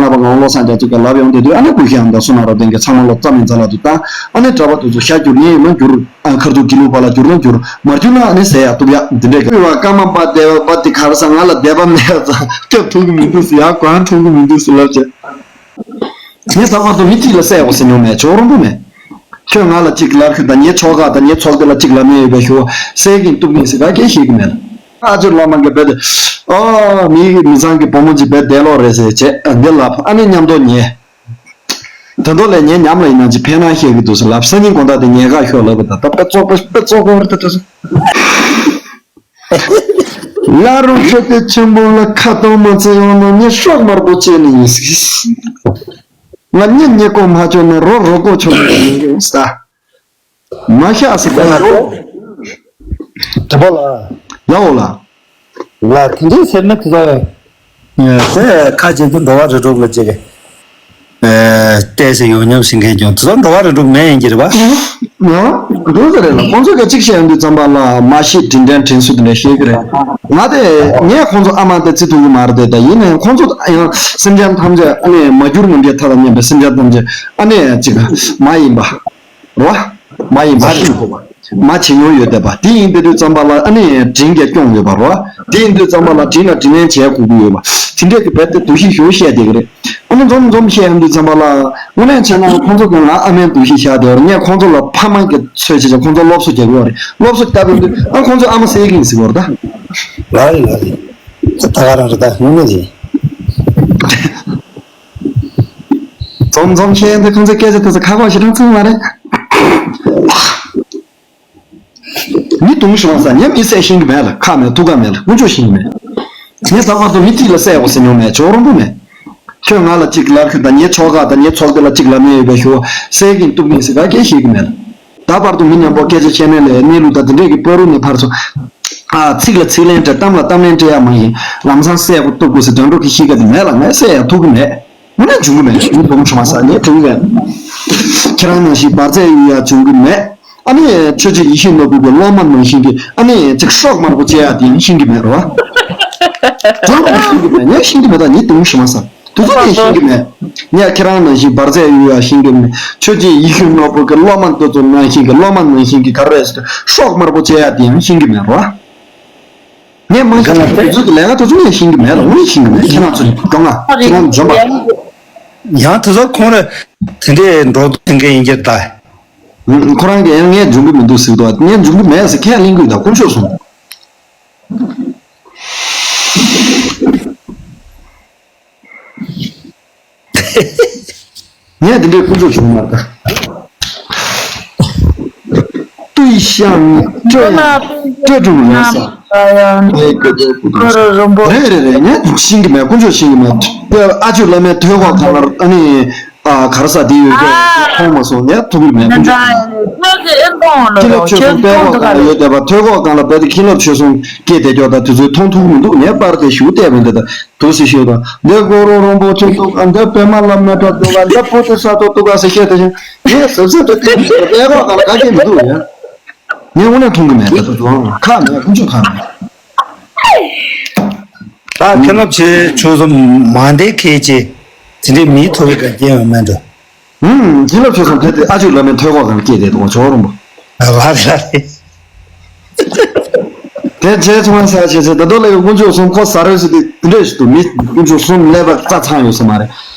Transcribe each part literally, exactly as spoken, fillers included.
པ་ངག་དབང་བློ་བཟང་རྒྱ་མཚོ་གིས་ལབ་ཡོང་དེ་དུས་ཨ་ནི་ཀུན་ཤེས་ཨ་མ་དང་བསོད་ནམས་རབ་བརྟན་གྱིས་ཚང་མ་ལོ་ཙཱ་མིང་རྩ་ལག་ཏུ་བཏང་། ཨ་ནི་གྲྭ་པ་དེ་ཚོ་ཤ་སྐྱུར་ཡིན་ཡིན་ན་སྐྱུར། ཨ་ཁ་རྡུང་གི་ལུག་པ་ལ་སྐྱུར་ན་སྐྱུར། མ་སྐྱུར་ན་ཨ་ནི་ཟས་ཡག་གཏུབ་ཡག་འདི་འདྲས་ཀྱི། ཨུ་བ་ཀརྨ་པ་སྡེ་པ་དེ་ག་རེ་ཟ། ང་ལ་སྡེ་པ་མེད་ཙང་སྐྱོབ་ཐུབ་ཀྱི་མི་འདུག་ཟེར། ཡག་གང་ཐུབ་ཀྱི་མི་འདུག་ཟེར་ལབ་བྱས། ངས་ལྷག་པར་དུ་མི་གཅིག་ལ་བསད་དགོས་ཟེར་མྱོང་མེད། ཇོ་རོང་པོ་མེད། ཁྱོད་ང་ལ་གཅིག་ལབ་ཤོག་དང་། ངའི་ཚོགས་ཁག་དང་ངའི་ཚོགས་སྡེ་ལ་གཅིག་ལབ་མེད་ཡོད་པའི་ཞུ་བ། བསད་ཀྱིན་གཏུབ་ཀྱིན་ཟེར་ག་གེ་ཤེས་ཀྱི་མེད་ལ། ཨ་ཅོ་བླ་མ་གིས་རྦད་དེ། ཨོ་མི་མི་ཚང་གི་བུ་མོ་གཅིག་རྦད་བསྡད་ལོག་རེད་ཟེར་བྱས་འདི་ལབ། ཨ་ནི་མཉམ་དུ་ཉལ། ད་དུང་ལས་ངའི་ཉམས་ལ་ཡིན་ན་ཅིག་ཕན་ན་ཤེས་ཀྱི་འདུག་ཟེར་ལབ། སང་ཉིན་དགོང་དག་དེ་ཉལ་ཁ་ཤོར་ལབ་པ་དང་ད་དཔེ་བཙོག་པ་དཔེ་བཙོག་པ་རེད་ད། བླ་རུང་ཆོས་སྡེ་ཆེན་པོ་ལ་ཁ་གཏོང་མ་བྱེད་ཡོང་ན་ངས་སྲོག་དམར་པོ་བཅད་ནི་ཡིན་ཟེར། ང་གཉེན་ཉེ་གོ་མ་བཅོས་ན་རོ་རོ་གོ་ཆོག་ནི་ཡིན་ཟེར། མ་ཤ་ཟེར་པ་ལ་རོ། དེ་པོ་ལ། ཡའོ་ལ། ལ་དེ་འདྲའི་སེར་སྣ་དེ་ཚོ། དེ་ཁ་ཅིག་གིས་འགྲོ་བ་རིགས་དྲུག་ལ་ཅིག་ཨེ། བལྟས་ཟེར་ཡོད་སྙམ་ཞིག་མཁན་ཀྱང་དེ་ཚོ་འགྲོ་བ་རིགས་དྲུག་མེད་ཡིན་གྱི་རེད་པ། ང་འདུག་ཟེར་རེད་ལ། ཁོང་ཚོ་ག་གཅིག་བཤད་ཡོང་དུས་ཙམ་པ་ལ་མ་ཤེས་དྲིན་དྲན་དྲིན་གཟོ་དེ་འདྲ་བཤད་ཀྱི་རེད། ང་དེ་ངས་ཁོང་ཚོ་ཨ་མ་དེ་བརྩི་ཐུབ་ཀྱི་མ་རེད་དེ། ད་ཡིན་ནའང་ཁོང་ཚོ་ཡང་སེམས་ཅན་ཐམས་ཅད་ཨ་ནི་མ་གྱུར་ངན་འགྲོའི་མཐའ་དང་མཉམ་པའི་སེམས་ཅན་ཐམས་ཅད་ཨ་ནི་ཅིག་མ་ཡིན་པ། རོ། མ་ཡིན་པ་རེད་ཁོ་པ། མ་བྱེད་མྱོང་ཡོད་བསྡད་པ། དེ་ཡིན་དེ་དུས་ཙམ་པ་ལ་ཨ་ནི་དྲིན་གྱིས་སྐྱོང་ཡོད་པ་རོ། དེ་ཡིན་དུས་ཙམ་པ་ལ་དྲིན་ལ་དྲིན་ལན་འཇལ་དགོས་ཀྱི་ཡོད་པ། དེ་འདྲས་ཀྱི་རྦད་དེ་འདུ་ཤེས་ཞུ་བཤད་བསྡད་ཀྱི་རེད། ཨ་ནི་འཛོམས་འཛོམས་བཤད་ཡོང་དུས་ཙམ་པ་ལ་དངོས་གནས་བྱས་ན་ཁོང་ཚོ་གི་ང་ཨ་མའི་འདུ་ཤེས་བཞག་བསྡད་པ་རེད། ངས་ཁོང་ཚོ་ལ་ཕ་མ་གི་ཚོད་བྱེད་ཀྱང་ཁོང་ཚོ་སློབ་གསོ་རྒྱག་གི་ཡོད་རེད། སློབ་གསོ་བཏབ་ཡོང་དུས་ཨ་ཁོང་ཚོས་ཨ་མ་བསད་ཀྱི་ཡིན་ཟེར་གྱི་ཡོད་རེད་ད། ལགས་རེད་ལགས་རེད། ད་ག་རང་རེད་ད་དངོས་གནས་རེད། འཛོམས་འཛོམས་བཤད་ཡོང་དུས་ཁོང་ཚོའི་སྐད་ཆ་དེ་ཚོ་ཁ་ཁོག་ཞེ་དྲག་ཚུད་མ་རེད། མི་དུང་ཞོང་ས་ཉམས་ཨི་སེ་ཤེས་ཀྱི་མེད་ལ། ཁ་མེད་ཐུགས་ཁ་མེད་ལ་དཀོན་མཆོག་ཤེས་ཀྱི་མེད། ངས་ལྷག་པར་དུ་མི་གཅིག་ལ་བསད་དགོས་ཟེར་མྱོང་མེད། ཇོ་རོང་པོ་མེད། ཁྱོད་ང་ལ་གཅིག་ལབ་ཤོག་དང་། ངའི་ཚོགས་ཁག་དང་ངའི་ཚོགས་སྡེ་ལ་གཅིག་ལབ་མེད་ཡོད་པའི་ཞུ་བ། བསད་ཀྱིན་གཏུབ་ཀྱིན་ཟེར་ག་གེ་ཤེས་ཀྱི་མེད་ལ། ད་བར་དུ་མི་མཉམ་པོ་སྐད་ཆ་བཤད་མེད་ལས་གནས་ལུགས་དང་དེ་འདྲས་ཀྱི་བར་དུ་ནས་ཕར་ཚུར། ཨ་ཚིག་ལ་ཚིག་ལན་སྤྲད། གཏམ་ལ་གཏམ་ལན་སྤྲད་ཡག་མ་ཡིན། ལམ་སང་བསད་དགོས་གཏུབ་དགོས་ཟེར་དྲང་དྲོ་གི་གཤིས་ཀ་དེ་མེད་ལ། ངས་བསད་ཡག་ཐུབ་ཀྱི་མེད། དངོས་གནས་འབྱུང་གི་མེད། མི་དུང་ཞོང་ས་ངས་འབྱུང་གི་མེད། ཁྱེད་རང་ནང་བཞིན་འབར་རྫས་གཡུག་ཡག་འབྱུང་གི་མེད། ཨ་ནི་ཆོས་རྗེ་ཡིད་བཞིན་ནོར་བུ་གི་སློབ་མ་ནང་བཞིན་གྱི་ཨ་ནི་ཅིག་སྲོག་དམར་པོ་བཅད་ཡག་དེ་ཡང་ཤེས་ཀྱི་མེད་རོ། དེ་ཡང་ཤེས་ཀྱི་མེད། ངས་ཤེས་ཀྱི་མེད། ད་ངས་དེ་མོ་ཞུ་མ་ས། དེ་ཚོ་ངས་ཤེས་ཀྱི་མེད། ངས་ཁྱེད་རང་ནང་བཞིན་འབར་རྫས་གཡུག་ཡག་ཤེས་ཀྱི་མེད། ཆོས་རྗེ་ཡིད་བཞིན་ནོར་བུ་གི་སློབ་མ་དེ་ཚོ་ནང་བཞིན་གྱི་སློབ་མ་ནང་བཞིན་གྱི་ག་རེ་རེད་ཟེར་སྲོག་དམར་པོ་བཅད་ཡག་དེ་ཡང་ཤེས་ཀྱི་མེད་རོ། ངས་མ་ཤེས་ན་དེ་ཚོ་གི་ལས་ཀ་དེ་ཚོ་ངས་ཤེས་ཀྱི་མེད་ལ། དངོས་ཤེས་ཀྱི་མེད། ཁྱེད་རང་ཚོ་ནི་སྐྱོ་ང་ཁྱེད་རང་འཇོན་པ། ཡང་དེ་ཚོ་ཁོང་ར་དེ་འདྲའི་འགྲོ་འདུག་དེ་འདྲའི་ཡིན་གྱི་ད། ཁོ་རང་གིས་ཡང་ངས་འཇོན་གྱི་མི་འདུག་ཟེར་འདུག་ངས་འཇོན་གྱི་མེད་ཟེར་ཁས་ལེན་གྱི་ཡོད། ད་དཀོན་མཆོག་གསུམ། ངས་འདི་འདྲའི་ཀུན་སྤྱོད་བྱུང་མ་ད། ཏུའི་ཤང་ནི་སྤྲོད་ཡང་སྤྲོད་འགྲོ་ཡང་ས། ཨེ་ཀོ་ཏོ་ཀུ་ཏོ། རེད་རེད་རེད། ངས་ཤེས་ཀྱི་མེད། ཀུན་སྤྱོད་ཤེས་ཀྱི་མེད། དེ་ཨ་ཆོས་བླ་མའི་ཐོད་ཁོག་སྒང་ལ་ཨ་ནི་ཨ་ག་རེ་ཟ་དེ་ཡོད་ཀྱང་མཐོང་མ་སོང་། ངས་མཐོང་གི་མེད། ཀུན་སྤྱོད་ཤེས་ཀྱི་མེད། ཁྱིམ་ལ་ཆོས་སྲུང་དཔལ་ཁོག་སྒང་ལ་ཡོད་བསྡད་པ། ཐོད་ཁོག་སྒང་ལ་རྦད་དེ་ཁྱིམ་ལ་ཆོས་སྲུང་སྐྱེས་བསྡད་ཀྱོག་ད་དེ་ཚོས་མཐོང་ཐུབ་ཀྱི་མི་འདུག་ངས་པར་དེ་ཞུ་བལྟས་པ་འདི་ད། དུ་སི་ཤོད་དང་། འདི་གུ་རུ་རིན་པོ་ཆེ་འདུག་ག་འདི་པདྨ་བླ་མའི་བྲག་འདུག་ག་འདི་བོ་དྷི་ས་ཏྭ་འདུག་ག་ཟེར་བཤད་དེ་བཞིན་ངས་གཟབ་གཟབ་ཏུ་བལྟས་མི་ཤེས་པ་དཔེ་ཁོག་སྒང་ལ་ག་གེ་མི་འདུག་ཡ། ངས་དངོས་གནས་མཐོང་གི་མེད། ད་དུ་ཁག་མེད། ཁུངས་ཆུད་ཁག་མེད། ད་མཁན་སློབ་ཆེ་ཆུང་གསུམ་མ་འདས་ཁེལ་ཅེ་དེ་འདྲའི་མིའི་ཐོ་བའི་ག་རྒྱན་ཡང་མེད་འགྲོ། ཨུམ། མཁན་སློབ་ཆོས་གསུམ་དེ་དེ་ཨ་ཆོས་བླ་མའི་ཐོད་ཁོག་སྒང་སྐྱེས་བསྡད་འདུག་ག་ཇོ་རོང་པོ། ལ་ལ་རེད། དེ་རྗེས་ཚོང་ས་བྱས་ཚེ་ད་དུང་ལས་དཀོན་མཆོག་གསུམ་ཁོ་ཟ་རོས་སུ་དེ་འདྲས་ཞིག་ཏུ་མི་དཀོན་མཆོག་གསུམ་ཀླད་པ་རྩ་ཚང་ཡོད་ས་མ་རེད།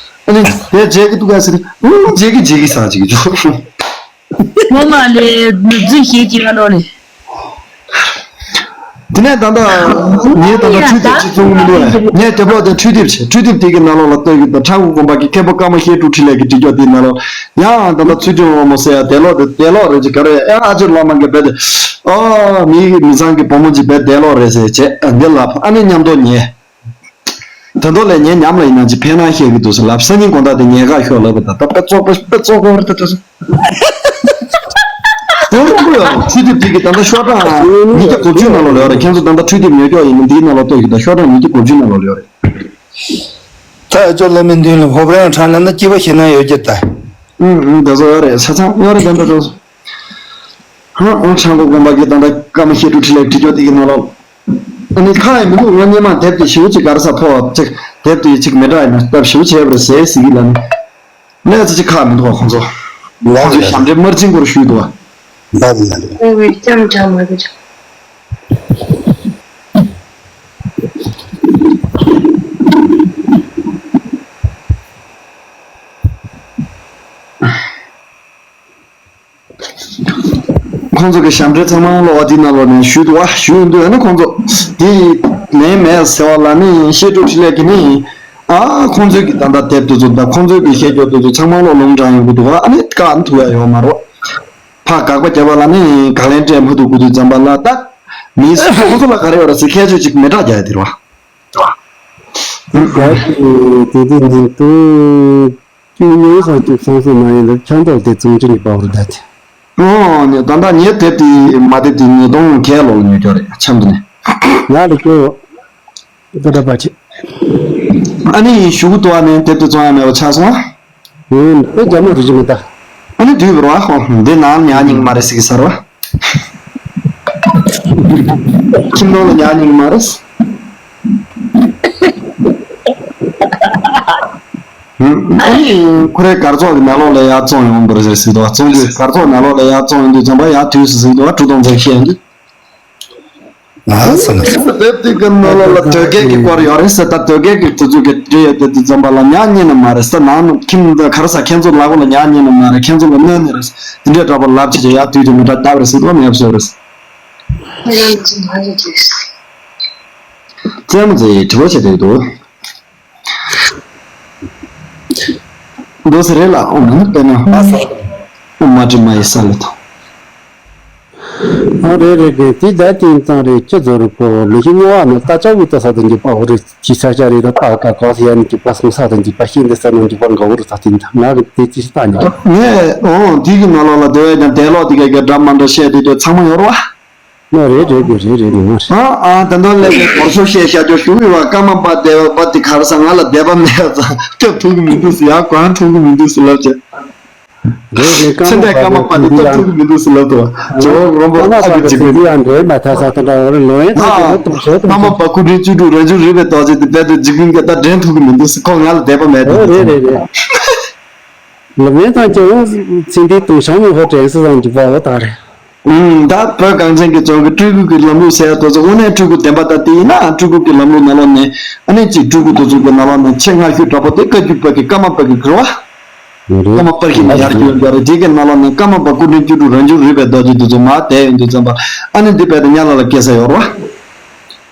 ཨ་ནི་དེ་རྗེས་ཀྱི་ཏུ་ག་ཟེར་ཨུ་རྗེས་ཀྱི་རྗེས་ཀྱི་ས་ཅིག་ཇོ་རོང་པོ། ངོ་མ་ལས་ནུབ་རྫུན་ཞིག་ཅིག་ཨ་ལོ་ལས། དེ་ནས་ད་ལྟ་ངས་ད་ལྟ་འཕྲུལ་དེབ་ཅིག་བཙོང་གི་མི་འདུག་ངས་དེབ་ཀློག་དེ་འཕྲུལ་དེབ་བྱས། འཕྲུལ་དེབ་དེ་གི་ནང་ལོགས་ལ་བལྟ་གི་ད་ཁྲ་འགུ་དགོན་པ་གི་མཁན་པོ་ཀརྨ་བཤད་སྒྲུབ་འཕྲིན་ལས་ཀྱི་བྲིས་ཀྱོག་དེའི་ནང་ལོགས་ཡང་ད་ལྟ་ཚུལ་ཁྲིམས་དབང་མོ་ཟེར་ཡ་དེ་ཀློག་དེ་དེ་ཀློག་རེད་ཅིག་ག་རེ་ཡང་ཨ་ཅེ་བླ་མ་གི་རྦད་དེ་ཨོ་མི་གི་མི་ཚང་གི་བུ་མོ་ཅིག་རྦད་དེ་ཀློག་རེད་ཟེར་བྱས་འདི་ལབ། ཨ་ནི་མཉམ་དུ་ཉལ། ད་དུང་ལས་ངའི་ཉམས་ལ་ཡིན་ན་ཅིག་ཕན་ན་ཤེས་ཀྱི་འདུག་ཟེར་ལབ། སང་ཉིན་དགོང་དག་དེ་ཉལ་ཁ་ཤོར་ལབ་པ་ད་ད་དཔེ་བཙོག་པ་དཔེ་བཙོག་པ་རེད་ད་ད་ཟེར། དེ་རིང་པོ་ཡོད་རེད། འཕྲུལ་དེབ་དེ་གི་ད་ལྟ་ཤོག་གྲངས་ཉིས་བརྒྱ་དགུ་བཅུ་ནང་ལོགས་ལ་ཡོད་རེད། ཁྱེད་ཚོ་ད་ལྟ་འཕྲུལ་དེབ་ཉོ་ཀྱོག་ཡིན་ན་འདིའི་ནང་ལོགས་ལྟོས་ཤིག་ད། ཤོག་གྲངས་ཉིས་བརྒྱ་དགུ་བཅུ་ནང་ལོགས་ལ་ཡོད་རེད། ད་ཨ་ཅོ་བླ་མའི་མདུན་ལ་ཧོབ་རང་ཁྲང་ལ་ན་སྐྱིད་པ་ཞེ་ན་ཡོད་ཀྱི་ད། ཨུ་ཨུ་ད་ཚོ་ཡོད་རེད། ཆ་ཚང་ཡོད་རེད། ད་ད་ད་ཚོ། ཧང་ཨང་ཆང་གོ་དགོན་པ་གི་ད་ལྟ་ཀརྨ་བཤད་སྒྲུབ་འཕྲིན་ལས་བྲིས་ཀྱོག་དེ་གི་ནང་ལོགས། ཨ་ནི་ཁག་ཡང་མི་འདུག་ང་སྔོན་མ་དེབ་དེ་ཞེ་པོ་ཅིག་ག་རེ་ཟ་ཕོ་ཅིག་དེབ་དེ་ཅིག་མི་འདྲ་ཡིན་ན་སྟབས་ཞེ་པོ་བྱས་པ་རེད་ཟེར་ཟེར་གྱི་ལ་ནི། གནས་ཚུལ་ཅིག་ཁག་མི་འདུག་བ་ཁོང་ཚོ། ཁོང་ཚོས་ཞབས་འདྲེན་དམར་འཛིན་སྐོར་ཞུས་འདུག་བ། འདའ་མི་འདའ་འདུག་འོ་བའི་ལྕམ་དྲག་མ་གི་ཅག་ཁོང་ཚོ་གི་ཞབས་འདྲེན་ཚང་མ་ལོག་འདི་ནང་ལོག་ནས་ཞུས་འདུག་བ། ཞུས་འདུག་ཨ་ནི་ཁོང་ཚོ་འདི་ལན་མེད་ཟེར་བ་ལ་ནི་བཤད་སྒྲུབ་ཁྲི་ལས་ཀྱི་ནི། ཨ་ཁོང་ཚོའི་གི་ད་ལྟ་དེབ་དེ་ཚོ་དང་ཁོང་ཚོའི་གི་བཤད་རྒྱུ་དེ་ཚོ་ཚང་མ་ལོག་ལུང་དྲངས་ཡོང་གི་འདུག་བ། ཨ་ནི་བཀག་ཐུབ་ཡ་ཡོད་མ་རེད། ཕར་དགག་པ་བརྒྱབ་པ་ལ་ནི་དགག་ལན་སྤྲད་མ་ཐུབ་དགོས་དུས་ཙམ་པ་ལ་ད་མི་སུ་ཁོང་ཚོ་ལ་ག་རེ་ཡོད་རེད་ཟེར་ཁྱད་ཆོས་ཅིག་མི་འདྲ་རྒྱག་ཡ་དེ་རེད་བ། དེ་དེ་ཉིན་དུ་བཅུ་ཉིན་སང་བཅུ་སོང་སོང་མ་ཡིན་ལ་ཆང་ཏོག་དེ་ཚོང་ཅི་ནི་པའོ་རུ་ད་དེ། ཨོ་ནི་ད་ལྟ་ངའི་དེབ་དེ་མ་དེབ་དེ་ཉིས་སྟོང་བརྒྱད་ལོ་ལ་ཉོས་ཀྱོ་རེད་ཆམ་དུ་ནས། ང་ལ་ཀྱོ་ད་ད་པ་ཆེ། ཨ་ནི་ཞུ་གུ་ཏོ་ཨ་ནི་དེབ་དེ་བཙོང་ཡ་མེད་པ་ཆགས་སོང་ཨ། ཨུམ་དེ་རྒྱ་མ་རུ་ཅི་མི་ད། ཨ་ནི་དུས་བར་བ་ཧོ་འདི་ནང་ཉག་ཉིང་མ་རེད་ཟིག་ཟེར་བ། ཁྱིམ་ནང་ལ་ཉག་ཉིང་མ་རེད། ཨ་ནི་ཁོ་རའི་གར་ཚོགས་ཀྱི་ནང་ལོགས་ལ་ཡར་བཙོང་ཡོང་བར་ཟེར་ཟིག་འདུག་བ། བཙོང་རྒྱུའི་གར་ཚོགས་ནང་ལོགས་ལ་ཡར་བཙོང་ཡོང་དུས་ཙམ་པ་ཡར་དུས་སུ་ཟིག་འདུག་བ། གྲུ་དང་འཛེག་ཤེས་ཡོང་དུས། ང་ས་ལ་ས། དེབ་དེ་གི་ནང་ལོགས་ལ་དོལ་རྒྱལ་གྱི་སྐོར་ཡོད་རེད་ཟེར། ད་དོལ་རྒྱལ་གྱི་དེ་ཚོ་གི་འབྲི་ཡོད་དེ་དུས་ཙམ་པ་ལ་ཉག་ཉིང་ནི་མ་རེད་ཟེར། ནང་ནས་ཁྱིམ་ག་རེ་ཟ་ཁྱེད་ཚོ་ལག་པ་ལ་ཉག་ཉིང་ནི་མ་རེད། ཁྱེད་ཚོ་ལ་གནོད་ནི་རེད་ཟེར། དེ་འདྲའི་འདྲ་པོ་ལབ་བྱས་ཡར་དུས་དེ་མི་འདྲ་བཏབ་རེད་ཟེར་བ་མེད་པ་བཟོས་རེད། རྩེད་མོ་རྩེ་ཡི་དྲི་བ་བྱེད་དེ་འདུག་འདུག་ཟེར་རེད་ལ། ཨོ་མ་ནི་དཔེར་ན་ཨ་ས་ཨོ་མ་དྲི་མ་ཡི་ས་ལ་ཐོ། ཨོ་རེད་རེད་རེད། དེ་ད་དེང་སང་རེད་ཅི་ཟེར་རུ་པོ་མི་ཤི་ཉ་བ་ནི་ད་ཅག་བུ་ད་ས་དང་གི་པ་འོ་རེད་ཅི་ས་ཆ་རེད། ད་ད་ག་ག་ས་ཡ་ནི་གི་པ་སོང་ས་དང་གི་པ་ཤིན་ཏེ་ས་ནང་གི་པ་འགའ་བོ་རུ་ད་དེང་ད་ང་གི་དེ་ཅི་ས་ད་ཉ། ངས་ཨོ་དེ་གི་ནང་ལོགས་ལ་དེ་བས་ཀྱང་དེ་ལོག་དེ་ག་གི་འདྲ་མ་འདྲ་བཤད་དེ་དེ་ཚང་མ་ཡོད་རེད་བ། ཨ་རེད་རེད་རེད་རེད་རེད་རེད་མ་རེད། ཨ་ཨ་ད་དུང་ལས་ཀའི་སྐོར་ཤོག་བཤད་བཤད་རྒྱུ་ཞུ་ཡོད་བ། ཀརྨ་པ་དེ་བ་དེ་ག་རེ་ཟ་ང་ལ་དད་པ་མེད་ཙང་སྐྱོབ་ཐུབ་ཀྱི་མི་འདུག་ཟེར། ཡང་གང་ཐུབ་ཀྱི་མི་འདུག་ཟེར་ལབ་བྱས། རེད་རེད། ཚེ་འདས་ཀརྨ་པ་དེ་སྐྱོབ་ཐུབ་ཀྱི་མི་འདུག་ཟེར་ལབ་འདུག་བ། ཇོ་བོ་རོང་པོ་ཨ་ཀི་ཅིག་གི་ཡང་འདྲེ་མ་ཐ་ས་ད་འདྲ་བ་རེད། ལོ་ཡན་ཐ་ཨ་ཅི་ལོ་དུ་ཞོ་དུ་ཀརྨ་པ་སྐུ་ཕྲེང་བཅུ་དྲུག་རང་བྱུང་རིག་པའི་རྡོ་རྗེ་དེ་དཔལ་ལྡན་འཇིགས་མེད་ཀྱི་ད་འདྲེན་ཐུབ་ཀྱི་མི་འདུག་ཟེར། ཁོ་ང་ལ་དད་པ་མེད་དུ་རེད་རེད་རེད། ལོ་མེད་ཙང་ཀྱང་ཚེ་འདིའི་དུང་ཞང་མི་ཧོ་དྲན་སྲིད་ཙང་གི་པ་འོ་ད་རེད། ད་བོད་གངས་ཅན་གྱི་ལྗོངས་ཀྱི་སྤྲུལ་སྐུ་གི་ལམ་ལུགས་ཟེར་ཡ་དེ་ཚོ་དངོས་གནས་སྤྲུལ་སྐུ་བདེན་པ་ད་དེ་ཡིན་ན། སྤྲུལ་སྐུ་གི་ལམ་ལུགས་ནང་ལོགས་ནས་ཨ་ནི་ཅིག་སྤྲུལ་སྐུ་དེ་ཚོ་གི་ནང་ལོགས་ནས་ཆེས་སྔ་ཤོས་འདྲ་པོ་དེ་བཀའ་བརྒྱུད་པ་གི་ཀརྨ་པ་གི་གི་རེད་བ། ཀརྨ་པར་གྱི་ནས་ཡར་གྱི་ཡོང་རྒྱུ་རེད། དེ་གི་ནང་ལོགས་ནས་ཀརྨ་པ་སྐུ་ཕྲེང་བཅུ་དྲུག་རང་བྱུང་རིག་པའི་རྡོ་རྗེ་དེ་ཚོ་མར་བསྡད་ཡོང་དུས་ཙམ་པ་ཨ་ནི་འདི་དཔལ་དུ་ཉ་ལ་ལ་སྐྱེ་ས་ཡོད་རེད་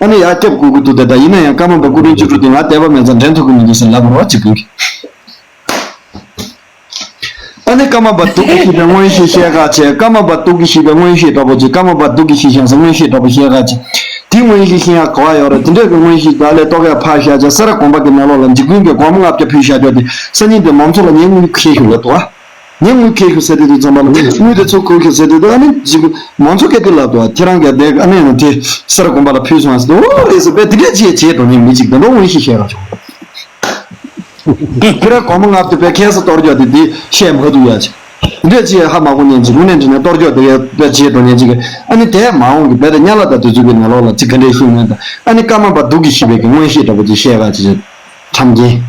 བ། ཨ་ནི་ཡར་སྐྱབས་དགོས་ཀྱི་འདུག་དེ་ད་ཡིན་ན་ཡང་ཀརྨ་པ་སྐུ་ཕྲེང་བཅུ་དྲུག་དེ་ང་དད་པ་མེད་ཙང་འདྲེན་ཐུབ་ཀྱི་མི་འདུག་ཟེར་ལབ་པ་རེད་བ་གཅིག་ཀུན་གྱིས། ཨ་ནི་ཀརྨ་པ་སྡུག་གིས་ཤེས་པའི་མངོན་ཤེས་ཤེས་ཁ་བྱས། ཀརྨ་པ་སྡུག་གིས་ཤེས་པའི་མངོན་ཤེས་འདྲ་པོ་ཅིག་ཀརྨ་པ་སྡུག་གིས་ཤེས་ཤིང་ཟེར་མངོན་ཤེས་འདྲ་པོ་ཤེས་ཁ་བྱས། དེ་མངོན་ཤེས་ཤེས་ཡག་ག་བ་ཡོད་རེད། དེ་འདྲ་གི་མངོན་ཤེས་ད་ལས་རྟོག་གེ་ཕར་བཞག་བྱས། སེ་ར་དགོན་པ་གི་ནང་ལོགས་ལ་འཇིགས་སྐུལ་གྱི་སྒོར་མོ་ལྔ་བརྒྱ་ཕུལ་བཞག་རྒྱུ་དེ་སང་ཉིན་དེ་མང་ཚོགས་ལ་ངས་དངུལ་ཁྱེར་ཤོག་ལབ་འདུག་ཨ། ངས་དངུལ་ཁྱེར་ཤོག་ཟེར་དེ་དུས་ཙམ་པ་ལ་དངུལ་དེ་ཚུར་ཁུར་ཤོག་ཟེར་དེ་དུས་ཨ་ནི་འཇིགས་སྐུལ་མང་ཚོགས་སྐད་དེ་ལབ་འདུག་ཨ། ཁྱེད་རང་གིས་དེ་ཨ་ནི་ཡང་དེ་སེ་ར་དགོན་པ་ལ་ཕུལ་སོང་ཟེར་དུས། ཨོ་རེད་ཟེར་བས། དེ་འདྲས་ཅིག་བྱེད་དོ་ནས་མི་གཅིག་དེ་འདྲ་མངོན་ཤེས་ཤེས་ར་བྱུང་། ཁྱེད་རང་སྒོར་མོ་ལྔ་བརྒྱ་དེ་བས་ཁ་སང་གཏོར་རྒྱུ་དེ་འདི་བཤད་མ་ཐུབ་ཡ་ཅིག་འདྲས་ཅིག་ཧ་མ་གོ་ཉན་ཅིག་དངོས་གནས་འདྲི་ན་གཏོར་རྒྱུ་དེ་བས་བྱེད་དོ་ཉན་ཅིག་ཨ་ནི་དེ་མ་འོང་གི་བས་དེ་ཉ་ལ་ད་དུས་ཚོད་ཀྱི་ནང་ལོགས་ལ་ཅིག་ག་འདྲས་ཤེས་ཉན་ད། ཨ་ནི་ཀརྨ་པ་སྡུག་གིས་ཤེས་པའི་གི་མངོན་ཤེས་འདྲ་པོ་ཅིག་བཤད་ག་ཅིག་ཁྲམ་གྱིན།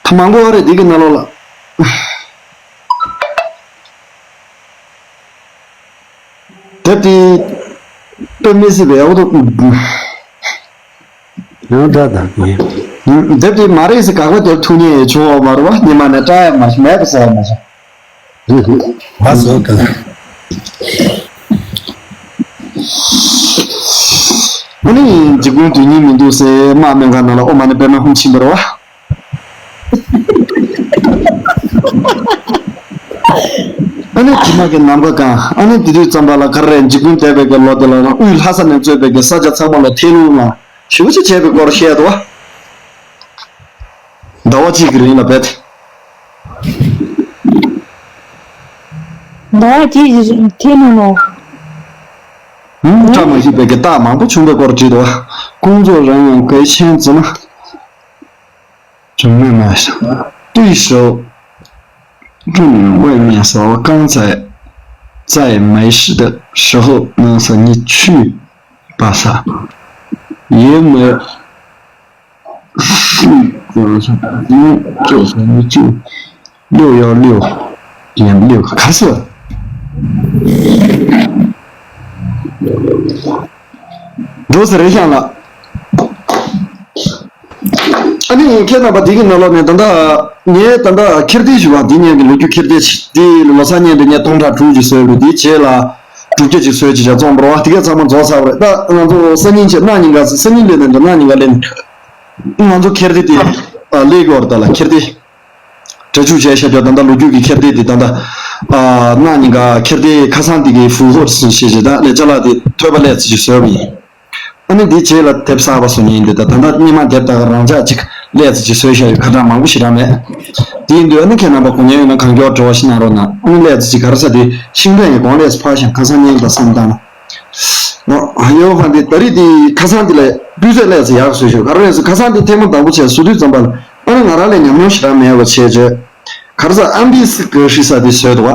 ད་མང་པོ་རེད་འདི་གི་ནང་ལོགས་ལ། དེབ་དེ་དཔེ་མི་སྲིད་པའི་ཡག་པོ་འདུག་ཡང་འདྲ་དང་གི། དེབ་དེ་མ་རེད་ཟེར་དགག་པ་རྒྱབ་ཐུབ་མཁན་ཡང་བྱུང་བ་མ་རེད་བ། ཉི་མ་ནས་བཀྲ་ཡ་མ་བྱུང་། མེད་པ་ཟེར་ཡ་མ་བྱུང་། མ་བཟོ་གི། ཨ་ནི་འཇིགས་སྐུལ་དོན་སྙིང་མི་འདུག་ཟེར་དམག་སྨན་ཁང་ནང་ལ་ཨོ་མ་ནི་པདྨ་ཧཱུྃ་ཕྱིན་པ་རེད་བ། ཨ་ནི་དེ་མ་གི་ནམ་མཁའ་གང་། ཨ་ནི་དེ་དུས་ཙམ་པ་ལ་ག་རེ་རེད། འཇིགས་སྐུལ་འདས་པའི་གི་ལོ་དེ་ལ་ན་དབུས་ལྷ་ས་ནས་གཙོས་པའི་གི་ས་ཆ་ཚང་མ་ལ་ཐལ་རླུང་ལངས་ཞེ་པོ་ཅིག་བྱས་པའི་སྐོར་བཤད་འདུག་བ། ཟླ་བ་གཅིག་གི་རིང་ལ་བེད། ཟླ་བ་གཅིག་གི་རིང་ཐལ་རླུང་ལངས། ཨུམ། བཀྲ་མ་ཤིས་པའི་གི་རྟགས་མང་པོ་བྱུང་བའི་སྐོར་བྲིས་འདུག་བ། ཀུན་རྫོབ་རང་ཡང་གལ་ཆེན་ཙམ། བྱུང་མེད་མ་བྱུང་། ཏུའི་ཧྲོ། ཀྲུང་ཝེ་མིན་སོ་རྐང་རྩེད། 在没事的时候弄成你去巴萨，也没事，嗯，做什么就六幺六点六，开始。 འགྲོ་ཟེར་རེ་ཤང་ལ། ཨ་ནི་ཁྱེད་རྣམ་པ་དེ་གི་ནང་ལོགས་ནས་ད་ལྟ་ངས་ད་ལྟ་འཁྱེར་དེ་ཞུ་བ་འདི་ཉན་གི་ལོ་རྒྱུས་འཁྱེར་དེ་དེ་ལོ་གསར་ཉན་དེ་ངས་སྟོང་ཕྲག་དྲུག་ཅིག་བཟོས་རུ་དེ་རྗེས་ལ་དྲུག་བརྒྱ་ཅིག་བཟོས་ཅིག་བྱ་རྩོམ་པ་རོ་བ་དེ་ག་ཚང་མ་རྫོགས་ཚར་བ་རེད། ད་ང་ཚོ་སང་ཉིན་བྱས་གནངས་ཉིན་ག་སང་ཉིན་ལས་ནས་འགྲོ་གནངས་ཉིན་ག་ལས་ནས་ང་ཚོ་འཁྱེར་དེ་དེ་ལས་གི་བར་ད་ལ་འཁྱེར་དེ། སྒྲ་འཇུག་བྱས་ཤག་ཀྱང་ད་ལྟ་ལོ་རྒྱུས་ཀྱི་འཁྱེར་དེ་དེ་ད་ལྟ། ཨ་གནངས་ཉིན་ག་འཁྱེར་དེ་ཁ་སང་དེ་གའི་ཧྥུ་ཧོར་སི་ཞེས་བྱས་ད་ལས་ཅ་ལག་དེ་ཐོས་པ་ལས་ཚིག་ཅིག་བཟོས་པ་ཡིན། ཨ་ནི་དེའི་རྗེས་ལ་དེབ་གསར་པ་བཟོ་མཁན་ཡིན་དེ་ད་ད་ལྟ་སྔོན་མ་དེབ་ད་ག་རང་འཇགས་ཅིག་ལས་ཚིག་ཅིག་བཟོས་ཤག་ཡོད། ཁ་གྲངས་མང་པོ་ཞེ་དྲག་མེད། དེ་ཡིན་དུས་ཨ་ནི་ཁྱེད་རྣམ་པ་གོ་མཁན་ཡོད་ན་གང་མགྱོགས་འབྲེལ་བ་ཞིག་གནང་རོགས་གནང་། ཨ་ནི་ལས་ཚིག་ཅིག་ག་རེ་ཟ་དེ་ཤིང་ཀྲན་ཡི་གོང་ལས་ཕར་ཞིང་ཁ་སང་ཉན་དང་བསམ་བཏང་ན། ཨ་ཡོ་ཧ་འདི་ད་རེས་དེ་ཁ་སང་དེ་ལས་སྤུས་ཚད་ལས་ཚིག་ཡག་བཟོས་ཤག་ག་རེ་རེད་ཟེར་ཁ་སང་དེ་ཐེངས་མ་དང་པོ་བྱས་བཟོ་དུས་ཙམ་པ་ལ། ཨ་ནི་ང་རང་ལ་ཉམས་མྱོང་ཞེ་དྲག་མེད་པ་བྱས་རྗེས། ག་རེ་ཟ་ཨམ་བི་སི་ག་ཧྲི་ས་དེ་བཟོས་འདུག་བ།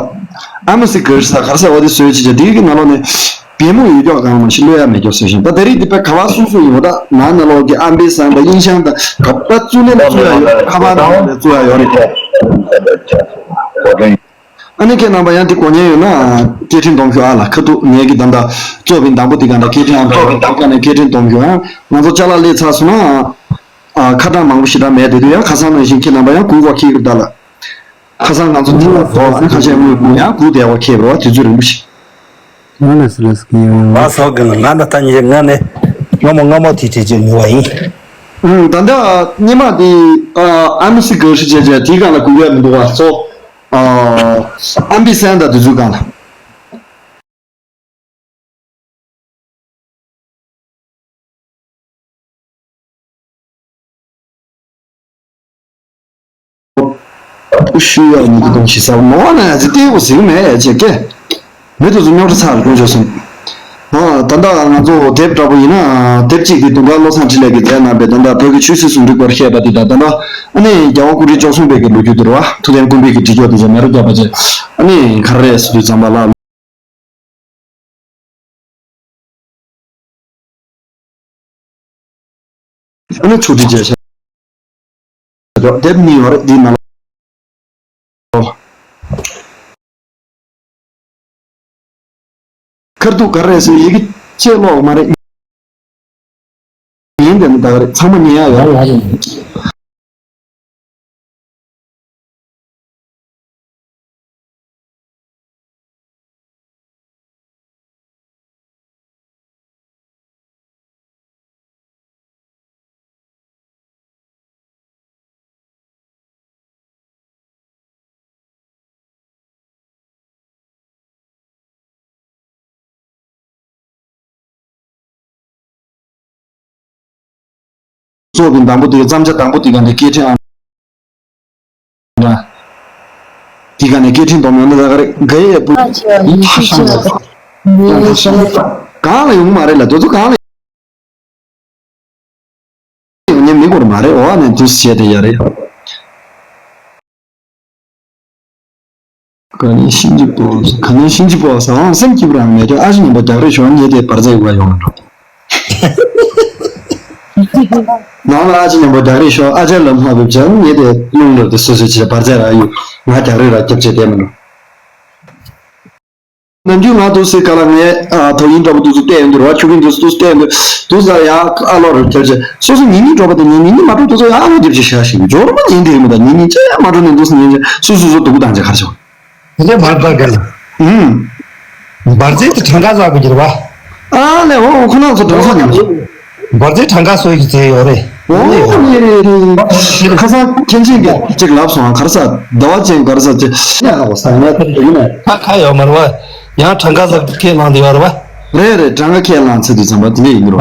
ཨམ་བི་སི་ག་ཧྲི་ས་ག་རེ་ཟ་འོ་དེ་བཟོས་ཅི་བྱ་དེའི་གི་ནང་ལོགས་ནས་བེ་མོ་ཡོད་ཀྱོག་གང་མ་ཤི་ལོས་ཡ་མེད་ཀྱོག་བཟོས་ཤིང་ད་དེ་རིགས་དེ་པའི་ག་བ་སུ་སུ་ཡིན་འོ་ད་ང་ནང་ལོགས་ཀྱི་ཨམ་བི་སི་དང་ཨིན་ཤང་དང་ག་པ་བཙུགས་ནས་བཙུགས་ཡ་ཡོད། ཁ་པར་ནང་ལོགས་ནས་བཙུགས་ཡ་ཡོད་རེད། ཨ་ནི་ཁྱེད་རྣམ་པ་ཡང་དེ་གོ་མཁན་ཡོད་ན་སྐད་འཕྲིན་གཏོང་ཤོག་ཨ་ལ་ཁ་ཐུག་ངས་ཀྱི་ད་ལྟ་གཙོ་བིན་དང་པོ་དེ་ག་འདྲ་སྐད་འཕྲིན་ཨ་འདྲ་དེ་ག་ནས་སྐད་འཕྲིན་གཏོང་ཤོག་ཨ། ང་ཚོ་ཅ་ལག་སླེབས་ཚར་སོང་ན་ཨ་ཁ་གྲངས་མང་པོ་ཞེ་དྲག་མེད་དེ་དུས་ཡང་ཁ་སང་ནང་བཞིན་ཁྱེད་རྣམ་པ་ཡང་སྒུག་པ་ཁྱེད་ཀྱི་ད་ལ་ཁ་སང་ང་ཚོ་འདི་ལ་འགྲོ་ཨ་ནི་ཁ་ཤས་དངོས་སྒུག་ཡང་སྒུག་བསྡད་པ་ཁྱེད་རོ་དུས་ཚོད་རིང་པོ་ཞིག་ང་ལ་སི་ལ་སི་གི་ཡོང་ཡོང་། ང་སོགས་ཀྱི་ང་ད་ལྟ་ཉིད་ང་ནི་སྔ་མོ་སྔ་མོ་དེ་བྲིས་བྱས་ཉོ་བ་ཡིན། ཨུམ། ད་ལྟ་སྔོན་མ་དེ་ཨ་ཨ་མི་སི་གི་ཧྲི་བྱས་བྱས་དེའི་སྒང་ལ་གུ་ཡོད་མི་འདུག་བ་སོ། ཨ་ཨམ་བི་སན་ད་དེ་ཚོའི་སྒང་ལ། ཤུ་ཡ་ཉིད་ཀྱི་དོན་ཞིག་ཟབ་མོ་ནས་ཅི་ལྟེ་བུ་ཟིག་མེད་ཅེས་སྐད། མི་དེ་ཚོ་རྙོག་དྲ་ཚ་ལ་ཀུན་སྤྱོད་སོང་། ཨ་ད་ལྟ་ང་ཚོ་དེབ་འདྲ་པོ་ཡིན་ན་དེབ་གཅིག་དེ་དུང་དཀར་བློ་བཟང་འཕྲིན་ལས་ཀྱིས་མཛད་གནང་པའི་ད་ལྟ་བོད་ཀྱི་ཆོས་སྲིད་ཟུང་འབྲེལ་སྐོར་བཤད་པ་དེ་དང་ད་ལྟ་ཨ་ནི་རྒྱལ་བ་སྐུ་ཕྲེང་བཅུ་གསུམ་པའི་གི་ལོ་རྒྱུས་དེ་རེད་བ། ཐུབ་བསྟན་ཀུན་འཕེལ་གྱི་བྲིས་ཆོག་དེ་ཚོ་མེ་རོ་བརྒྱབ་པ་བྱས་ཨ་ནི་ག་རེ་རེད་ཟེར་དུས་ཙམ་པ་ལ། ཨ་ནི་ཆུ་དྲི་བྱས་ཤག་དེབ་གཉིས་ཡོད་རེད་འདི་ནང་ལ། ཁར་ཐུག་ག་རེ་ཟེར་ཡི་གེ་ཅེས་ཀློག་མ་རེད། ཉན་དེ་ནི་ད་ག་རེད་ཚང་མ་ཉན་ཡ་ཡོད་རེད། གཙོ་བོ་དང་པོ་དེ་གི་བརྩམས་བྱ་དང་པོ་དེ་ག་ནས་སྐད་འཕྲིན་ཨང་། དེ་ག་ནས་སྐད་འཕྲིན་སྡོམ་ཡོང་ན་ད་ག་རེ་ག་ཡེ་པུ། ཨ་ཅེ་ཨ་ཡེ་ཤེས་ཅན། གང་ལ་ཡོང་མ་རེད་ལ་དེ་ཚོ་གང་ལ་ཡོང་ཉེ་མི་སྐོར་མ་རེད་འོ་ནས་དུས་བྱས་ཏེ་ཡ་རེད། ག་ནས་ཤིན་ཅི་པོ་ག་ནས་ཤིན་ཅི་པོ་ཟ་འོང་སེམས་སྐྱིད་པོ་རང་མེད་ཀྱང་ཨ་ཅེ་ཉན་པོ་རྒྱག་རེས་ཤོར་ཉེ་དེ་བར་ཚད་ཡོད་པ་ཡོང་འགྲོ། ནང་ལ་ཨ་ཅེ་ཉན་པོ་རྒྱག་རེས་ཤོར་ཨ་ཅེ་ལ་མ་བུབ་ཅང་ཉེ་དེ་རླུང་ལོར་དེ་སོ་སོའི་ཆེད་བར་ཚད་ར་ཡོད་ང་རྒྱག་རེས་ར་སྐྱབས་བྱེད་དེ་མི་འགྲོ། ནམ་རྒྱུན་ང་དུས་སུ་ག་ལ་ངས་ཨ་དོ་ཡིན་འདྲ་པོ་དུས་སུ་བལྟས་ཡོང་གི་རེད་བ། ཆུ་རྒྱུན་དུས་སུ་དུས་སུ་བལྟས་ཡོང་གི་དུས་ལ་ཡ་ཨ་ལོ་རེ་བརྒྱབ་བྱས་སོ་སོ་ཉིན་ཉིན་འགྲོ་བ་དེ་ཉིན་ཉིན་ཉིན་མ་འགྲོ་དུས་ཚོད་ཡ་ཨ་ལོ་བརྒྱབ་བྱས་ཤ་ཞིག་འབྱོར་མ་ཉིན་དེ་ཡིན་མ་ད་ཉིན་ཉིན་ཅི་ཡ་མ་འགྲོ་ནས་དུས་སུ་ཉིན་ཅི་སུ་སུ་སུ་སྡུག་པོ་བཏང་བྱས་གར་བྱུང་། དེ་འདྲའི་བར་ཐག་ག་ལ། ཨུམ། འབར་རྫས་དེ་གྲངས་ཀ་བསགས་པ་གྱུར་བ། ཨ་ལས་འོ་འོ་ཁོ་ན་ཚོ་གྲངས་ས་ཉིན་ཅི། འབར་རྫས་གྲངས་ཀ་སོགས་ཀྱི་རྫས་ཡོད་རེད། འོ་རེད་རེད་རེད། ཁ་སང་མཁན་ཆེན་གྱིས་གཅིག་ལབ་སོང་ཨ་གར་ས་ཟླ་བ་ཅན་གར་ས་ཅི་ཡ་ཧ་གོ་ས་ངས་ཁ་ཡིན་ནས། ཁ་ཁ་ཡོད་མ་རེད་བ། ཡང་གྲངས་ཀ་ཟབ་ཁས་བླངས་དེ་ཡོད་རེད་བ། རེད་རེད་གྲངས་ཀ་ཁས་བླངས་ཚེ་དུས་ཙམ་པ་དེ་འདྲ་ཡིན་གྱི་རེད་བ།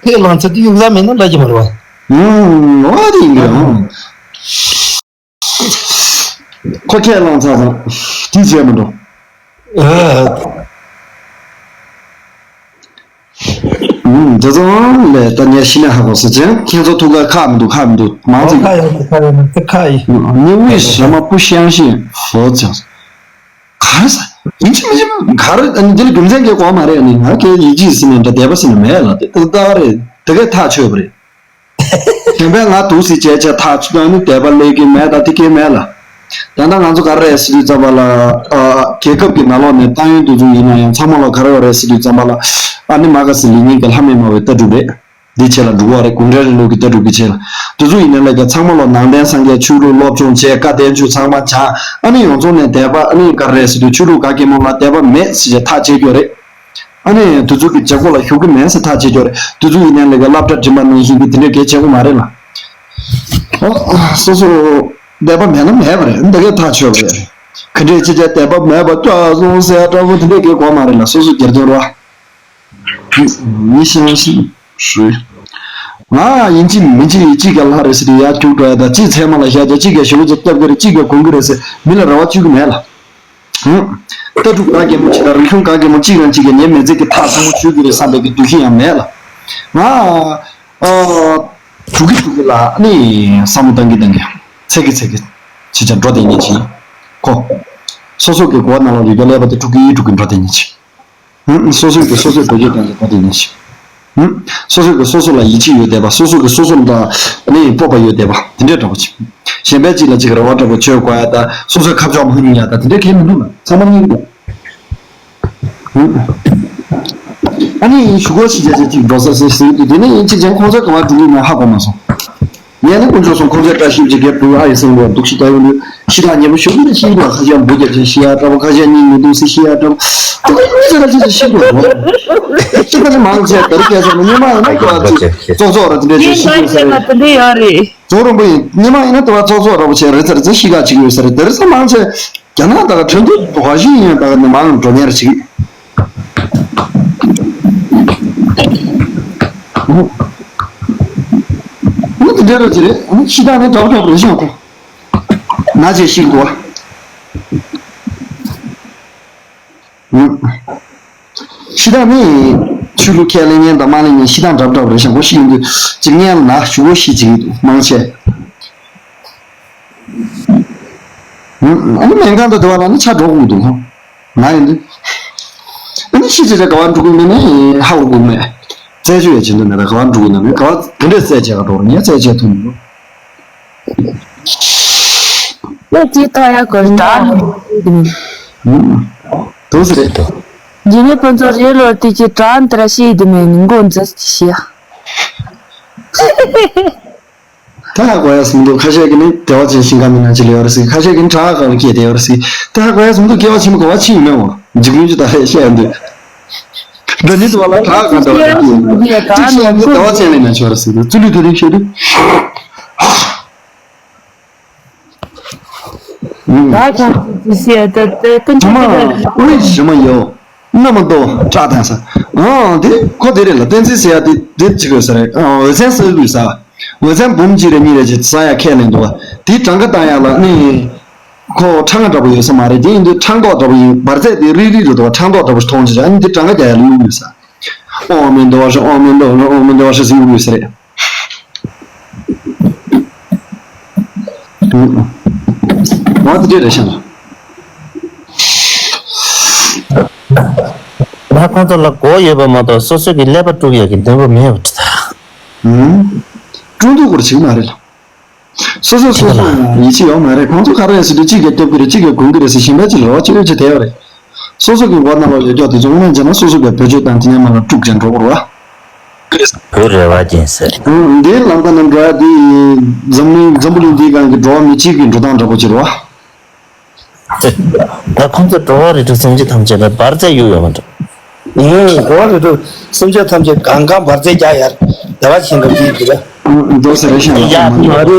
ཁས་བླངས་ཚེ་དུས་ཡུག་ས་མེད་ན་འདྲ་གྱི་མ་རེད་བ། ཨུམ་འོ་དེ་ཡིན་གྱི་རེད་ཨང་། ཁོ་ཁས་བླངས་ཚར་སོང་དེ་བྱས་མི་འགྲོ། ཨ། ཨུམ། དེ་ཚོ་ལས་ད་ངས་ཤི་ན་ཧ་གོ་ཟེར་ཅན་ཁྱེད་ཚོ་ཐུག་ག་ཁག་མི་འདུག་ཁག་མི་འདུག་མང་ཙི། ཁག་ཡོད་ཁག་ཡོད་ཁག་ཡོད། 你为什么不相信佛教？ག་རེ་ཟེར། ཡིན་གཅིག་མིན་གཅིག་ག་རེ་ཨ་ནི་འདི་ལ་རྒྱུ་མཚན་གྱི་གོ་མ་རེད། ཨ་ནི་ང་གའི་ཡིད་ཆེས་ཟེར་ནས་འདྲ་དད་པ་ཟེར་ནས་མེད་ལ། དེ་ཏག་ཏག་རེད། དེ་གས་ཐག་ཆོད་པ་རེད། གཞན་པས་ང་འདུག་སེ་བྱས་བྱས་ཐག་ཆོད། ཨ་ནི་དད་པ་སླེབས་ཀྱི་མེད་ད། དེ་གས་མེད་ལ། ད་ལྟ་ང་ཚོ་ག་རེ་རེད་ཟེར་དུས་ཙམ་པ་ལ། ཨ། རྒྱལ་ཁབ་ཀྱི་ནང་ལོགས་ནས་ཏང་ཡོན་དེ་ཚོ་ཡིན་ན་ཡང་ཚང་མ་ལ་ག་རེ་ཡོད་རེད་ཟེར་དུས་ཙམ་པ་ལ། ཨ་ནི་མ་ག་སི་ལི་ཉིན་གྱི་ལྷ་མེད་སྨྲ་བའི་ལྟ་གྲུབ་རེད། འདི་བྱས་ལ་འགྲོ་བ་རེད། གུང་ཁྲན་རིང་ལུགས་ཀྱི་ལྟ་གྲུབ་ཀྱི་བྱས་ལ། དེ་ཚོ་ཡིན་ན་ལས་ཀ་ཚང་མ་ལ་ནང་བསྟན་སངས་རྒྱས་ཆོས་ལུགས་སློབ་སྦྱོང་བྱས། བཀའ་བསྟན་བཅོས་ཚང་མ་སྦྱངས། ཨ་ནི་ཡོངས་རྫོགས་ནས་དད་པ། ཨ་ནི་ག་རེ་རེད་ཟེར་དུས་ཆོས་ལུགས་ག་གེ་མོ་ལ་དད་པ་མེད་ཟེར་བྱས་ཐག་བཅད་རྒྱུ་རེད། ཨ་ནི་དེ་ཚོ་གི་བྱེད་སྒོ་ལ་ཞུགས་ཀྱི་མེད་ཟེར་ཐག་བཅད་རྒྱུ་རེད། དེ་ཚོ་ཡིན་ན་ལས་ཀ་སློབ་གྲྭ་འགྲིམ་པ་ནང་བཞིན་གྱི་དེ་འདྲས་གལ་ཆེ་གི་མ་རེད་ལ། ཨོ། སོ་སོ་དད་པ་མེད་ན་མེད་པ་རེད། འདི་གས་ཐག་ཆོད་པ་རེད། ག་འདྲས་ཅི་བྱས་དད་པ་མེད་པ་སྐྱག་སོང་ཟེར་ཡ་འདྲ་པོ་དེ་འདྲས་གས་གོ་མ་རེད་ལ། སོ་སོ་སྒེར་དོན་རོ། མི་ཤེས་ཤེས་ཧྲུལ། ང་ཡིན་གཅིག་མིན་གཅིག་གཅིག་ག་ལྷ་རེད་ཟེར་དུས་ཡར་རྒྱུག་འགྲོ་ཡ་དང་། གཅིག་ཚད་མ་ལ་བཞག་རྒྱུ། གཅིག་ག་ཞེ་པོ་ཅིག་སྐྱབས་ཀྱི་རེད། གཅིག་ག་དགོངས་ཀྱི་རེད་ཟེར་མི་ལ་རེ་བ་བཅོལ་གྱི་མེད་ལ། ཧུམ། ལྟ་གྲུབ་ག་གེ་མོ་ཅིག་དང་རིག་གཞུང་ག་གེ་མོ་གཅིག་རང་གཅིག་ག་ངའི་མི་ཚེ་གི་ཐག་ཆུང་ངུ་ཆོད་ཀྱི་རེད་བསམ་པའི་གི་འདུ་ཤེས་ཡང་མེད་ལ། ང་ཨ་འགྲོ་གི་འགྲོ་གི་ལ་ནི་བསམ་བློ་བཏང་གི་བཏང་གི། ཚེག་གི་ཚེག་གི་ཅི་བྱ་འགྲོ་བསྡད་ཉན་ཅིག་གོ། སོ་སོ་གི་གོ་བ་ནང་ལ་ཡོད་པའི་ཀླད་པ་དེ་འགྲོ་གི་འགྲོ་གི་འགྲོ་བསྡད་ཉན་ཅིག་ཧུམ། སོ་སོས་ཀྱིས་སོ་སོའི་བེད་སྤྱོད་བཏང་བྱས་བ་དེ་ཡིན་ཞིང་། ཧུམ། སོ་སོས་ཀྱིས་སོ་སོ་ལ་ཡིད་ཆེས་ཡོད་བསྡད་པ། སོ་སོ་གིས་སོ་སོ་ལ་ནི་སྤོབས་པ་ཡོད་བསྡད་པ་དེ་འདྲས་འདྲ་པོ་ཅིག་གཞན་པའི་གཅིག་ལ་གཅིག་རེ་བ་འདྲ་པོ་བཅོལ་དགོས་ཡ་དང་། སོ་སོའི་ཁ་ཕྱོགས་མ་སྙིང་ཡ་དང་དེ་འདྲས་གང་མི་འདུག་ལ། ཚང་མ་སྙིང་རྗེ། ཧུམ། ཨ་ནི་ཞུ་སྒོ་ཞིག་བྱས་བྱས་ཅིག་འགྲོ་ས་ཟེར་ཟེར་དུས། དེ་ནས་ཡིན་གཅིག་ཀྱང་ཁོང་ཚོ་ག་པར་འགྲོ་གི་ཡོད་མེད་ཧ་གོ་མ་སོང་། ངས་ནི་དཀོན་མཆོག་གསུམ། ཁོང་ཚོའི་བཀྲ་ཤིས་ཀྱི་རྒྱལ་པོ་ཨ་ཡེ་སེང་ལོར་འདུག་ཤི་ད་ཡོང་དུས་ཤི་ཐག་ཉེ་པོ་ཞུ་གི་རེད། ཤི་འདུག་ཁ་ཤས་འབུ་རྒྱབ་ཅིང་ཤི་ཡ་འདྲ་པོ། ཁ་ཤས་གཉིད་མི་འདུག་སེ་ཤི་ཡ་འདྲ་པོ། ཏུ་ཀུ་ཀུ་ཟེར་ལ་ཅི་ཞིག་ཤི་འདུག་ཤི་ད་ནི་མང་ཆེ་དེར་སྐད་ཆ་ནི་སྔོན་མ་ཡིན་ན་ག་ཅིག་ཙོག་ཙོག་ར་དེ་འདྲ་ཅིག་ཤི་འདུག་ཟེར་རེད། ཙོག་རོང་པོ་ཡིན། སྔོན་མ་ཡིན་ན་དེ་བ་ཙོག་ཙོག་ར་པོ་བྱས་རེད་ཟེར་ཙེ་ཤི་ག་ཅིག་ཡོད་ཟེར་རེད། དེར་ས་མང་ཆེ་རྒྱ་ནག་དང་ཁྲིན་ཏུ་གོ་ཤི་ཡིན་ཡང་ད་ནི་མང་འགྲོ་ཉེར་ཅིག་ཨ་ནི་དེ་འདྲའི་རོ་ཅི་རེད། ཨ་ནི་ཤི་ཐག་ནི་འདྲ་པོ་འདྲ་པོ་རེད་ཤག་གོ། ན་ཅེ་ཤི་གོ། ཨུ། ཤི་ཐག་ནི་ཆོས་ལུགས་ཁས་ལེན་མཁན་དང་མ་ལེན་མཁན་ཤི་ཐག་འདྲ་པོ་འདྲ་པོ་རེད་ཤག་གོ། ཤི་ཡོང་དུས་ཅིག་ངན་ལ་ཞུ་གོ་ཤི་ཅིག་མང་ཆེ། ཨུ། ཨ་ནི་སྨན་ཁང་དུ་འགྲོ་བ་ལ་ནི་ཆ་འགྲོ་དགོས་འདུག་གོ། ང་ཡིན་དུས། ཨ་ནི་ཤི་ཅི་རེད། ག་བ་འགྲོ་གི་མིན་ནི་ཧ་གོ་གི་མེད། རྩད་གཅོད་ཡ་བྱེད་འདོད་མེད་ད། ག་བ་འགྲོ་གི་ན་མེད། ག་བ་ག་འདྲས་རྩད་བྱེད་ག་འགྲོ་རུ་ངས་རྩད་བྱེད་ཐུབ་མི་འདུག་ལོ་ཅི་ཐོ་ཡ་གོར་ད་ནི་འདུག་ཟེར་རེད་དོ། ཇི་ནི་ཕུན་ཚོགས་རེ་ལོར་དེ་ཅི་དྲག་འདི་ར་ཤི་དེ་མེད་ནི་མགོ་འཛིན་ཤི་ཡ། ད་ཧ་གོ་ཡ་སོང་འདུག་ཁ་ཤས་ཀྱིས་ནི་བདེ་བ་ཅན་ཤིང་ཁ་མི་ན་ཅི་ལས་ཡོད་རེད་ཟེར། ཁ་ཤས་ཀྱིས་ནི་བྲག་ག་ལ་སྐྱེས་བསྡད་ཡོད་རེད་ཟེར། ད་ཧ་གོ་ཡ་སོང་འདུག་སྐྱེ་བ་ཕྱི་མ་ག་བ་ཕྱིན་ཡོད་མེད་འོ། འཇིག་རྟེན་གྱི་ད་ཧེ་བཤད་ཡ་འདུག་འདི་ནི་དུ་བ་ལ་བྲག་ག་འདྲ་བ་ལ་སྐྱེས་ཡོད་འདུག་གཅིག་བཤད་ཡ་འདུག་བདེ་བ་ཅན་ལས་ན་ཆོག་རེད་ཟེར་འདུག་ཙུ་ལུ་དེ་རིང་བཤད་འདུག་ད་ཁྱོད་ཀྱིས་བཤད་ད་ད་ཀུན་ཚོད་དེ་ལ་ཨོའི་ཞི་མ་ཡོ། རྣམ་མ་ཏོ་བཀྲག་དང་ས། ཨང་དེ་ཁོ་དེ་རེད་ལ། བསྟན་འཛིན་ཟེར་ཡ་དེ་དེབ་ཅིག་ཡོད་ས་རེད། ཨང་འོད་མཚན་ཟེར་དགོས་ས། འོད་མཚན་འབུམ་གཅིག་རེ་གཉིས་རེ་ཅིག་ཟ་ཡ་ཁས་ལེན་འདུག་བ། དེའི་གྲངས་ཀ་བཏང་ཡ་ལ་ནི། ཁོ་ཕྲེང་བ་འདྲ་པོ་ཡོད་ས་མ་རེད། དེ་ཡིན་དུས་ཕྲེང་རྡོག་འདྲ་པོ་ཡིན། འབར་རྫས་དེ་རིལ་རིལ་རེད་འདུག་བ། ཕྲེང་རྡོག་འདྲ་པོ་ཞིག་མཐོང་ཅི་རེད། ཨ་ནི་དེ་གྲངས་ཀ་རྒྱག་ཡ་ལ་གཡུག་ཡོད་ས། ཨོཾ་མི་དྷཱ་ཝ་ཧྲཱིཿ་ཨོཾ་མི་དྷཱ་ཝ་ཧྲཱིཿ་ཨོཾ་མི་དྷཱ་ཝ་ཧྲཱིཿ་ཟེར་གྱི་ཡོད་ས་རེད། ང་དེ་འདྲས་རེད་ཤག་ང་ཁོང་ཚོ་ལ་མགོ་ཡོད་པ་མ་གཏོགས་སོ་སོ་གི་ཀླད་པ་དཀྲུག་ཡག་གི་འདུན་པ་མེད་པ་འདྲ་ད། དཀྲུག་འདུག་སྐོར་བྱེད་ཀྱི་མ་རེད་ལ། སོ་སོ་སོ་སོ་ཡང་ཡིད་ཆེས་ཡོད་མ་རེད། ཁོང་ཚོ་ག་རེ་ཟེར་དུས་གཅིག་གིས་སྟོབས་ཀྱི་རེད། གཅིག་གིས་གོང་གི་རེད་ཟེར། གཞན་པ་གཅིག་ལ་རོགས་བྱེད་འོས་ཆེ་དེ་ཡོད་རེད། སོ་སོ་གི་མགོ་ནང་ལ་ཡོད་ཀྱོག་དེ་ཚོ་དངོས་གནས་བྱས་ན་སོ་སོ་གི་བེད་སྤྱོད་བཏང་དེ་ནས་མ་ལ་དཀྲུག་ཅན་འགྲོ་དགོས་རེད་བ། བོད་རེ་བ་ཅན་ཟེར། འདིའི་ལམ་ཁ་ནས་འགྲོ་ཡ་དེ་འཛམ་གླིང་འཛམ་བུ་གླིང་འདིའི་སྒང་གི་འགྲོ་བ་མི་གཅིག་གི་འགྲོ་སྟངས་འདྲ་པོ་ཅིག་རེད་བ། ད་ཁོང་ཚོ་འགྲོ་བ་རིགས་དྲུག་སེམས་ཅན་ཐམས་ཅད་ལ་འབར་རྫས་གཡུག་ཡོད་མ་འགྲོ། ཨུང་། འགྲོ་བ་རིགས་དྲུག་སེམས་ཅན་ཐམས་ཅད་གང་གང་འབར་རྫས་རྒྱག་ཡར་བདེ་བ་ཅན་འགྲོ་གི་འདུག་ར། འགྲོ་ཟེར་རེ་ཤང་ཡ་མ་རེད།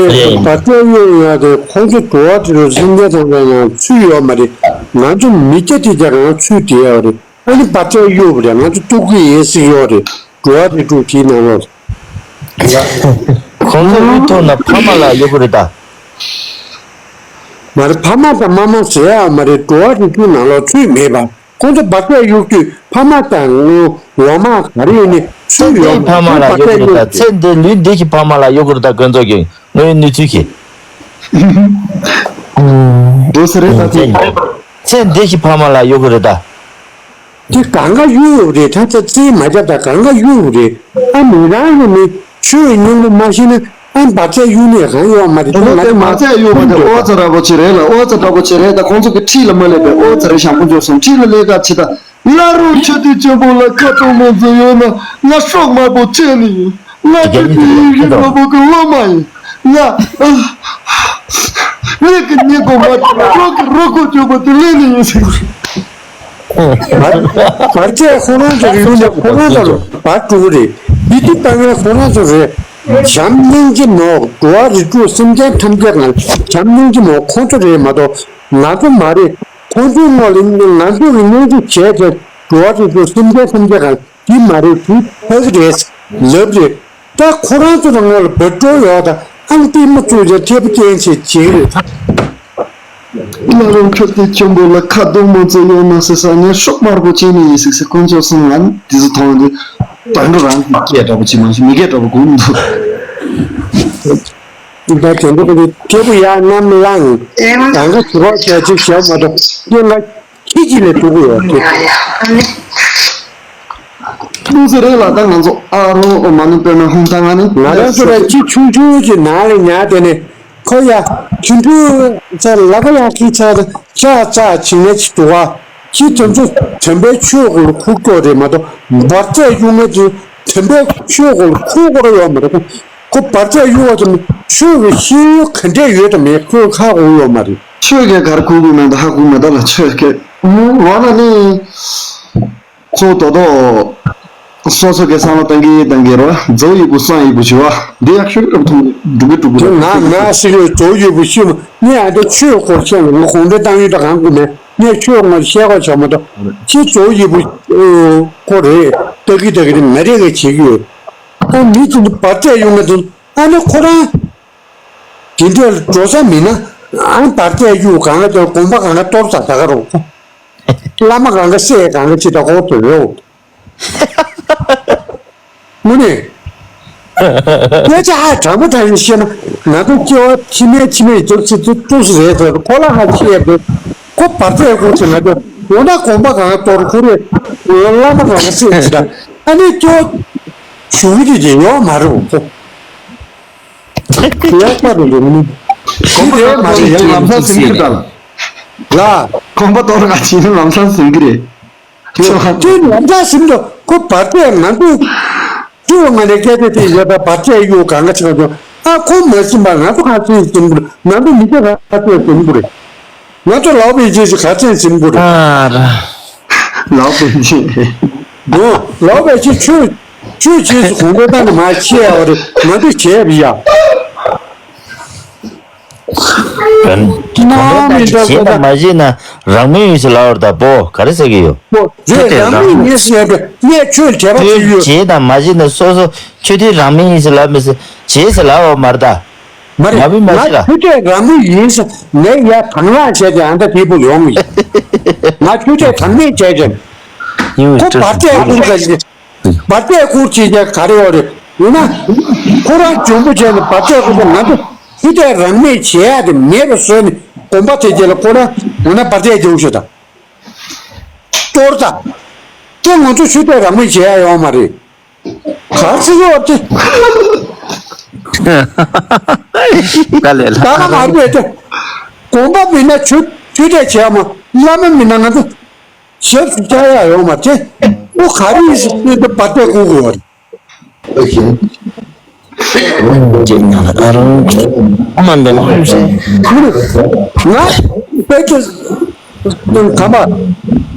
འབར་རྫས་གཡུག་ཡོད་དེ་ཁོང་ཚོ་འགྲོ་བ་རིགས་དྲུག་སེམས་ཅན་ཐམས་ཅད་ནང་ཚུད་ཡོད་མ་རེད། ང་ཚོ་མི་སྐྱ་དེ་ཀྱང་ང་ཚུད་བསྡད་ཡོད་རེད། ཨ་ནི་བར་ཆད་གཡོ་བ་རེད། ང་ཚོ་ལྟོ་གོས་ཡིན་ཟེར་ཡོད་རེད། འགྲོ་བ་རིགས་དྲུག་དེའི་ནང་ལོགས། ཁོང་ཚོ་གཡུག་ཐུབ་ན་ཕ་མ་ལ་གཡོ་གི་རེད་ད། མ་རེད། ཕ་མ་དང་མ་མ་ཟེར་ཡ་མ་རེད། འགྲོ་བ་རིགས་དྲུག་ནང་ལོགས་ཚུད་མེད་པ། ཁོང་ཚོ་བར་ཆད་གཡོ་དུས་ཕ་མ་དང་ངོ་མ་ག་རེ་ཡོད་ནི་ཚུད་ཡོད་མ་རེད། ཕ་མ་ལ་གཡོ་གི་རེད་ད། ཚེ་འདི་ལུས་འདི་གི་ཕ་མ་ལ་གཡོ་གི་རེད་ད། དཀོན་མཆོག་གི་དངོས་ཡོད་གནས་ཚུལ་གྱིས། འགྲོ་ཟེར་རེད་ད་ཚེ། ཚེ་འདི་ཞིག་ཕ་མ་ལ་གཡོག་གི་རེད་ད། དེ་གང་ག་གཡུག་ཡོད་རེད། ད་ཚ་རྩིས་མ་རྒྱབ་ད་གང་ག་གཡུག་ཡོད་རེད། ཨ་མི་རང་ལ་ནི་ཆོས་སྙིང་པོ་མ་ཤེས་ན་ཨ་བར་ཆད་གཡུག་ནས་གང་ཡོད་མ་རེད། ཁོང་ཚོ་དེ་མ་ཚད་གཡུག་པ་དེ་ཨོ་ཙ་ར་པོ་ཆེ་རེད་ལ། ཨོ་ཙ་ར་པོ་ཆེ་རེད་ད། ཁོང་ཚོ་གི་ཁྲིད་ལ་མ་སླེབས་པའི་ཨོ་ཙ་རེ་ཞང་པོ་འཇོག་སོང་། ཁྲིད་ལ་སླེབས་ག་ཆེ་ད། བླ་རུང་མཆོད་རྟེན་ཆེན་པོ་ལ་ཁ་གཏོང་མོ་ཚོ་ཡོད་ན་ང་སྲོག་དམར་པོ་ཆད་ནི་ཡིན། ང་ཆུ་ཏི་ཡིག་རིག་མ་པོ་གི་སློབ་མ་ཡིན། ང་ཉིད་ཀྱི་ཉིད་ཀོ་མ་ཆུ་རོག་གི་རོག་གོ་ཆོ་པོ་དེ་ལེན་ནི་ཡིན་ཟེར་གི་རེད། བར་ཆད་ཁོ་རང་ཚོ་གི་ཡོང་ནས་ཁོ་རང་ཚོ་ལ་བར་འགྲོ་གི་རེད། འདི་དུས་དཔའ་ངན་ཁོ་རང་ཚོ་རེད། བྱམས་སྙིང་རྗེ་ནོར་འགྲོ་བ་རིགས་དྲུག་སེམས་ཅན་ཐམས་ཅད་ཀྱང་བྱམས་སྙིང་རྗེ་ནོར་ཁོ་ཚོ་རེད་མ་གཏོགས་ང་ཚོ་མ་རེད། ཁོ་ཚོའི་ངོ་ལ་ང་ཚོ་གི་སྙིང་རྗེ་བྱས་ཏེ་འགྲོ་བ་རིགས་དྲུག་སེམས་ཅན་ཐམས་ཅད་ཀྱང་འདི་མ་རེད་འདི་ཕ་གི་རེད་ལབ་རེད། ད་ཁོ་རང་ཚོ་རང་ངོ་ལ་བོད་འགྲོ་ཡོད་ད་ཨང་པི་མ་བཙུགས་ཀྱང་ཐེ་བུ་ཅན་ཆེ་བྱེད་རེད་ད། བླ་རུང་མཆོད་རྟེན་ཆེན་པོ་ལ་ཁ་གཏོང་མོ་ཚོ་ཡོང་ན་ཟེར་ས་ནས་སྲོག་དམར་པོ་བྱེད་ནི་ཡིན་ཟིག་ཟེར། དཀོན་མཆོག་གསུམ་ལ་ནི་དེ་ཚོ་མཐོང་དུས་དོན་འགྲོ་རང་གི་སྐད་འདྲ་པོ་བྱེད་མ་ཤེས་མི་སྐད་འདྲ་པོ་གོ་མི་འདུག་ད་དེ་འདྲ་གི་ཐེ་བུ་ཡར་གནམ་ལངས་གང་ག་ཞུ་རོགས་བྱས་ཅིག་བྱས་མ་གཏོགས་སྐྱེ་ང་ཁྱི་གཅིག་ལས་སྡུག་གི་ཡོད་དེ། ཐུགས་སུ་རེད་ལ་ད་ང་ཚོ་ཨ་རོ་ཨོ་མ་ནི་དཔེར་ན་ཧུང་ཐང་ང་ནི་ང་རང་ཚོ་ལ་ཁྱི་ཆུང་ཆུང་གི་ནང་ལ་ཉར་དེ་ནས་ཁོ་ཡ་ཆུང་ཆུང་ཚ་ལ་ཁ་ཡ་ཁྱི་ཚ་ལ་ཅག་ཙག་བྱིང་ན་ཅི་འདུག་བ། ཁྱི་དེ་ཚོ་དམ་པའི་ཆོས་སྐོར་ལ་ཁུག་ཀྱོག་རེད་མ་གཏོགས་འབར་རྫས་གཡུག་མཁན་དེ་དམ་པའི་ཆོས་སྐོར་ལ་ཁུག་དགོས་ར་ཡོད་མ་རེད། ཁོ་འབར་རྫས་གཡུག་བ་དེ་ཆོས་ཀྱི་ཤེས་ཡོན་ག་འདྲས་ཡོད་དམ་མེད་ཁོས་ཧ་གོ་ཡོད་མ་རེད། ཆོས་ཀྱི་གར་ཁུག་དགོས་མེད་ད་ཧ་གོ་མེད་ད་ལ་ཆོས་ཀྱི་འོ་ན་ནི། ཁོ་དོ་དོ། སོ་སོ་གི་བསམ་བློ་བཏང་གི་བཏང་གི་རོ། རྫོགས་ཡོད་པོ་སང་ཡོད་པོ་ཞུ་བ། འདི་ཡག་ཤོས་རབ་ཐུང་འགྲུབ་གི་འགྲུབ་གི་དེ་ང་ང་སྲིད་ལོས་རྫོགས་ཡོད་པོ་ཤེས་མ་ངས་ཨ་འདི་ཆོས་སྐོར་ཤེས་ལ་ང་གོང་འདྲེ་བཏང་ཡོད་ད་གང་དགོས་མེད་ངས་ཆོས་སྐོར་བཤད་གོ་བྱ་མ་གཏོགས་ཁྱེད་རྫོགས་ཡོད་པོ་ཁོ་རེད་ལྟ་གི་ལྟ་གི་རེད་མ་རེད་གི་བྱེད་ཀྱི་ཡོད། ཨ་མི་ཚོ་འདི་བར་ཆད་ཡོང་གི་འདུག་ཨ་ནི་ཁོ་རང་དེ་འདྲ་འགྲོ་ས་མིན་ན་ཨ་བར་ཆད་གཡུག་གང་ག་དེ་དགོན་པ་གང་ག་གཏོར་ས་ད་ག་རོགས། བླ་མ་གང་ག་བསད་གང་ག་ཅི་ད་གོ་དེ་རེད། དངོས་གནས། སྐད་ཆ་ཧ་དྲང་པོ་དྲང་ཡིན་བཤད་ན་ང་ཚོ་སྐྱེ་བ་ཕྱི་མའི་ཕྱི་མའི་རྒྱབ་ཚིག་ཏུ་ཏུ་སུ་རེད་ཟེར་ཁོ་ལ་ཧ་བཤད་དགོས། ཁོ་བར་ཆད་ཁོ་ཚོ་ང་ཚོ་འོ་ན་དགོན་པ་གང་ག་གཏོར་ཁོ་རེད། འོ་བླ་མ་གང་ག་བསད་ཅི་ད་ཨ་ནི་སྐྱེ་བ་ཞུ་གི་དེ་ཡོད་མ་རེད་ཁོ། ཡག་པ་རེད་འདུག་ནི། གོམ་པ་དེ་མ་རེད་ཡང་ལམ་སང་ཟིན་གི་ད་ལ། གོམ་པ་གཏོར་ག་ཕྱིན་ན་ལམ་སང་ཟིན་གི་རེད། དེ་ལམ་སང་ཟིན་འདུག་ཁོ་བར་ཆད་ང་ཚོས་ཁྱོད་ང་ནས་སྐད་ཆ་དེ་ཡོད་པ་བར་ཆད་གཡུག་གང་ག་ཆེ་ག་ཚོད་ཨ་ཁོ་མ་ཟིན་པ་ང་ཚོ་ག་ཚོད་ཟིན་དགོས་ང་ཚོ་མི་ཚེ་ག་ཚོད་ཟིན་དགོས་རེད། ང་ཚོ་ལའོ་པའི་རྗེས་སུ་ག་ཚོད་ཟིན་དགོས་རེད། ཨ་ར། ལའོ་པའི་རྗེས། ཨོ་ལའོ་པའི་རྗེས་ཆོས་ཆོས་རྗེས་སུ་གོང་འཕེལ་བཏང་ནས་མ་ཤེས་ཡ་བ་རེད་ང་ཚོ་བྱས་པ་ཡ། གོང་འཕེལ་བཏང་ནས་བྱས་ན་མ་བྱས་ན་རང་མོས་ཡིན་ཟེར་ལབ་པ་རེད་ད་པོ་ག་རེ་ཟེར་གི་ཡོད། པོ་རེད་རང་མོས་ཡིན་ཟེར་ཡ་བས་ངས་ཆོས་དད་པ་ཆོས་ཅིག་ཡོད། བྱས་དང་མ་བྱས་ན་སོ་སོ་ཆོས་དད་རང་མོས་ཡིན་ཟེར་ལབ་མི་ཟེར་བྱས་ཟེར་ལབ་པ་མ་རེད་ད། མ་རེད། ང་མི་མ་ང་ཤི་ལ། ཁྱོད་ཀྱིས་རང་མོས་ཡིན་ཟེར་ངས་ཡ་དང་བླངས་བྱས་ཏེ་ཨ་མདའ་དེ་པོ་ཡོང་ཡིན། ང་ཁྱོད་ཀྱིས་དང་མེད་བྱས་ཀྱང་། ཡིན་ཁོ་བར་ཆད་ཁུར་ག་ཞིག་བར་ཆད་ཁུར་བྱེད་ཀྱང་ག་རེ་ཡོད་རེད་ཡིན་ན། ཁོ་རང་འཇོན་པོ་བྱས་ནས་བར་ཆད་ཁུར་ཀྱང་ང་ཚོ་ཁྱོད་ཀྱིས་རང་མོས་བྱེད་ཡ་དེ་མེད་པ་བཟོས་ནས་དགོན་པ་དེ་རྗེས་ལ་ཁོ་རང་འོ་ན་བར་ཆད་རྒྱག་ཤོག་དང་། གཏོར་དང་། དེ་ང་ཚོ་ཆོས་དད་རང་མོས་བྱེད་ཡ་ཡོད་མ་རེད། ག་ཚོད་ཡོད་དེ། དཀའ་ལས་ལ། ད་ང་མ་རེད་དེ། དགོན་པ་མིན་ན་ཆོས་ཆོས་དད་བྱེད་ཡ་མ་བླ་མ་མིན་ན་ང་ཚོ་ཞབས་སུ་བཅག་ཡ་ཡོད་མ་རེད། ཨོ་ག་རེ་ཡིན་ཟེར་ན་བར་ཆད་ཁུར་དགོས་པ་རེད། ཅེས་ན་ཨ་རང་ཨ་མ་འདི་ལ་ང་དཔེ་ཆ་གམ་པ་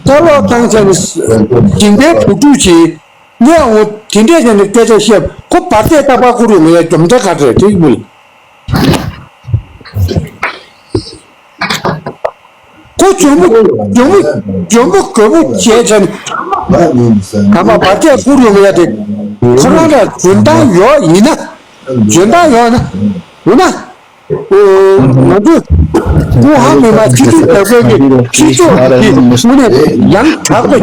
ལྟ་ལོག་བཏང་བྱས་ནས་ཇི་འདྲའི་བུ་ཕྲུག་ཅིག་ངས་འོ་དེ་འདྲས་བྱས་ནས་སྐད་ཆ་བཤད་ཁོ་བར་ཆད་རྟག་པར་བསྐུར་ཡོང་ཡ་རྒྱུ་མཚན་ག་རེ་རེད་དྲིས་མོལ། ཁོ་འཇོན་པོ་འཇོན་པོ་འཇོན་པོ་རྒོད་པོ་བྱས་བྱས་ནས་གང་མ་བར་ཆད་བསྐུར་ཡོང་ཡ་དེ་ཁོ་རང་ལ་འཇོན་ཐང་ཡོད་ཡིན་ན་འཇོན་ཐང་ཡོད་ན་འོ་ན་ང་ཚོ་ཀུན་ཧ་མི་མ་སྤྱི་འཐུས་ལྟ་བུའི་སྤྱི་ཚོགས་ཀྱི་དངོས་གནས་ཡང་དྲག་པོ་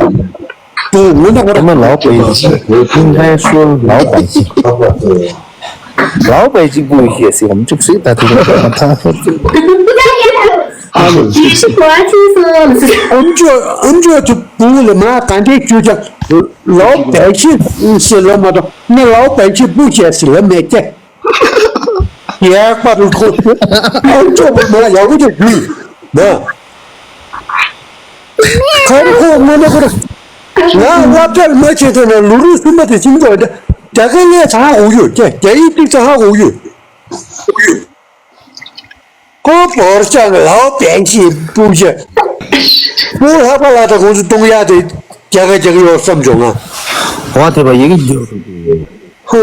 འདུག་ངོ་ན་ཁོ་རང་ཨ་མ་ལའོ་པའི་ཅིག་ཁྱིམ་ཁའི་སྲོལ་ལའོ་པའི་ཅིག་ལའོ་པའི་ཅིག་པུ་ཤེས་སི་ཧམ་ཅུག་སི་ད་དེ་ལ་ཐང་ཐང་། ཨ་ནི། ཡེ་ཤུ་གོ་བ་ཆེན་སོང་། ཨམ་ཅོག་ཨམ་ཅོག་ཚོ་བུ་ལ་མ་ག་འདྲའི་ཅུ་ཅག་ལའོ་བེ་ཤི་ཟེར་ལ་མ་གཏོགས་ནི་ལའོ་བེ་ཤི་བུ་བྱས་ཟེར་ལ་མེད་ཀྱེ། ཡག་པ་རུ་ཁོ་ཨམ་ཅོག་བུ་མ་ཡག་པོ་ཅིག་ཡིན་ན། ཁམ་ཁོ་མ་ན་ཁོ་ར་ང་སློབ་གྲྭར་མ་ཆེ་དོན་ན་ལུ་རུ་གསུམ་པ་དེ་ཤིང་ཏོག་དེ་རྒྱ་སྐད་ལས་ཚ་ཧ་གོ་ཡོད་ཀྱེ། རྒྱ་ཡིག་ཏིག་ཚ་ཧ་གོ་ཡོད། ཁོ་བོར་ཅང་ལའོ་བན་ཆི་སྤུ་ཅེ། སྤུ་ལྷག་པ་ལ་ད་ཁོང་ཚོ་གཏོང་ཡག་དེ་རྒྱ་ག་རྒྱ་ག་ཡོད་བསམ་བྱུང་ང་། འོ་དེ་བ་ཡི་གེ་འགྱུར། ཧུ།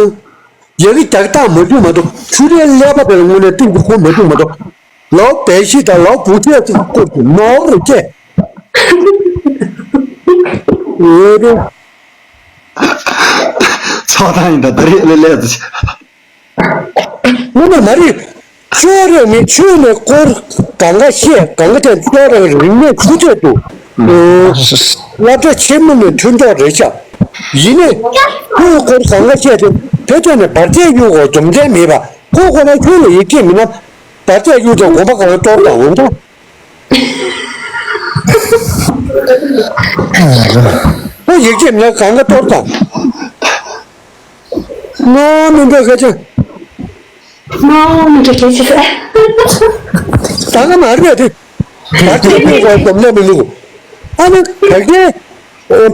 ཡི་གེ་རྒྱག་སྟངས་མ་བྱུང་མ་གཏོགས་ཆུ་རའི་ཀླད་པ་དེ་ལ་དངོས་གནས་ཏིང་གི་ཁོ་མ་བྱུང་མ་གཏོགས། ལའོ་བན་ཆི་དང་ལའོ་བུ་ཆེ་ཚོ་སྐོར་གྱི་ནོར་རེ་ཅེ། འོ་དེ། ཚོགས་དང་ཡིན་ད་ད་རེས་ལས་ལས་ཚོ། དངོས་གནས་མ་རེད། ཆོས་རེད་མི་ཆོས་ནས་སྐོར་གང་ག་བཤད་གང་ག་དེ་ཆོས་རེད་རིག་གནས་ཆུ་ཚད་དུ། སློབ་གྲྭ་ཆེན་མོ་ནས་ཐོན་ཐོག་རེད་ཤག་ཡིན་ནས་ཆོས་སྐོར་གང་ག་བཤད་དེ་ཕལ་ཆེར་ནས་བར་ཆད་གཡུག་གོ་རྒྱུ་མཚན་མེད་པ་ཁོ་ཁོ་ན་ཆོས་ལ་ཡིད་ཆེས་མིན་ན་བར་ཆད་གཡུག་དང་དགོན་པ་གང་གཏོར་དང་འོང་ད། ཁོ་ཡིད་ཆེས་མིན་ན་གང་ག་གཏོར་དང་། ང་མི་འདོད་སྐད་ཆ། ང་མི་འདོད་སྐད་ཆ། ད་ག་མ་རེད་དེ། ད་ཁྱེད་ཀྱིས་གོ་སྡོམ་ལས་མི་འདུག་ཨ་ནི་ད་གིན་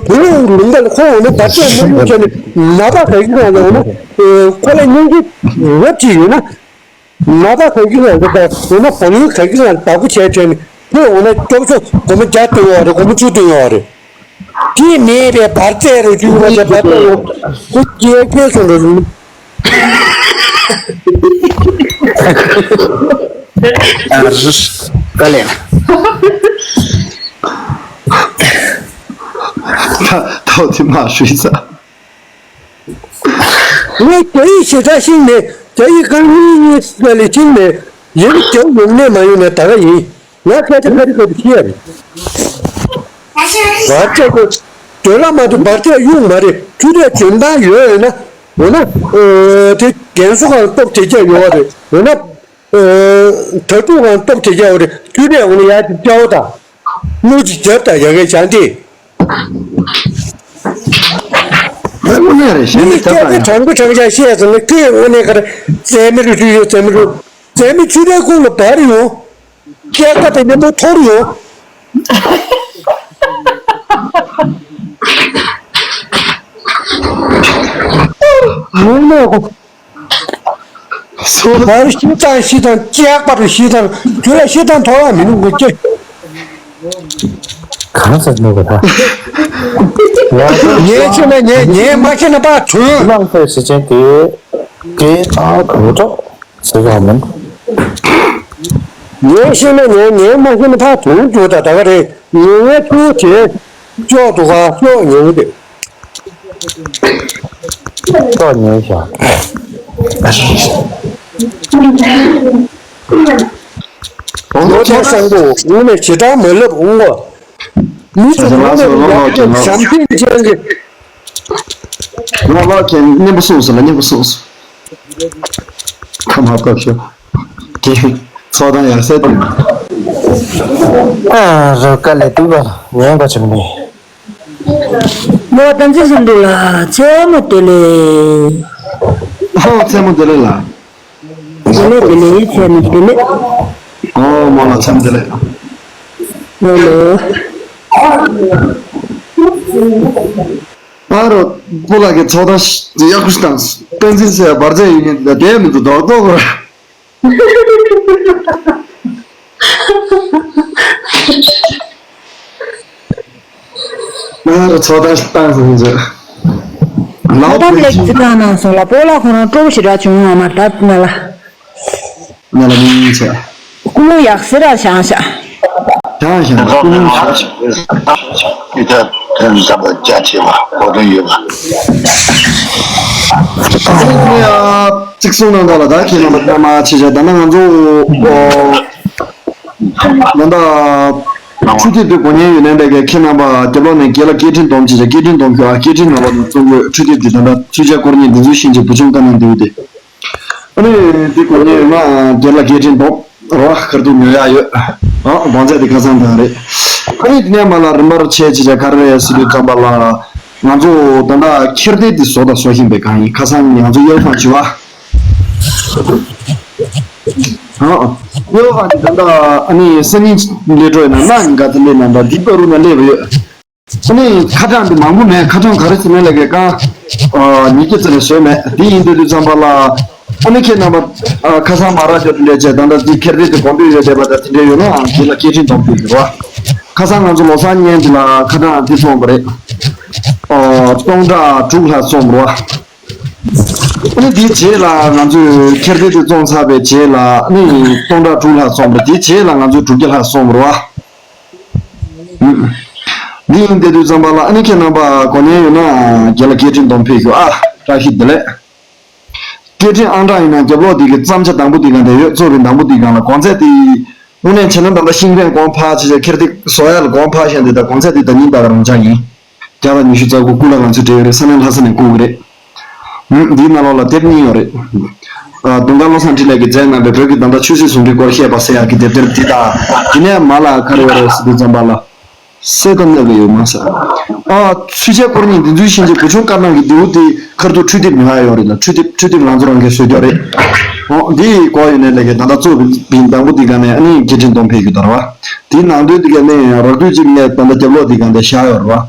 བུ་ལུང་པ་ལ་ཁོ་འོང་ན་ད་ལྟ་མ་ཡོང་བྱས་ནས་ནག་པ་ག་གི་ནང་ལ་འོང་ན་ཁོ་ལ་སྙིང་རྗེ་རབ་ཅིག་ཡོད་ན། ནག་པ་ག་གི་ང་འདི་ལྟར་འོ་ན་བུ་ལོན་ག་གི་ང་བདག་པོ་བྱས་བྱས་ནས་ཁོས་འོ་ན་སྐྱོབ་ཚོ་སྒོར་མོ་བརྒྱ་སྟོན་ཡོད་རེད། སྒོར་མོ་བཅུ་སྟོན་ཡོད་རེད། དེ་མེད་པའི་བར་ཆད་རེད། བཅུ་པ་ཚོ་བར་ཆད་རེད། ཁོ་སྐྱེས་ཁྱོད་སོང་རེད། ཨ་རུ་དཀའ་ལས། ད་ཐོག་དེ་མ་ཞུས་ས། ངས་རྒྱ་ཡིག་ཞེ་དྲག་ཤེས་མེད། རྒྱ་ཡིག་རྐང་གཉིས་གཉིས་ཙམ་ལས་ཤེས་མེད། ཡིན་རྒྱ་ཡོང་ནས་མ་ཡོང་ནས་ད་ག་ཡིན། ང་སྐད་ཆ་ཁ་རི་ཁ་རི་ཤེས་ཡ་རེད། བར་ཆད་ཀྱི་དོན་ལ་མ་ཐུག་བར་ཆད་གཡུག་མ་རེད། ཆུ་རས་འཇོན་ཐང་ཡོད་ཡོད་ན་འོ་ན་དེ་རྒན་གསོ་གང་སྟོབས་དེ་རྒྱ་ཡོད་རེད། འོ་ན་དྭ་ཕྲུག་གང་སྟོབས་དེ་རྒྱ་ཡོད་རེད། ཆུ་རས་འོ་ན་ཡར་ཅིག་སྐྱ་བོ་དང་། གླུ་ཅིག་རྒྱབ་དང་ཡ་གའི་བྱང་དེ། དངོས་གནས་རེད། གཞན་མི་ཐབས་དང་། དྲང་པོ་དྲང་བཞག་བཤད་ཟེར་ན་ཁོས་དངོས་གནས་ག་རེ་རྩེད་མི་རུ་ཞུ་ཡོད། རྩེད་མི་རུ་རྩེད་མི་ཆུ་རའི་ཁུག་ལ་འབར་ཡོང་། སྐྱེས་ཀ་དང་མཉམ་པོ་འཐོར་ཡོང་། དངོས་གནས་གོ། སོ་བར་ཤི་དང་ཤི་དང་སྐྱེས་པར་ཤི་དང་ཁྱོད་ལ་ཤི་དང་ཐོག་ལ་མི་ནུ་གོ་ཀྱེ། གང་ཟེར་ནོ་གོ་ད། ངས་ཤི་ན་ངས་ངས་མ་ཤི་ན་པ་དུས། ནང་པའི་སྲིད་ཅན་དེ་དེ་ད་གོ་ཐོག་ཟེར་ག་མིན། ངས་ཤི་ན་ངས་ངས་མ་ཤི་ན་ད་དུང་དུ་ད་ད་ག་རེད། ངས་ངས་ཐུག་དེ་ཅོག་ཏུ་ག་ཤོག་ཉེ་བོ་དེ། ཤོག་ཉེ་བོ་ཤོག་ལོ་ཐོག་སང་པོ་དངོས་གནས་ཞེ་དྲག་མ་ལབ་འོང་བ། མི་ཚོ་ལོ་ནས་ལོ་ཡག་གི་བྱམས་སེམས་ཅན་གྱི། ལོ་ལོ་ཁྱེད་སྙན་པོ་གསུངས་སོང་ལ། སྙན་པོ་གསུངས་སོང་། ཁ་མ་བབས་ཤོག་ཀྱེ། ཚོགས་དང་ཡར་སེ་དེ། ཨ་རོ་དཀའ་ལས་སྡུག་པ་ཉན་པ་བྱུང་ནས། མོ་བསྟན་འཛིན་སུ་འདུག་ལ་ཚེ་མོ་དེ་ལས། ཨོ་ཚེ་མོ་དེ་ལས་ལ། དེ་ལས་དེ་ལས་ཚེ་མོ་དེ་ལས། ཨོ་མོ་ལ་ཚེ་མོ་དེ་ལས། ཡོ་ལོ། ཨ་རོ་སྤོ་ལགས་ཀྱི་ཚོགས་དང་ཡག་པོ་ཞིག་དང་བསྟན་འཛིན་ཟེར་བར་ཆད་ཡིན་ངེས་དེ་མི་འདུག་རྡོག་རྡོག་ར། ང་རང་ཚོ་ལྟར་བཏང་ཟིན་ཟེར། ལའོ་ཚོ་ཐམས་ལེགས་ཅི་གང་གནང་སོང་ལ། སྤོ་ལགས་ཁོ་རང་སྤྲོ་པོ་ཞེ་དྲག་བྱུང་ཡོང་བ་མ་རེད་ད་ང་ལ། ང་ལ་མིན་ཆེ། ཀུ་མུ་ཡག་སེ་ར་བྱང་ཤག་བྱང་ཤག་ཀུ་མུ་ཤག་ཤག་ཨི་ཐ་ཐན་ཟམ་པ་རྒྱ་ཆེ་བ་གོ་དོན་ཡོད་པ། ཨ་ནི་ཡ་གཅིག་གསུང་གནང་དག་ལ་ད་ཁྱེད་རྣམ་པ་ཚང་མ་ཆེ་ཆེ་ད་ནང་ང་ཚོ། ད་ལྟ་ཆུ་ཚོད་དུ་གོ་མཁན་ཡོད་ནའི་འདྲ་གི་ཁྱེད་རྣམ་པ་རྒྱབ་ལོགས་ནས་རྒན་ལགས་སྐད་འཕྲིན་སྡོམ་བྱེད་ཀྱི་སྐད་འཕྲིན་སྡོམ་རྒྱུ་ཨ་སྐད་འཕྲིན་ནང་ལོགས་ནས་བཙུགས་དགོས་ཆུ་ཚོད་དུ་ད་ལྟ་ཚུལ་ཆ་སྐོར་གཉིས་འདི་ཚོ་ཤེས་ཀྱི་བུ་ཆུང་བཀའ་གནང་འདུག་སྟེ། ཨ་ནི་འདི་གོ་མཁན་ཡོད་ན་རྒན་ལགས་སྐད་འཕྲིན་སྡོམ་རོགས་ཁར་ཐུག་ཉོ་ཡག་ཡོད། ཨ་གོང་ཚད་དེ་ཁ་སང་དང་རེད། ཨ་ནི་དེ་ནས་མ་ལ་རིམ་པར་བྱས་ཅི་བྱ་ག་རེ་རེད་ཟེར་དུས་ཙམ་པ་ལ། ང་ཚོ་ད་ལྟ་ཁྱེར་ཏེ་དེ་བཟོ་དང་བཟོ་བཞིན་པའི་གང་ཡིན་ཁ་སང་ང་ཚོ་ཡོལ་ཁང་བྱི་བ། ཨ་ཡོལ་ཁང་དེ་ད་ལྟ་ཨ་ནི་སང་ཉིན་སླེབས་འགྲོ་ཡིན་ན་གནངས་ཉིན་ག་ཚོད་སླེབས་ན་འདྲ་འདི་བར་དུ་ན་སླེབས་ཡོད། ཨ་ནི་ཁ་གྲངས་འདི་མང་པོ་མེད། ཁ་གྲངས་ག་རེ་ཟེར་ན་ལས་ཀའི་རྐང་ཉིས་བརྒྱ་ཙམ་ལས་བཟོས་མེད། དེ་ཡིན་དུས་དུས་ཙམ་པ་ལ་ཨ་ནི་ཁྱེད་རྣམ་པ་ཁ་སང་མ་ར་ཅོ་དེ་འདྲས་བྱས་ད་ལྟ་འདི་ཁྱེར་དེ་དེ་གོང་འདུས་ཡོད་བསྡད་པ་དང་དེ་འདྲས་ཡོད་ན་འདི་ལ་སྐད་འཕྲིན་གཏོང་ཕུལ་གྱི་རེད་བ། ཁ་སང་ང་ཚོ་ལོ་གསར་བརྙན་འདི་ལ་ཁ་གྲངས་འདི་སོང་བ་རེད། སྟོང་ཕྲག་དྲུག་ལྷག་སོང་བ་རེད་བ། ཨ་ནི་དེའི་རྗེས་ལ་ང་ཚོས་ཁྱེར་དེ་དེ་བཙོང་ཚར་བའི་རྗེས་ལ་ཨ་ནི་སྟོང་ཕྲག་དྲུག་ལྷག་སོང་བ་རེད། དེའི་རྗེས་ལ་ང་ཚོས་དྲུག་བརྒྱ་ལྷག་སོང་བ་རེད་བ། འདི་ཡིན་བསྡད་དུས་ཙམ་པ་ལ་ཨ་ནི་ཁྱེད་རྣམ་པ་གོ་མཁན་ཡོད་ན་རྒན་ལགས་སྐད་འཕྲིན་གཏོང་ཕེབས་ཤོག་ཨ། བཀྲ་ཤིས་བདེ་ལེགས། སྐད་འཕྲིན་ཨང་གྲངས་ཡིན་ན་རྒྱབ་ལོགས་འདི་གི་རྩམ་ཆ་དང་པོ་འདི་གང་དེ་ཡོད། གཙོ་བའི་དང་པོ་འདི་གང་ལ་གོང་ཚད་དེ་དངོས་གནས་བྱས་ན་ད་ལྟ་ཤིང་ཕན་གོང་འཕར་བྱས་ཁྱེར་ཏེ་བཟོ་ཡ་ལ་གོང་འཕར་བཞག་འདི་ད་གོང་ཚད་འདི་ད་ཉིན་ལྟར་རང་འཇགས་ཡིན། བརྒྱ་དང་ཉི་ཤུ་རྩ་དགུ་སྐུ་ལ་ང་ཚོས་སྤྲད་ཡོད་རེད། ས་གནས་ལྷ་ས་ནས་བསྐུར་གི་རེད། འདིའི་ནང་ལོགས་ལ་དེབ་གཉིས་ཡོད་རེད། ཨ་དུང་དཀར་བློ་བཟང་འཕྲིན་ལས་ཀྱིས་མཛད་གནང་བའི་བོད་ཀྱི་ད་ལྟ་ཆོས་སྲིད་ཟུང་འབྲེལ་སྐོར་བཤད་པ་ཟེར་ཡག་གི་དེབ་ཐེར་འདི་དང་། དེ་ནས་མ་ལ་ག་རེ་ཡོད་རེད་ཟེར་དུས་ཙམ་པ་ལ། གསེར་དང་གནས་པའི་ཡུལ་མ་ཟེར། ཨ་ཚུལ་ཆད་སྐོར་གཉིས་འདི་ཚོའི་ཤན་ཆེ་བུ་ཆུང་དཀར་ནག་གི་རྡེའུ་དེ་ཁར་ཐུག་འཕྲུལ་དེབ་ཉོ་ཡ་ཡོད་རེད་ལ། འཕྲུལ་དེབ་འཕྲུལ་དེབ་ང་ཚོ་རང་གིས་བཟོས་ཀྱི་ཡོད་རེད། ཨོ་འདི་གོ་ཡོད་ནས་ལས་ཀའི་ད་ལྟ་གཙོ་བོ་བིན་དང་པོ་འདི་ག་ནས་ཨ་ནི་སྐད་འཕྲིན་གཏོང་ཕེབས་ཀྱི་འདུག་ར་བ། དེའི་ནང་དོན་འདི་ག་ནས་རགས་བསྡུས་གཅིག་ནས་ད་ལྟ་རྒྱབ་ལོགས་འདི་ག་ནས་བཞག་ཡོད་རེད་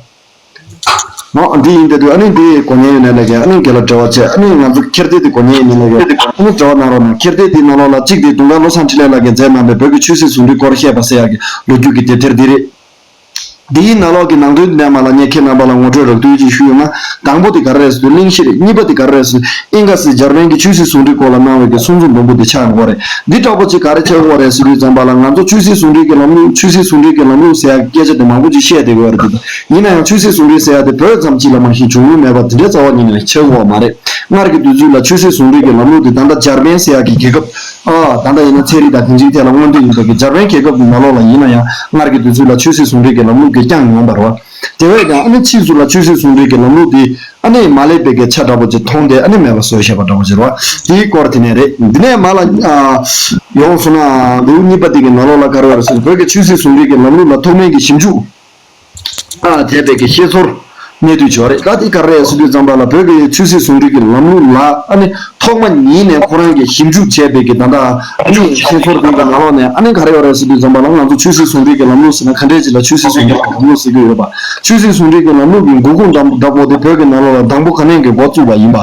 བ། ཨོ་འདི་ཡིན་དེ་དུས་ཨ་ནི་འདི་གོ་མཁན་ཡོད་ནས་ལས་ཀའི་ཨ་ནི་རྒན་ལ་འབྲེལ་བ་བྱས། ཨ་ནི་ང་ཚོ་ཁྱེར་ཏེ་འདི་གོ་མཁན་ཡོད་ནས་ལས་ཀའི་ཨ་ནི་འབྲེལ་བ་གནང་རོགས་གནང་། ཁྱེར་ཏེ་འདི་ནང་ལོགས་ལ་གཅིག་དེ་དུང་དཀར་བློ་བཟང་འཕྲིན་ལས་ལགས་ཀྱིས་མཛད་གནང་བའི་བོད་ཀྱི་ཆོས་སྲིད་ཟུང་འབྲེལ་སྐོར་བཤད་པ་ཟེར་ཡག་གི་ལོ་རྒྱུས་ཀྱི་དེབ་ཐེར་འདི་རེད། འདིའི་ནང་ལོགས་ཀྱི་ནང་དོན་འདི་ནས་མ་ལ་ངས་ཁྱེད་རྣམ་པ་ལ་ངོ་སྤྲོད་རགས་བསྡུས་ཅིག་ཞུ་ཡོང་ན། དང་པོ་དེ་ག་རེ་རེད་ཟེར་དུས་གླེང་གཞི་རེད། གཉིས་པ་དེ་ག་རེ་རེད་ཟེར་དུས་ཨིན་ག་སི་འཇར་པན་གྱི་ཆོས་སྲིད་ཟུང་འབྲེལ་སྐོར་ལ་གནང་བའི་གི་གསུང་རྩོམ་འབུམ་པོ་དེ་ཆགས་ཡོང་གི་རེད། འདི་འདྲ་པོ་ཅིག་ག་རེ་ཆགས་ཡོང་བ་རེད་ཟེར་དུས་ཙམ་པ་ལ་ང་ཚོ་ཆོས་སྲིད་ཟུང་འབྲེལ་གྱི་ལམ་ལུགས་ཆོས་སྲིད་ཟུང་འབྲེལ་གྱི་ལམ་ལུགས་ཟེར་ཡག་སྐད་ཆ་དེ་མང་པོ་ཅིག་བཤད་བསྡད་ཡོད་རེད་འདུག་ཡིན་ན་ཡང་ཆོས་སྲིད་ཟུང་འབྲེལ་ཟེར་ཡག་དེ་བོད་ཙམ་ཅིག་ལ་མ་གཞི་འབྱུང་མྱོང་མེད་པ་དེ་འདྲའི་རྩ་བ་ཉིད་ནས་ཆགས་ཡོང་བ་མ་རེད། སྔར་གྱི་དུས་ཚོད་ལ་ཆོས་སྲིད་ཟུང་འབྲེལ་གྱི་ལམ་ལུགས་དེ་ད་ལྟ་འཇར་པན་ཟེར་ཡག་གི་རྒྱལ་ཁབ། ཨ་ད་ལྟ་ཡིན་ན་ཚན་རིག་དང་དེང་ཆའི་ཐད་ལ་སྔོན་ཐོན་ཡིན་པའི་གི་འཇར་པན་རྒྱལ་ཁབ་ཀྱི་ནང་ལོགས་ལ་ཡིན་ན་ཡང་སྔར་གྱི་དུས་ཚོད་ལ་ཆོས་སྲིད་ཟུང་འབྲེལ་གྱི་ལམ་ལུགས་དེ་བསྐྱངས་ཡོང་བ་རེད་བ། དེ་བས་ཀྱང་ཨ་ནི་ཕྱིས་སུ་ལ་ཆོས་སྲིད་ཟུང་འབྲེལ་གྱི་ལམ་ལུགས་དེ་ཨ་ནི་མ་སླེབས་པའི་གི་ཆ་འདྲ་པོ་ཅིག་མཐོང་སྟེ་ཨ་ནི་མེད་པ་བཟོས་བཞག་པ་འདྲ་པོ་ཅིག་རེད་བ། དེའི་སྐོར་དེ་ནས་རེད། འདི་ནས་མ་ལ་ཨ་ཡོང་སོང་ན་ལེའུ་གཉིས་པ་དེ་གི་ནང་ལོགས་ལ་ག་རེ་ཡོད་རེད་ཟེར་ན་བོད་ཀྱི་ཆོས་སྲིད་ཟུང་འབྲེལ་གྱི་ལམ་ལུགས་ལ་ཐོག་མའི་གི་ཞིབ་འཇུག་ཨ་དེ་བས་ཀྱི་ཤེས་ཚོར་གནས་དུས་ཆོག་རེད། ད་དེ་ག་རེ་ཟེར་དུས་ཙམ་པ་ལ་བོད་ཀྱི་ཆོས་སྲིད་ཟུང་འབྲེལ་གྱི་ལམ་ལུགས་ལ་ཨ་ནི་ཐོག་མ་ཉིད་ནས་ཁོ་རང་གིས་ཞིབ་འཇུག་བྱས་པའི་གི་ད་ལྟ་ཨ་ནི་ཤེས་ཚོར་དེ་གི་ནང་ལོགས་ནས་ཨ་ནི་ག་རེ་ཡོད་རེད་ཟེར་དུས་ཙམ་པ་ལ་ང་ཚོ་ཆོས་སྲིད་ཟུང་འབྲེལ་གྱི་ལམ་ལུགས་ཟེར་ན་ག་འདྲས་ཅིག་ལ་ཆོས་སྲིད་ཟུང་འབྲེལ་གྱི་ལམ་ལུགས་ཟེར་གྱི་ཡོད་པ། ཆོས་སྲིད་ཟུང་འབྲེལ་གྱི་ལམ་ལུགས་ཀྱི་འགོ་ཁུངས་འདྲ་འདྲ་པོ་དེ་བོད་ཀྱི་ནང་ལོགས་ལ་དང་པོ་ག་ནས་གི་འགོ་བཙུགས་པ་ཡིན་པ།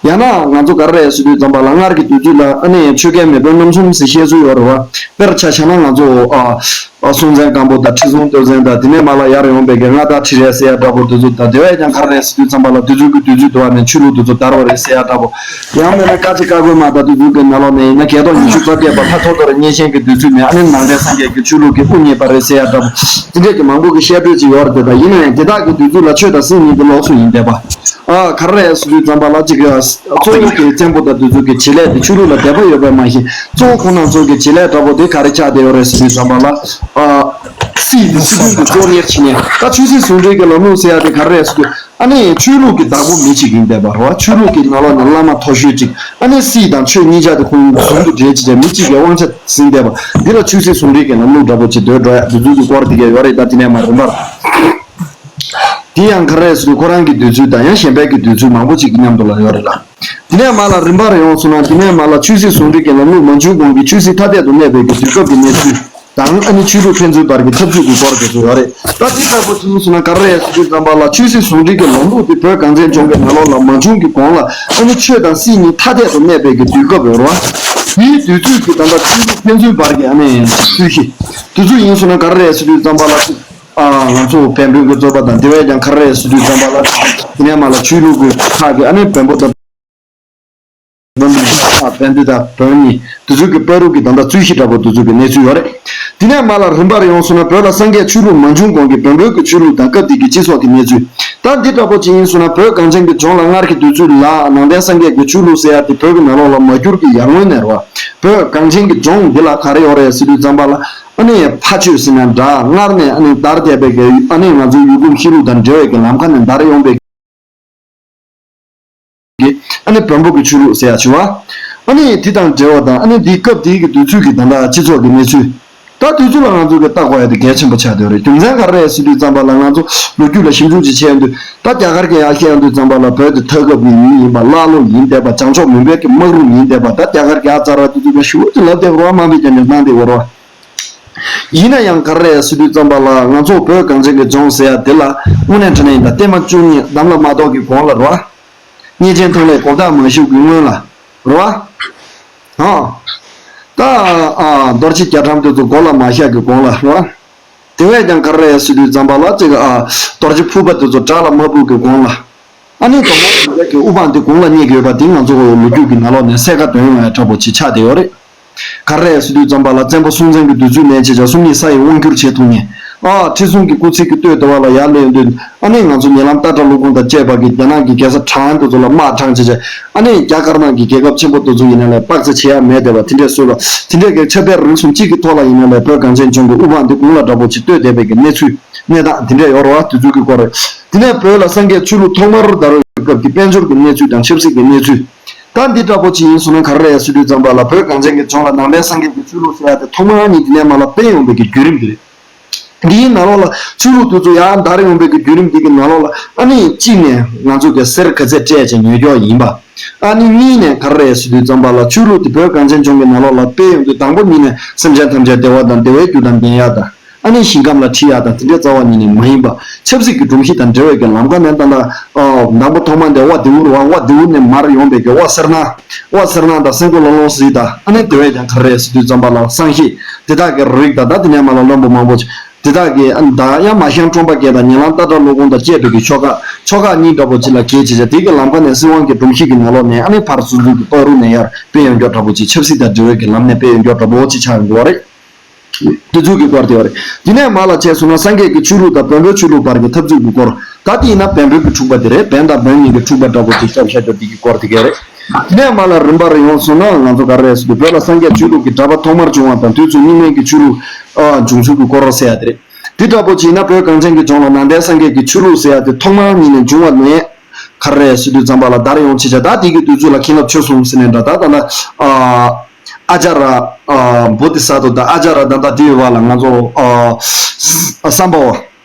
ཡང་ན་ང་ཚོ་ག་རེ་རེད་ཟེར་དུས་ཙམ་པ་ལ་སྔར་གྱི་དུས་ཚོད་ལ་ཨ་ནི་ཆོས་རྒྱལ་མེས་དབོན་རྣམ་གསུམ་ཟེར་བཤད་སྲོལ་ཡོད་རེད་བ། དཔེར་ཆ་བཞག་ན་ང་ཚོ་ཨ། ཨ་སྲོང་བཙན་སྒམ་པོ་དང་ཁྲི་སྲོང་ལྟོ་བཙན་དང་དེ་ནས་མ་ལ་ཡར་ཡོང་པའི་གི་མངའ་བདག་ཁྲི་རལ་ཟེར་ཡ་འདྲ་པོ་དེ་ཚོ་དང་དེ་བས་ཀྱང་ག་རེ་རེད་ཟེར་དུས་ཙམ་པ་ལ་དེ་ཚོ་གི་དུས་ཚོད་དུ་བ་ནས་ཆོས་ལུགས་དེ་ཚོ་དར་བ་རེད་ཟེར་ཡ་འདྲ་པོ། ཡང་མིན་ན་བཀའ་ཆེ་བཀའ་བསྒོ་མ་དང་དེ་ཚོ་གི་ནང་ལོགས་ནས་ཡིན་ན་བརྒྱད་སྟོང་ཉི་ཤུ་རྩ་བརྒྱད་པ་ལྷ་ཐོ་ཐོ་རི་གཉན་གཤེན་གྱི་དུས་ཚོད་ནས་ཨ་ནི་ནང་བསྟན་སངས་རྒྱས་ཀྱི་ཆོས་ལུགས་ཀྱི་དབུ་བརྙེས་པ་རེད་ཟེར་ཡ་འདྲ་པོ། དེ་འདྲས་ཀྱི་མང་པོ་གི་བཤད་སྲོལ་ཅིག་ཡོད་རེད་དེ། ད་ཡིན་ན་ཡང་དེ་དག་གི་དུས་ཚོད་ལ་ཆོས་དང་སྲིད་གཉིས་དེ་ལོགས་སུ་ཡིན་བསྡད་པ། ཨ་ག་རེ་རེད་ཟེར་དུས་ཙམ་པ་ལ་ཅིག་གཙོ་བོ་གི་བཙན་པོ་དང་དེ་ཚོ་གི་བྱེད་ལས་དེ་ཆོས་ལུགས་ལ་དད་པ་ཡོད་པས་མ་གཞི་གཙོ་བོ་ཁོང་རྣམ་ཚོ་གི་བྱེད་ལས་འདྲ་པོ་དེ་ག་རེ་ཆགས་བསྡད་ཡོད་རེད་ཟེར་དུས་ཙམ་པ་ལ་ཨ་སྲིད་དེ་སྲིད་དོན་གྱི་གཙོ་གཉེར་བྱེད་ནས། ད་ཆོས་སྲིད་ཟུང་འབྲེལ་གྱི་ལམ་ལུགས་ཟེར་ཡ་དེ་ག་རེ་རེད་ཟེར་དུས་ཨ་ནི་ཆོས་ལུགས་ཀྱི་བདག་པོ་མི་གཅིག་ཡིན་བསྡད་པ་རེད་བ། ཆོས་ལུགས་ཀྱི་ནང་ལོགས་ནས་བླ་མ་མཐོ་ཤོས་གཅིག་ཨ་ནི་སྲིད་དང་ཆོས་གཉིས་ཆ་དེ་ཁོང་ཟུང་དུ་འབྲེལ་བྱེད་བྱས་མི་གཅིག་གི་དབང་ཆ་ཟིན་བསྡད་པ་འདི་ལ་ཆོས་སྲིད་ཟུང་འབྲེལ་གྱི་ལམ་ལུགས་འདྲ་པོ་ཅིག་འདོད་འགྲོ་ཡ་དེ་ཚོ་གི་སྐོར་དེ་གས་ཡོད་རེད། ད་དེ་ནས་མར་རིམ་པར། དེ་ཡང་ག་རེ་རེད་ཟེར་དུས་ཁོ་རང་གི་དུས་ཚོད་དང་ཡང་གཞན་པའི་གི་དུས་ཚོད་མང་པོ་ཅིག་གི་མཉམ་དུ་ལ་ཡོད་རེད་ལ། དེ་ནས་མར་ལ་རིམ་པར་ཡོང་སོང་ན་དེ་ནས་མར་ལ་ཆོས་སྲིད་ཟུང་འབྲེལ་གྱི་ལམ་ལུགས་མང་ཆུང་གོང་གི་ཆོས་སྲིད་ཐ་དད་དུ་གནས་པའི་གི་དུས་སྐབས་ཀྱི་གནས་ཚུལ་དང་ཨ་ནི་ཆོས་ལུགས་ཕན་ཚུན་བར་གྱི་འཐབ་རྩོད་ཀྱི་སྐོར་དེ་ཚོ་ཡོད་རེད། ད་དེ་ལྟ་བུ་ཅིག་ཡིན་སོང་ན་ག་རེ་རེད་ཟེར་དུས་ཙམ་པ་ལ་ཆོས་སྲིད་ཟུང་འབྲེལ་གྱི་ལམ་ལུགས་དེ་བོད་གངས་ཅན་ལྗོངས་ཀྱི་ནང་ལོགས་ལ་མང་ཆུང་གི་གོང་ལ་ཨ་ནི་ཆོས་དང་སྲིད་གཉིས་ཐ་དད་དུ་གནས་པའི་གི་དུས་སྐབས་ཡོད་རེད་བ། དེའི་དུས་ཚོད་ཀྱི་ད་ལྟ་ཆོས་ལུགས་ཕན་ཚུན་བར་གྱི་ཨ་ནི་རྩོད་གཞི་དེ་ཚོ་ཡིན་སོང་ན་ག་རེ་རེད་ཟེར་དུས་ཙམ་པ་ལ། ཨ་ང་ཚོ་བན་བོན་གྱི་རྩོད་པ་དང་དེ་བས་ཀྱང་ག་རེ་རེད་ཟེར་དུས་ཙམ་པ་ལ་དེ་ནས་མར་ལ་ཆོས་ལུགས་ཀྱི་ཁག་གི་ཨ་ནི་བོན་པོ་དང་བོན་པོ་དང་བོན་གཉིས་དེ་ཚོ་གི་བར་དུ་གི་ད་ལྟ་རྩོད་གཞི་འདྲ་པོ་དེ་ཚོ་གི་གནས་ཚུལ་ཡོད་རེད། དེ་ནས་མར་ལ་རིམ་པར་ཡོང་སོང་ན་བོད་ལ་སངས་རྒྱས་ཆོས་ལུགས་མང་ཆུང་གོང་གི་བོན་པོའི་གི་ཆོས་ལུགས་དང་སྐབས་དེ་གི་སྤྱི་ཚོགས་ཀྱི་གནས་ཚུལ། ད་འདི་འདྲ་པོ་ཅིག་ཡིན་སོང་ན་བོད་གངས་ཅན་གྱི་ལྗོངས་ལ་སྔར་གྱི་དུས་ཚོད་ལ་ནང་བསྟན་སངས་རྒྱས་ཀྱི་ཆོས་ལུགས་ཟེར་ཡ་དེ་བོད་ཀྱི་ནང་ལོགས་ལ་མ་གྱུར་གྱི་ཡར་སྔོན་ནས་རེད་བ། བོད་གངས་ཅན་གྱི་ལྗོངས་འདི་ལ་ག་རེ་ཡོད་རེད་ཟེར་དུས་ཙམ་པ་ལ། ཨ་ནི་ཕ་ཆོས་ཟེར་ན་འདྲ་སྔར་ནས་ཨ་ནི་དར་བསྡད་པའི་གི་ཨ་ནི་ང་ཚོའི་ཡུལ་གོམས་གཤིས་ལུགས་དང་འབྲེལ་བའི་གི་ལམ་ཁ་ནས་དར་ཡོང་པའི་གི་ཨ་ནི་བོན་པོ་གི་ཆོས་ལུགས་ཟེར་ཡ་བྱུང་བ། ཨ་ནི་དེ་དང་འབྲེལ་བ་དང་ཨ་ནི་དེའི་སྐབས་དེའི་གི་དུས་ཚོད་ཀྱི་ད་ལྟ་སྤྱི་ཚོགས་ཀྱི་གནས་ཚུལ། ད་ ད་དུས་ཚོད་ལ་ང་ཚོ་གི་ལྟ་དགོས་ཡ་དེ་གལ་ཆེན་པོ་ཆགས་བསྡད་ཡོད་རེད། རྒྱུ་མཚན་ག་རེ་རེད་ཟེར་དུས་ཙམ་པ་ལ། ང་ཚོ་ལོ་རྒྱུས་ལ་ཞིབ་འཇུག་ཅིག་བྱས་ཡོང་དུས། ད་རྒྱ་གར་གྱི་ཡར་བཤད་ཡོང་དུས་ཙམ་པ་ལ། བོད་དེ་ཐར་སྐབས་ཀྱི་མི་ཡིན་པ། ཀླ་ཀློ་ཡིན་བསྡད་པ། བྱང་ཕྱོགས་མུན་པའི་གི་སྨག་རུམ་ཡིན་བསྡད་པ། ད་རྒྱ་གར་གྱི་ཨ་ཙ་ར་དེ་ཚོ་ག་ཞུ་ཅིག་ལབ་བསྡད་པ་རེད་བ། དམའ་འབེབས་རྒྱབ་ནས་གནང་བསྡད་པ་རེད་བ། ཡིན་ན་ཡང་ག་རེ་རེད་ཟེར་དུས་ཙམ་པ་ལ། ང་ཚོ་བོད་གངས་ཅན་གྱི་ལྗོངས་ཟེར་ཡ་དེ་ལ་དངོས་གནས་དྲང་གནས་ཡིན་ད། བརྟན་མ་བཅུ་གཉིས་འདམ་ལ་མ་གཏོགས་ཀྱི་གོང་ལ་རེད་བ། གཉན་ཆེན་ཐང་ལྷའི་གོ་བརྡ་མ་ཞུགས་ཀྱི་སྔོན་ལ་རེད་བ། ཨ། ད་ཨ་རྡོ་རྗེ་རྒྱ་གྲམ་དེ་ཚོ་མགོ་ལ་མ་བཞག་གི་གོང་ལ་རེད་བ། དེ་བས་ཀྱང་ག་རེ་རེད་ཟེར་དུས་ཙམ་པ་ལ། ཅིག་ཨ། རྡོ་རྗེ་ཕུར་པ་དེ་ཚོ་བྲག་ལ་མ་སྤུབས་ཀྱི་གོང་ལ། ཨ་ནི་དོག་མོ་རིག་གི་དབུ་འཕང་དེ་གོང་ལ་བསྙེགས་ཡོད་པ་དེ་ང་ཚོ་ལོ་རྒྱུས་ཀྱི་ནང་ལོགས་ནས་གསལ་ཁ་འདོན་ཡོང་ཡ་འདྲ་པོ་ཅིག་ཆགས་བསྡད་ཡོད་རེད། ག་རེ་རེད་ཟེར་དུས་ཙམ་པ་ལ། བཙན་པོ་སྲོང་བཙན་གྱི་དུས་ཚོད་ནས་བྱས་བྱས་སུམ་གཉིས་ས་ཡི་དབང་བསྒྱུར་བྱེད་ཐུབ་མཁན། ཨ། ཁྲི་སྲོང་གི་སྐུ་ཚེ་གི་སྟོད་དེ་བ་ལ་ཡར་སླེབས་ཡོང་དུས། ཨ་ནི་ང་ཚོ་ཉེ་ལམ་སྟག་བྲག་ཀླུ་ཁོང་དང་བཅས་པ་གི་རྒྱ་ནག་གི་རྒྱལ་ས་ཁྲང་ཨན་དེ་ཚོ་ལ་དམག་དྲངས་བྱས་བྱས། ཨ་ནི་རྒྱ་དཀར་ནག་གི་རྒྱལ་ཁབ་ཆེན་པོ་དེ་ཚོ་ཡིན་ན་ལས་དཔག་ཚད་བྱེད་ཡ་མེད་བསྡད་པ་དེ་འདྲས་བཟོས་པ། དེ་འདྲས་ཀྱི་ཆབ་དཔལ་རིག་གསུམ་གཅིག་གི་ཐོག་ལ་ཡིན་ན་ལས་བོད་གངས་ཅན་ལྗོངས་ཀྱི་དབུ་འཕང་དེ་གོང་ལ་འདྲ་པོ་ཅིག་བསྟོད་བསྡད་པའི་གི་གནས་ཚུལ། གནས་སྟངས་དེ་འདྲས་ཡོད་རེད་བ། དེ་ཚོ་གི་སྐོར་རེད། དེ་ནས་བོད་ལ་སངས་རྒྱས་ཆོས་ལུགས་ཐོག་མར་དར་བའི་སྐབས་ཀྱི་དཔལ་འབྱོར་གྱི་གནས་ཚུལ་དང་ཆབ་སྲིད་ཀྱི་གནས་ཚུལ། ད་འདི་འདྲ་པོ་ཅིག་ཡིན་སོང་ན་ག་རེ་རེད་ཟེར་དུས་ཙམ་པ་ལ། བོད་གངས་ཅན་གྱི་ལྗོངས་ལ་ནང་བསྟན་སངས་རྒྱས་ཀྱི་ཆོས་ལུགས་ཟེར་ཡ་དེ་ཐོག་མར་ཉིད་དེ་ནས་མར་ལ་སྤེལ་ཡོང་བའི་གི་བརྒྱུད་རིམ་དེ་རེད། འདིའི་ནང་ལོགས་ལ་ཆོས་ལུགས་དེ་ཚོ་ཡར་དར་ཡོང་བའི་གི་བརྒྱུད་རིམ་འདི་གི་ནང་ལོགས་ལ། ཨ་ནི་གཅིག་ནས་ང་ཚོ་གི་གསེར་ག་ཚད་སྤྲད་བྱས་ཉོས་ཀྱོག་ཡིན་པ། ཨ་ནི་གཉིས་ནས་ག་རེ་རེད་ཟེར་དུས་ཙམ་པ་ལ། ཆོས་ལུགས་དེ་བོད་གངས་ཅན་ལྗོངས་ཀྱི་ནང་ལོགས་ལ་སྤེལ་ཡོང་དུས། དང་པོ་ཉིད་ནས་སེམས་ཅན་ཐམས་ཅད་བདེ་བ་དང་བདེ་བའི་རྒྱུ་དང་ལྡན་ཡག་དང་། ཨ་ནི་ཞིང་ཁམས་ལ་འཁྲིད་ཡག་དང་དེ་འདྲའི་རྩ་བ་ཉིད་ནས་མ་ཡིན་པ། ཆབ་སྲིད་ཀྱི་སྒྲོམ་གཞི་དང་འབྲེལ་བའི་གི་ལམ་ཁ་ནས། ད་ལྟ་ཨ་དང་པོ་ཐོག་མ་འདི་དབའ་དེའུ་རེད་བ། དབའ་དེའུ་ནས་མར་ཡོང་བའི་གི་དབའ་གསེར་སྣ། དབའ་གསེར་སྣ་དང་སེང་གོ་ལོ་ལོང་གཟིག་དང་། ཨ་ནི་དེ་བས་ཀྱང་ག་རེ་རེད་ཟེར་དུས་ཙམ་པ་ལ་སང་ཤེས། དེ་དག་གི་རིགས་དང་། ད་དེ་ནས་མར་ལ་བློན་པོ་མང་པོ་ཅིག་དེ་དག་གི། ཨ་ནི་ད་ཡང་མ་ཤང་ཁྲོམ་པ་བརྒྱད་དང་། ཉེ་ལམ་སྟག་བྲག་ཀླུ་ཁོང་དང་བཅས་པའི་གི་ཆོལ་ཁ། ཆོལ་ཁ་གཉིས་འདྲ་པོ་ཅིག་ལ་གྱེས་བྱས་བྱས། དེ་གི་ལམ་ཁ་ནས་སྲིད་དབང་གི་སྒྲོམ་གཞི་གི་ནང་ལོགས་ནས། ཨ་ནི་ཕར་སོ་སོའི་གི་བར་དུ་ནས་ཡར་སྤེལ་ཡོང་ཀྱོག་འདྲ་པོ་ཅིག་ཆབ་སྲིད་དང་འབྲེལ་བའི་གི་ལམ་ནས་སྤེལ་ཡོང་ཀྱོག་འདྲ་པོ་ཅིག་ཆགས་ཡོང་གི་ཡོད་རེད། དེ་ཚོ་གི་སྐོར་དེ་ཡོད་རེད། དེ་ནས་མར་ལ་བྱས་སོང་ན་སངས་རྒྱས་ཀྱི་ཆོས་ལུགས་དང་བོན་པོའི་ཆོས་ལུགས་བར་གྱི་འཐབ་རྩོད་ཀྱི་སྐོར། ད་དེ་ཡིན་ན་བན་བོན་གྱི་འཁྲུག་པ་དེ་རེད། བན་དང་བོན་གཉིས་ཀྱི་འཁྲུག་པ་འདྲ་པོ་ཅིག་ཤར་ཤར་ཀྱོག་དེ་གི་སྐོར་དེ་ག་རེད། དེ་ནས་མར་ལ་རིམ་པར་ཡོང་སོང་ན། ང་ཚོ་ག་རེ་རེད་ཟེར་དུས། བོད་ལ་སངས་རྒྱས་ཆོས་ལུགས་ཀྱི་གྲགས་པ་ཐོག་མར་བྱུང་བ་དང་། དུས་ཚོད་རྙིང་མའི་གི་ཆོས་ལུགས་ཨ་འབྱུང་ཚུལ་གྱི་སྐོར་ཟེར་ཡ་དེ་རེད། དེ་འདྲ་པོ་ཅིག་ཡིན་ན། བོད་གངས་ཅན་གྱི་ལྗོངས་ལ་ནང་བསྟན་སངས་རྒྱས་ཀྱི་ཆོས་ལུགས་ཟེར་ཡ་དེ་ཐོག་མར་ཉིད་ནས་འབྱུང་བ་ནས་ག་རེ་རེད་ཟེར་དུས་ཙམ་པ་ལ་དར་ཡོང་བྱས་བྱས། ད་དེ་གི་དུས་ཚོད་ལ་མཁན་སློབ་ཆོས་གསུམ་ཟེར་ནས་འདྲ། ད་ད་ལྟ་ཨ་ཨ་ཅཱརྱ་ཨ་བོ་དྷི་ས་ཏྭ་དང་། ཨ་ཅཱརྱ་ད་ལྟ་དེའི་བར་ལ་ང་ཚོ་ཨ་སམ་བྷ་ཝ།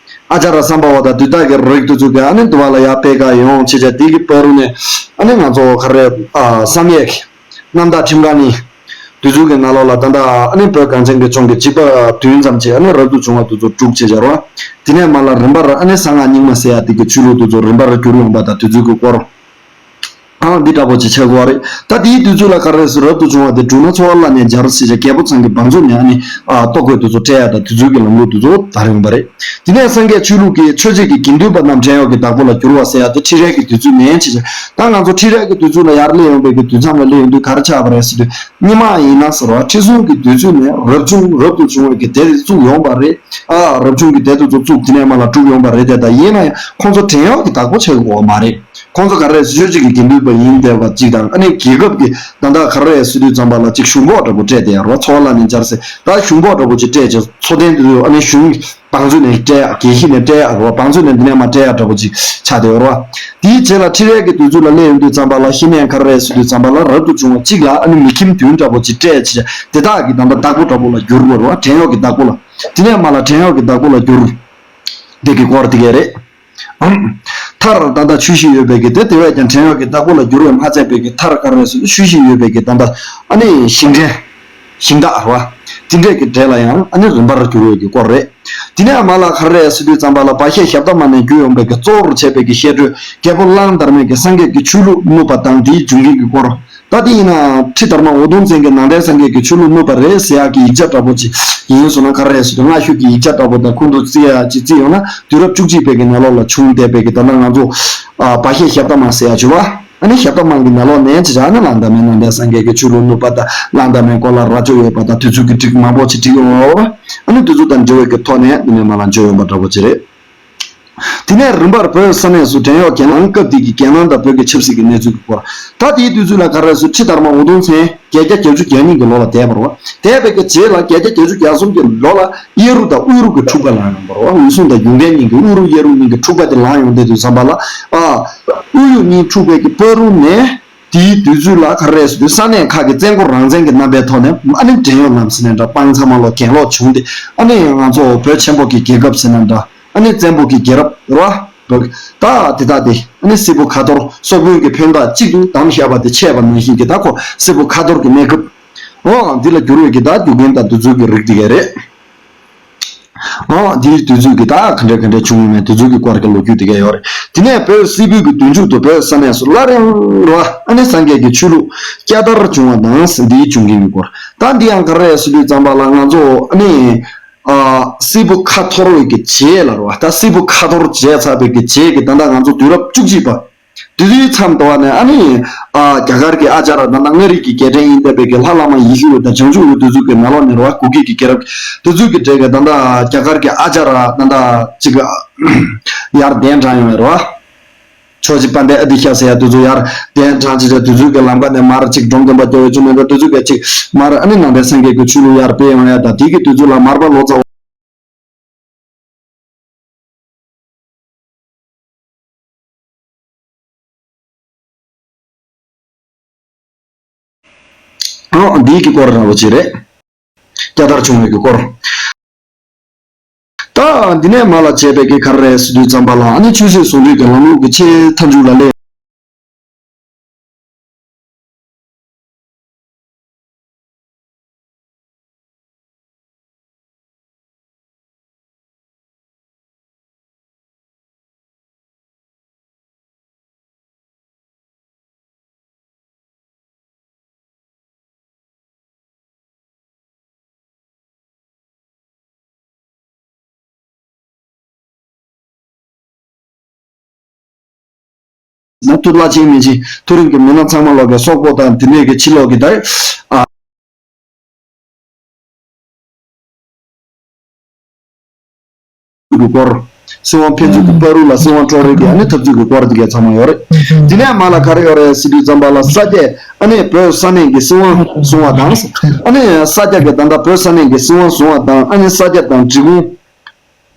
ཨ་ཅཱརྱ་སམ་བྷ་ཝ་དང་དེ་དག་གི་རིགས་དེ་ཚོ་གི། ཨ་ནི་དེ་བར་ལ་ཡར་སྤེལ་ག་ཡོང་བྱས་བྱས། དེ་གི་བར་དུ་ནས་ཨ་ནི་ང་ཚོ་ག་རེ་ཨ་བསམ་ཡས་རྣམ་དག་ཁྲིམས་ཁང་གླིང་། དེ་ཚོ་གི་ནང་ལོགས་ལ་ད་ལྟ་ཨ་ནི་བོད་གངས་ཅན་གྱི་ལྗོངས་ཀྱི་འཇིགས་པ་བདུན་ཙམ་ཅིག་ཨ་ནི་རབ་ཏུ་བྱུང་བ་དེ་ཚོ་སྒྲུབ་བྱས་བྱས་རེད་བ། དེ་ནས་མར་ལ་རིམ་པར་ཨ་ནི་གསང་སྔགས་རྙིང་མ་ཟེར་ཡ་དེ་གི་ཆོས་ལུགས་དེ་ཚོ་རིམ་པར་འགྱུར་ཡོང་བ་དང་། དེ་ཚོ་གི་སྐོར། ཨང་། འདི་འདྲ་པོ་ཅིག་ཆགས་ཀྱི་ཡོད་རེད། ད་དེའི་དུས་ཚོད་ལ་ག་རེ་ཟེར། རབ་ཏུ་བྱུང་བ་དེ་འབྲུག་སྣ་ཚོགས་པ་བླ་ནས་སྦྱར་ཟེར་བྱས། རྒྱལ་པོ་ཚང་གི་བང་མཛོད་ནས་ཨ་ནི་ཨ་ལྟོ་གོས་དེ་ཚོ་སྤྲད་ཡ་དང་། དེ་ཚོ་གི་ལམ་ལུགས་དེ་ཚོ་དར་ཡོང་བ་རེད། དེ་ནས་སངས་རྒྱས་ཆོས་ལུགས་ཀྱི་ཆོས་བྱེད་ཀྱི་དགེ་འདུན་པ་རྣམས་བྲན་གཡོག་གི་བདག་པོ་ལ་གྱུར་བ་ཟེར་ཡ་དེ་ཁྲི་རལ་གྱི་དུས་ཚོད་ནས་བྱས་བྱས། ད་ང་ཚོ་ཁྲི་རལ་གྱི་དུས་ཚོད་ལ་ཡར་སླེབས་ཡོང་བའི་གི་དུས་མཚམས་ལ་སླེབས་ཡོང་དུས་ག་རེ་ཆགས་པ་རེད་ཟེར་དུས། སྔོན་མ་ཡིན་ན་ཟེར་བ། ཁྲི་སྲོང་གི་དུས་ཚོད་ནས་རབ་བྱུང་། རབ་ཏུ་བྱུང་བའི་གི་སྡེ་དེ་བཙུགས་ཡོང་བ་རེད། ཨ། རབ་བྱུང་གི་སྡེ་དེ་ཚོ་བཙུགས། དེ་ནས་མར་ལ་གྲུབ་ཡོང་བ་རེད་དེ། ད་ཡིན་ན་ཡང་ཁོང་ཚོ་བྲན་གཡོག་གི་བདག་པོ་ཆགས་ཀྱི་ཡོད་མ་རེད། ཁོང་ཚོ་ག་རེ་ཆོས་བྱེད་ཀྱི་དགེ་འདུན་པ་ཡིན་བསྡད་པ་གཅིག་དང་། ཨ་ནི་རྒྱལ་ཁབ་ཀྱི་ད་ལྟ་ག་རེ་ཟེར་དུས་ཙམ་པ་ལ་ཅིག་གཞུང་ཕོགས་འདྲ་པོ་སྤྲད་བསྡད་ཡ་རེད་བ། ཚོགས་པ་བླ་ནས་སྦྱར་ཟེར། ད་གཞུང་ཕོགས་འདྲ་པོ་ཅིག་སྤྲད་བྱས། འཚོ་རྟེན་དེ་ཚོ་ཨ་ནི་གཞུང་བང་མཛོད་ནས་སྤྲད་ཡ། རྒྱལ་སྤྱི་ནས་སྤྲད་ཡ་རེད་བ། བང་མཛོད་ནས་འདི་ནས་མར་སྤྲད་ཡ་འདྲ་པོ་ཅིག་ཆགས་བསྡད་ཡོད་རེད་བ། དེའི་རྗེས་ལ་ཁྲི་རལ་གྱི་དུས་ཚོད་ལ་སླེབས་ཡོང་དུས་ཙམ་པ་ལ། གཞི་ནས་ག་རེ་ཟེར་དུས་ཙམ་པ་ལ། རབ་ཏུ་བྱུང་བ་གཅིག་ལ་ཨ་ནི་མི་ཁྱིམ་བདུན་འདྲ་པོ་ཅིག་སྤྲད་བྱས། དེ་དག་གི་ད་ལྟ་བདག་པོ་འདྲ་པོ་ལ་གྱུར་བ་རེད་བ། བྲན་གཡོག་གི་བདག་པོ་ལ། དེ་ནས་མར་ལ་བྲན་གཡོག་གི་བདག་པོ་ལ་གྱུར། དེ་གི་སྐོར་དེ་ག་རེད། མཐར་ད་ལྟ་ཆོས་བཞིན་ཡོད་པའི་གི་དེ། དེ་བས་ཀྱང་བྲན་གཡོག་གི་བདག་པོ་ལ་གྱུར་བས་མ་ཚད་པའི་གི། མཐར་ག་རེ་ཟེར་ན་ཆོས་བཞིན་ཡོད་པའི་གི་ད་ལྟ་ཨ་ནི་ཞིང་བྲན། ཞིང་བདག་རེད་བ། དེ་འདྲས་ཀྱི་གྲས་ལ་ཡང་ཨ་ནི་རིམ་པར་གྱུར་བའི་གི་སྐོར་རེད། དེ་ནས་མར་ལ་ག་རེ་ཟེར་དུས་ཙམ་པ་ལ། བལ་བཤད་ཞབས་བཏགས་མ་ནས་བརྒྱུད་ཡོང་བའི་གི་གཙོ་བོར་བྱས་པའི་གི་བཤད་སྒྲོས། རྒྱལ་པོ་གླང་དར་མས་ཀྱིས་སངས་རྒྱས་ཀྱི་ཆོས་ལུགས་བསྣུབས་པ་དང་དེའི་འབྱུང་རྐྱེན་གྱི་སྐོར། ད་དེ་ཡིན་ན་ཁྲི་དར་མ་འུ་དུམ་བཙན་གྱིས་ནང་བསྟན་སངས་རྒྱས་ཀྱི་ཆོས་ལུགས་བསྣུབས་པ་རེད་ཟེར་ཡག་གི་ཡིག་ཆ་འདྲ་པོ་ཅིག་ཡིན་སོང་ན། ག་རེ་ཟེར་དུས་སྔ་ཤོས་ཀྱི་ཡིག་ཆ་འདྲ་པོ་དང་ཁོང་ཚོ་བརྩི་ཡག་ཅིག་བརྩིས་ཡོང་ན། དུས་རབས་བཅུ་གཅིག་པའི་གི་ནང་ལོགས་ལ་བྱུང་བསྡད་པའི་གི་ད་ལྟ་ང་ཚོ་ཨ་བལ་བཤད་ཞབས་བཏགས་མ་ཟེར་ཡག་བྱུང་བ། ཨ་ནི་ཞབས་བཏགས་མ་གི་ནང་ལོགས་ནས་བྱས་བྱས། ཨ་ནི་གླང་དར་མས་ནང་བསྟན་སངས་རྒྱས་ཀྱི་ཆོས་ལུགས་བསྣུབས་པ་དང་། གླང་དར་མའི་སྐོར་ལ་རྭ་ཅོ་ཡོད་པ་དང་། དེ་ཚོ་གི་བྲིས་མང་པོ་ཅིག་བྲིས་ཡོང་བ་བ། ཨ་ནི་དེ་ཚོ་དང་འབྲེལ་བའི་གི་ཐོག་ནས་དེ་ནས་མར་ལ་བརྗོད་ཡོང་བ་འདྲ་པོ་ཅིག་རེད། དེ་ནས་རིམ་པར་བོད་ས་གནས་སུ་བྲན་གཡོག་གྱེན་ལངས་སྐབས་དེ་གི་རྒྱལ་ནང་དང་བོད་ཀྱི་ཆབ་སྲིད་ཀྱི་གནས་ཚུལ་གྱི་སྐོར། ད་དེའི་དུས་ཚོད་ལ་ག་རེ་ཟེར། ཁྲི་དར་མ་འུ་དུམ་བཙན་བརྒྱད་བརྒྱ་གྱ་བཅུ་གྱ་གཉིས་ཀྱི་ལོ་ལ་འདས་པ་རེད་བ། འདས་པའི་གི་རྗེས་ལ་བརྒྱད་བརྒྱ་གྱ་བཅུ་གྱ་གསུམ་གྱི་ལོ་ལ་གཡས་རུ་དང་དབུས་རུ་གི་འཁྲུག་པ་ལངས་ཡོང་བ་རེད་བ། འོད་སྲུང་དང་ཡུངས་ཐུན་གཉིས་ཀྱི་དབུས་རུ་གཡས་རུ་གཉིས་ཀྱི་འཁྲུག་པ་དེ་ལངས་ཡོང་བསྡད་དུས་ཙམ་པ་ལ། ཨ། དབུས་གཡོན་གཉིས་འཁྲུག་པའི་གི་བར་དུ་ནས། དེའི་དུས་ཚོད་ལ་ག་རེ་རེད་ཟེར་དུས་ས་གནས་ཁག་གི་བཙན་རྒོལ་རང་བཙན་གྱི་རྣམ་པའི་ཐོག་ནས་ཨ་ནི་བྲན་གཡོག་ལམ་ཟེར་ནས་འདྲ་སྤང་ཚང་མ་ལོ་གྱེན་ལོག་བྱུང་སྟེ། ཨ་ནི་ང་ཚོ་བོད་ཆེན་པོ་གི་རྒྱལ་ཁབ་ཟེར་ནས་འདྲ། ཨ་ནི་བཙན་པོ་གི་རྒྱལ་རབས་རེད་བ། ད་དེ་དག་དེ་ཨ་ནི་སིལ་བུ་ཁ་ཐོར་སོག་པོའི་གི་ཕན་བདག་གཅིག་ཏུ་བསྡམས་བཞག་པ་དེ་ཆད་པ་ནང་བཞིན་གྱི་ད་ཁོ་སིལ་བུ་ཁ་ཐོར་གྱི་གནས་སྐབས། འོ་འདི་ལ་འགྱུར་བའི་གི་ད་རྒྱུ་རྐྱེན་དང་དུས་ཚོད་ཀྱི་རིགས་དེ་ག་རེད། འོ་འདིའི་དུས་ཚོད་ཀྱི་ད་ག་འདྲ་ག་འདྲ་བྱུང་ཡོད་མེད་དུས་ཚོད་ཀྱི་སྐོར་གྱི་ལོ་རྒྱུས་དེ་ག་ཡོད་རེད། དེ་ནས་བོད་སིལ་བུའི་གི་དུས་མཇུག་ཏུ་བོད་ས་གནས་སུ་སླར་ཡང་རོ་ཨ་ནི་སངས་རྒྱས་ཀྱི་ཆོས་ལུགས་བསྐྱར་དར་བྱུང་བ་དང་འདིའི་བྱུང་རྐྱེན་གྱི་སྐོར། ད་འདི་ཡང་ག་རེ་ཟེར་དུས་ཙམ་པ་ལ་ང་ཚོ་ཨ་ནི། ཨ། སིལ་བུ་ཁ་འཐོར་བའི་གི་རྗེས་ལ་རེད་བ། ད་སིལ་བུ་ཁ་འཐོར་བྱས་ཚར་བའི་གི་རྗེས་ཀྱི་ད་ལྟ་ང་ཚོ་དུས་རབས་བཅུ་གཅིག་པ། དེ་དུས་མཚམས་དུ་བ་ནས་ཨ་ནི། ཨ། རྒྱ་གར་གྱི་ཨ་ཅཱརྱ་ད་ལྟ་མངའ་རིས་ཀྱི་རྒྱལ་ཕྲན་ཡིན་བསྡད་པའི་གི་ལྷ་བླ་མ་ཡེ་ཤེས་འོད་དང་བྱང་ཆུབ་འོད་དེ་ཚོ་གི་ནང་ལོགས་ནས་རེད་བ། གུ་གེ་གི་རྒྱལ་རབས་དེ་ཚོ་གི་གྲས་ཀྱི་ད་ལྟ་རྒྱ་གར་གྱི་ཨ་ཅཱརྱ་ད་ལྟ་ཅིག་ཡར་གདན་དྲངས་ཡོང་བ་རེད་བ། ཆོས་རྗེ་དཔལ་ལྡན་ཨ་ཏི་ཤ་ཟེར་ཡ་དེ་ཚོ་ཡར་གདན་དྲངས་བྱས་བྱས་དེ་ཚོའི་གི་ལམ་ཁ་ནས་མར་ཅིག་འབྲོམ་སྟོན་པ་སྐྱོ་བའི་ཆུ་ནས་ད་དེ་ཚོའི་གི་ཅིག་མར་ཨ་ནི་ནང་པའི་སངས་རྒྱས་ཀྱི་ཆོས་ལུགས་ཡར་སྤེལ་ཡོང་ཡ་ད་དེ་གི་དུས་ཚོད་ལ་མར་པ་ལོ་ཙཱ་བ། ཨོ་འདིའི་གི་སྐོར་ར་བ་ཅིག་རེད། བསྐྱར་དར་བྱུང་བའི་གི་སྐོར། ད་འདི་ནས་མར་ལ་བྱས་པའི་གི་ག་རེ་རེད་ཟེར་དུས་ཙམ་པ་ལ་ཨ་ནི་ཆོས་སྲིད་ཟུང་འབྲེལ་གྱི་ལམ་ལུགས་ཀྱི་ཆེས་མཐའ་མཇུག་ལ་སླེབས། ན་ཐུ་བླ་ཆེན་མི་ཆེན་མཐོ་རིམ་གྱི་མི་སྣ་ཚང་མ་ལོག་གི་སོག་པོ་དང་དེ་ནས་ཀྱི་ཕྱི་ལོག་གི་ད་ཨ། གི་སྐོར། སྲིད་དབང་ཕན་ཚུན་གྱི་བར་དུ་ལ་སྲིད་དབང་འཕྲོག་རེས་ཀྱི་ཨ་ནི་འཐབ་རྩོད་ཀྱི་སྐོར་དེ་གས་ཚང་མ་ཡོད་རེད། དེ་ནས་མར་ལ་ག་རེ་ཡོད་རེད་ཟེར་དུས་ཙམ་པ་ལ་ས་སྐྱ་ཨ་ནི་བོད་ས་གནས་ཀྱི་སྲིད་དབང་བཟུང་བ་དང་། ཨ་ནི་ས་སྐྱ་གི་ད་ལྟ་བོད་ས་གནས་ཀྱི་སྲིད་དབང་བཟུང་བ་དང་ཨ་ནི་ས་སྐྱ་དང་འབྲི་གུང་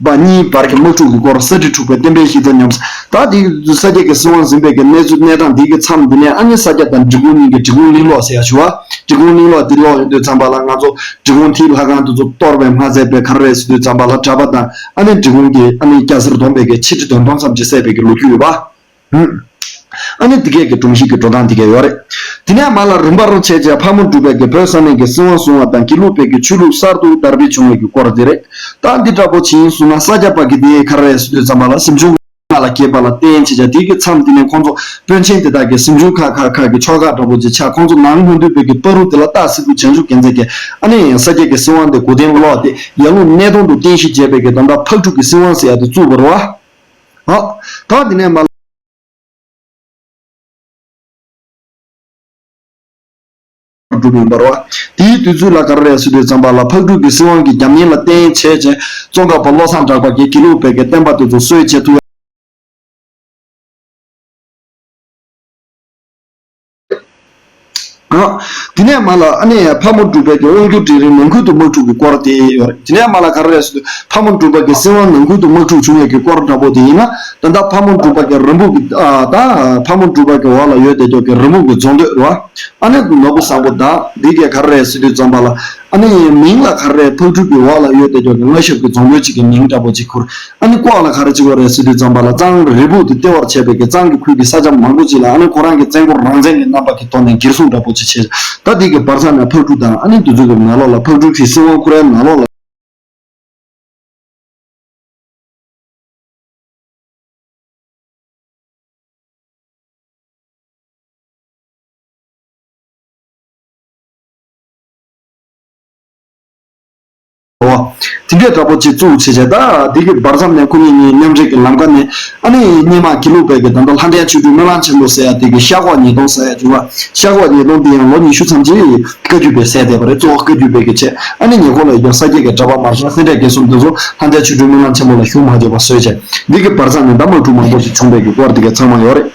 པ་གཉིས་བར་གྱི་དམག་འཁྲུག་གི་སྐོར་ས་ཁྲི་དྲུག་པའི་བསྟན་པའི་གཞི་རྩ་ཉམས། ད་དེ་ས་སྐྱ་གི་སྲིད་དབང་འཛིན་པའི་གི་གནས་ཚུལ་གནས་སྟངས་འདི་གི་མཚམས་འདི་ནས་ཨ་ནི་ས་སྐྱ་དང་འབྲི་གུང་གཉིས་ཀྱི་འབྲི་གུང་གླིང་ལོག་ཟེར་ཡ་ཞུ་བ། འབྲི་གུང་གླིང་ལོག་འདི་ལོག་ཡོང་དུས་ཙམ་པ་ལ་ང་ཚོ་འབྲི་གུང་མཐིལ་ལྷ་ཁང་དེ་ཚོ་གཏོར་བའི་མ་ཚད་པའི་ག་རེ་རེད་ཟེར་དུས་ཙམ་པ་ལ་གྲྭ་པ་དང་ཨ་ནི་འབྲི་གུང་གི་ཨ་ནི་སྐྱ་སེར་བསྡོམས་པའི་གི་ཆིག་ཁྲི་བདུན་སྟོང་ཙམ་ཅིག་བསད་པའི་གི་ལོ་རྒྱུས་ཡོད་པ། ཨ་ནི་འདི་གས་ཀྱི་སྒྲོམ་གཞི་གི་འགྲོ་སྟངས་འདི་གས་ཡོད་རེད། དེ་ནས་མར་ལ་རིམ་པར་བྱས་རྗེས་ཕག་མོ་གྲུ་པའི་གི་བོད་ས་གནས་ཀྱི་སྲིད་དབང་བཟུང་བ་དང་དགེ་ལུགས་པའི་གི་ཆོས་ལུགས་གསར་དུ་དར་སྤེལ་བྱུང་བའི་གི་སྐོར་འདི་རེད། ད་འདི་འདྲ་པོ་ཇི་ཡིན་གསུངས་ན་ས་སྐྱ་པ་གི་དེ་ག་རེ་རེད་ཟེར་དུས་ཙམ་པ་ལ་གཟིམ་ཆུང་ལྔ་ལ་གྱེས་པ་ལ་བརྟེན་བྱས་རྗེས་དེ་གི་མཚམས་དེ་ནས་ཁོང་ཚོ་དཔོན་ཆེན་དེ་དག་གིས་གཟིམ་ཆུང་ཁག་ཁག་ཁག་གི་ཆོལ་ཁ་འདྲ་པོ་ཅིག་ཆགས། ཁོང་ཚོ་ནང་མ་འདུས་པའི་གི་བར་དུ་དེ་ལ་སྟག་སེ་གོལ་བྱང་ཆུབ་རྒྱལ་མཚན་གྱིས་ཨ་ནི་ས་སྐྱ་གི་སྲིད་དབང་དེ་མགོ་རྟིང་སློག་སྟེ་ཡར་ཀླུང་སྣེ་གདོང་དུ་རྟེན་གཞི་བྱས་པའི་གི་ད་ལྟ་ཕག་གྲུ་གི་སྲིད་དབང་ཟེར་ཡ་དེ་བཙུགས་པ་རེད་བ། ཨ། ད་དེ་ནས་མར་ལ་གྲུབ་ཡིན་པ་རེད་བ། དེའི་དུས་ཚོད་ལ་ག་རེ་རེད་ཟེར་དུས་ཙམ་པ་ལ་ཕག་གྲུ་གི་སྲིད་དབང་གི་རྒྱབ་གཉེར་ལ་བརྟེན་བྱས་རྗེས་ཙོང་ཁ་པ་བློ་བཟང་གྲགས་པ་གིས་དགེ་ལུགས་པའི་གི་བསྟན་པ་དེ་ཚོ་གསོ་བྱེད་ཐུབ་ཡ། ཨ། དེ་ནས་མར་ལ་ཨ་ནི་ཕག་མོ་གྲུ་པའི་གི་དབང་སྒྱུར་འབྲིང་རིམ་ནང་ཁུལ་དུ་དམག་འཁྲུག་གི་སྐོར་དེ་ཡོད་རེད། དེ་ནས་མར་ལ་ག་རེ་རེད་ཟེར་དུས་ཕག་མོ་གྲུ་པ་གི་སྲིད་དབང་ནང་ཁུལ་དུ་དམག་འཁྲུག་བྱུང་བའི་གི་སྐོར་འདྲ་པོ་དེ་ཡིན་ན། ད་ལྟ་ཕག་མོ་གྲུ་པ་གི་རིན་སྤུངས་ཀྱི་ཨ་ད་ཕག་མོ་གྲུ་པ་གི་འོག་ལ་ཡོད་བསྡད་ཀྱོག་གི་རིན་སྤུངས་ཀྱི་རྫོང་སྡོད་རེད་བ། ཨ་ནི་ནོར་བུ་བཟང་པོ་དང་འདི་གས་ག་རེ་རེད་ཟེར་དུས་ཙམ་པ་ལ་ཨ་ནི་མིང་ལ་ག་རེ་རེད་ཕག་གྲུ་གི་འོག་ལ་ཡོད་བསྡད་ཀྱོག་གི་མངའ་ཞབས་ཀྱི་རྫོང་དཔོན་གཅིག་གི་མིང་འདྲ་པོ་གཅིག་ཁུར། ཨ་ནི་ལྐོག་ལ་ག་རེ་བྱེད་དགོས་རེད་ཟེར་དུས་ཙམ་པ་ལ་གཙང་རིལ་བུ་དེ་ལྟེ་བར་བྱས་པའི་གི་གཙང་གི་ཁུལ་གྱི་ས་ཆ་མང་པོ་ཅིག་ལ་ཨ་ནི་ཁོ་རང་གི་བཙན་རྒོལ་རང་བཙན་གྱི་རྣམ་པ་གི་ཐོག་ནས་འགེབས་སྲུང་འདྲ་པོ་ཅིག་བྱས། ད་འདི་གི་བར་མཚམས་ནས་ཕག་གྲུ་དང་ཨ་ནི་དེ་ཚོ་གི་ནང་ལོགས་ལ་ཕག་གྲུ་གི་སྲིད་དབང་ཁོ་རའི་ནང་ལོགས་ལ། འོ། དེ་འདྲའི་འདྲ་པོ་ཅིག་བཙུགས་བྱས་བྱས་ད་འདི་གི་བར་མཚམས་ནས་ཁོ་གཉིས་གཉིས་མཉམ་འབྲེལ་གྱི་ལམ་ཁ་ནས་ཨ་ནི་སྔོན་མ་དགེ་ལུགས་པའི་གི་ད་ལྟ་ལྷ་ལྡན་ཆོས་སྒྲོན་སྨོན་ལམ་ཆེན་མོ་ཟེར་ཡ་དེ་གི་ཤར་ཁོག་ཉིས་སྟོང་ཟེར་ཡ་བྱུང་བ། ཤར་ཁོག་ཉིས་སྟོང་དེ་ཡང་ལོ་ཉི་ཤུ་ཙམ་ཅིག་བཀའ་བརྒྱུད་པས་གསལ་བསྡད་པ་རེད། གཙོ་བོ་བཀའ་བརྒྱུད་པའི་གི་ཆེད་ཨ་ནི་ཉེ་འཁོར་ལ་ཡོད་ས་སྐྱ་གི་གྲྭ་པ་མར་ཤང་སེ་འབྲས་དགེ་གསུམ་དེ་ཚོ་ལྷ་ལྡན་ཆོས་སྒྲོན་སྨོན་ལམ་ཆེན་མོ་ལ་ཞུགས་མ་བྱས་པ་བཟོས་བྱས་འདི་གི་བར་མཚམས་ནས་ད་དམག་འཁྲུག་མང་པོ་ཞིག་བྱུང་བའི་གི་སྐོར་དེ་ག་ཚང་མ་ཡོད་རེད།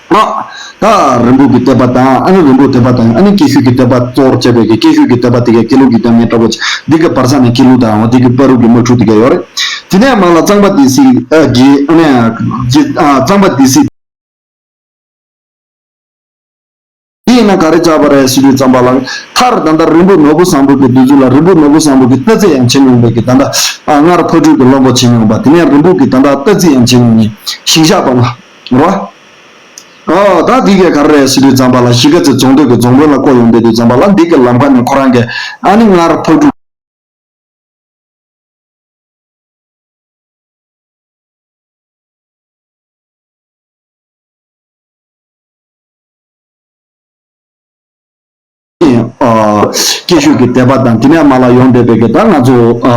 ཨ། ད་རིན་སྤུངས་ཀྱི་བསྟན་པ་དང་ཨ་ནི་རིན་སྤུངས་བསྟན་པ་དང་ཨ་ནི་སྐྱེ་ཤུལ་གྱི་བསྟན་པ་གཙོ་བོར་བྱས་པའི་གི་སྐྱེ་ཤུལ་གྱི་བསྟན་པ་དེ་གའི་དགེ་ལུགས་ཀྱི་རྒྱབ་གཉེར་འདྲ་པོ་བྱས་འདི་གི་བར་མཚམས་ནས་སྐྱེ་ལུགས་དང་འོ་འདི་གི་བར་དུ་གི་དམག་འཁྲུག་དེ་ག་ཡོད་རེད། དེ་ནས་མར་ལ་གཙང་པ་སྡེ་སྲིད་ཨ་གི་ཨ་ནི་ཨ་གཙང་པ་སྡེ་སྲིད་ ན་ག་རེ་བྱ་བ་རེད་ཟེར་དུས་ཙམ་པ་ལ། མཐར་ད་ལྟ་རིན་པོ་ནོར་བུ་བཟང་པོ་གི་དུས་ཚོད་ལ་རིན་པོ་ནོར་བུ་བཟང་པོ་གི་རྟ་རྫི་ཡང་བྱེད་མྱོང་བའི་གི་ད་ལྟ་ཨ་སྔར་ཕག་གྲུ་གི་བློན་པོ་བྱེད་མྱོང་བ་དེ་ནས་རིན་པོ་གི་ད་ལྟ་རྟ་རྫི་ཡང་བྱེད་མྱོང་ནས་ཞིང་གཤེགས་པ་ལ་རོ། ཨ་ད་འདི་གས་ག་རེ་རེད་ཟེར་དུས་ཙམ་པ་ལ་གཞིས་ཀ་རྩེ་རྫོང་སྡོད་ཀྱི་རྫོང་དཔོན་ལ་བསྐོ་ཡོང་བསྡད་དུས་ཙམ་པ་ལ་འདི་གི་ལམ་ཁ་ནས་ཁོ་རང་གིས་ཨ་ནི་སྔར་ཕག་གྲུ། ཨ་སྐྱེ་ཤུལ་གྱི་དད་པ་དང་དེ་ནས་མར་ལ་ཡོང་བསྡད་པའི་གི་ད་ང་ཚོ་ཨ་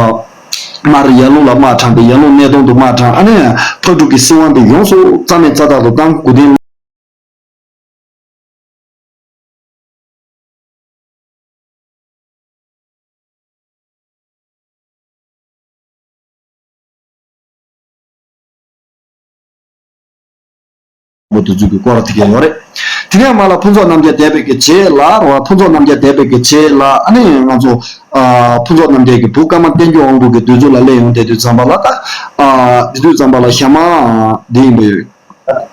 མར་ཡར་ཀླུང་ལ་དམག་དྲངས་ཏེ་ཡར་ཀླུང་སྣེ་གདོང་དུ་དམག་དྲངས། ཨ་ནི་ཕག་གྲུ་གི་སྲིད་དབང་དེ་ཡོངས་སུ་རྩ་མེད་རྩ་རྟག་ཏུ་བཏང་། མགོ་རྟིང་པོ་དེ་ཚོ་གི་སྐོར་དེ་གས་ཡོད་རེད། དེ་ནས་མར་ལ་ཕུན་ཚོགས་རྣམ་རྒྱལ་འདས་པའི་གི་རྗེས་ལ་རོ། ཕུན་ཚོགས་རྣམ་རྒྱལ་འདས་པའི་གི་རྗེས་ལ་ཨ་ནི་ང་ཚོ་ཨ་ཕུན་ཚོགས་རྣམ་རྒྱལ་གྱི་བུ་ཀརྨ་བསྟན་སྐྱོང་དབང་པོ་གི་དུས་ཚོད་ལ་སླེབས་ཡོང་དེ་དུས་ཙམ་པ་ལ་ད་ཨ་དེ་དུས་ཙམ་པ་ལ་ཞྭ་དམར་འདི་ཡིན་པས།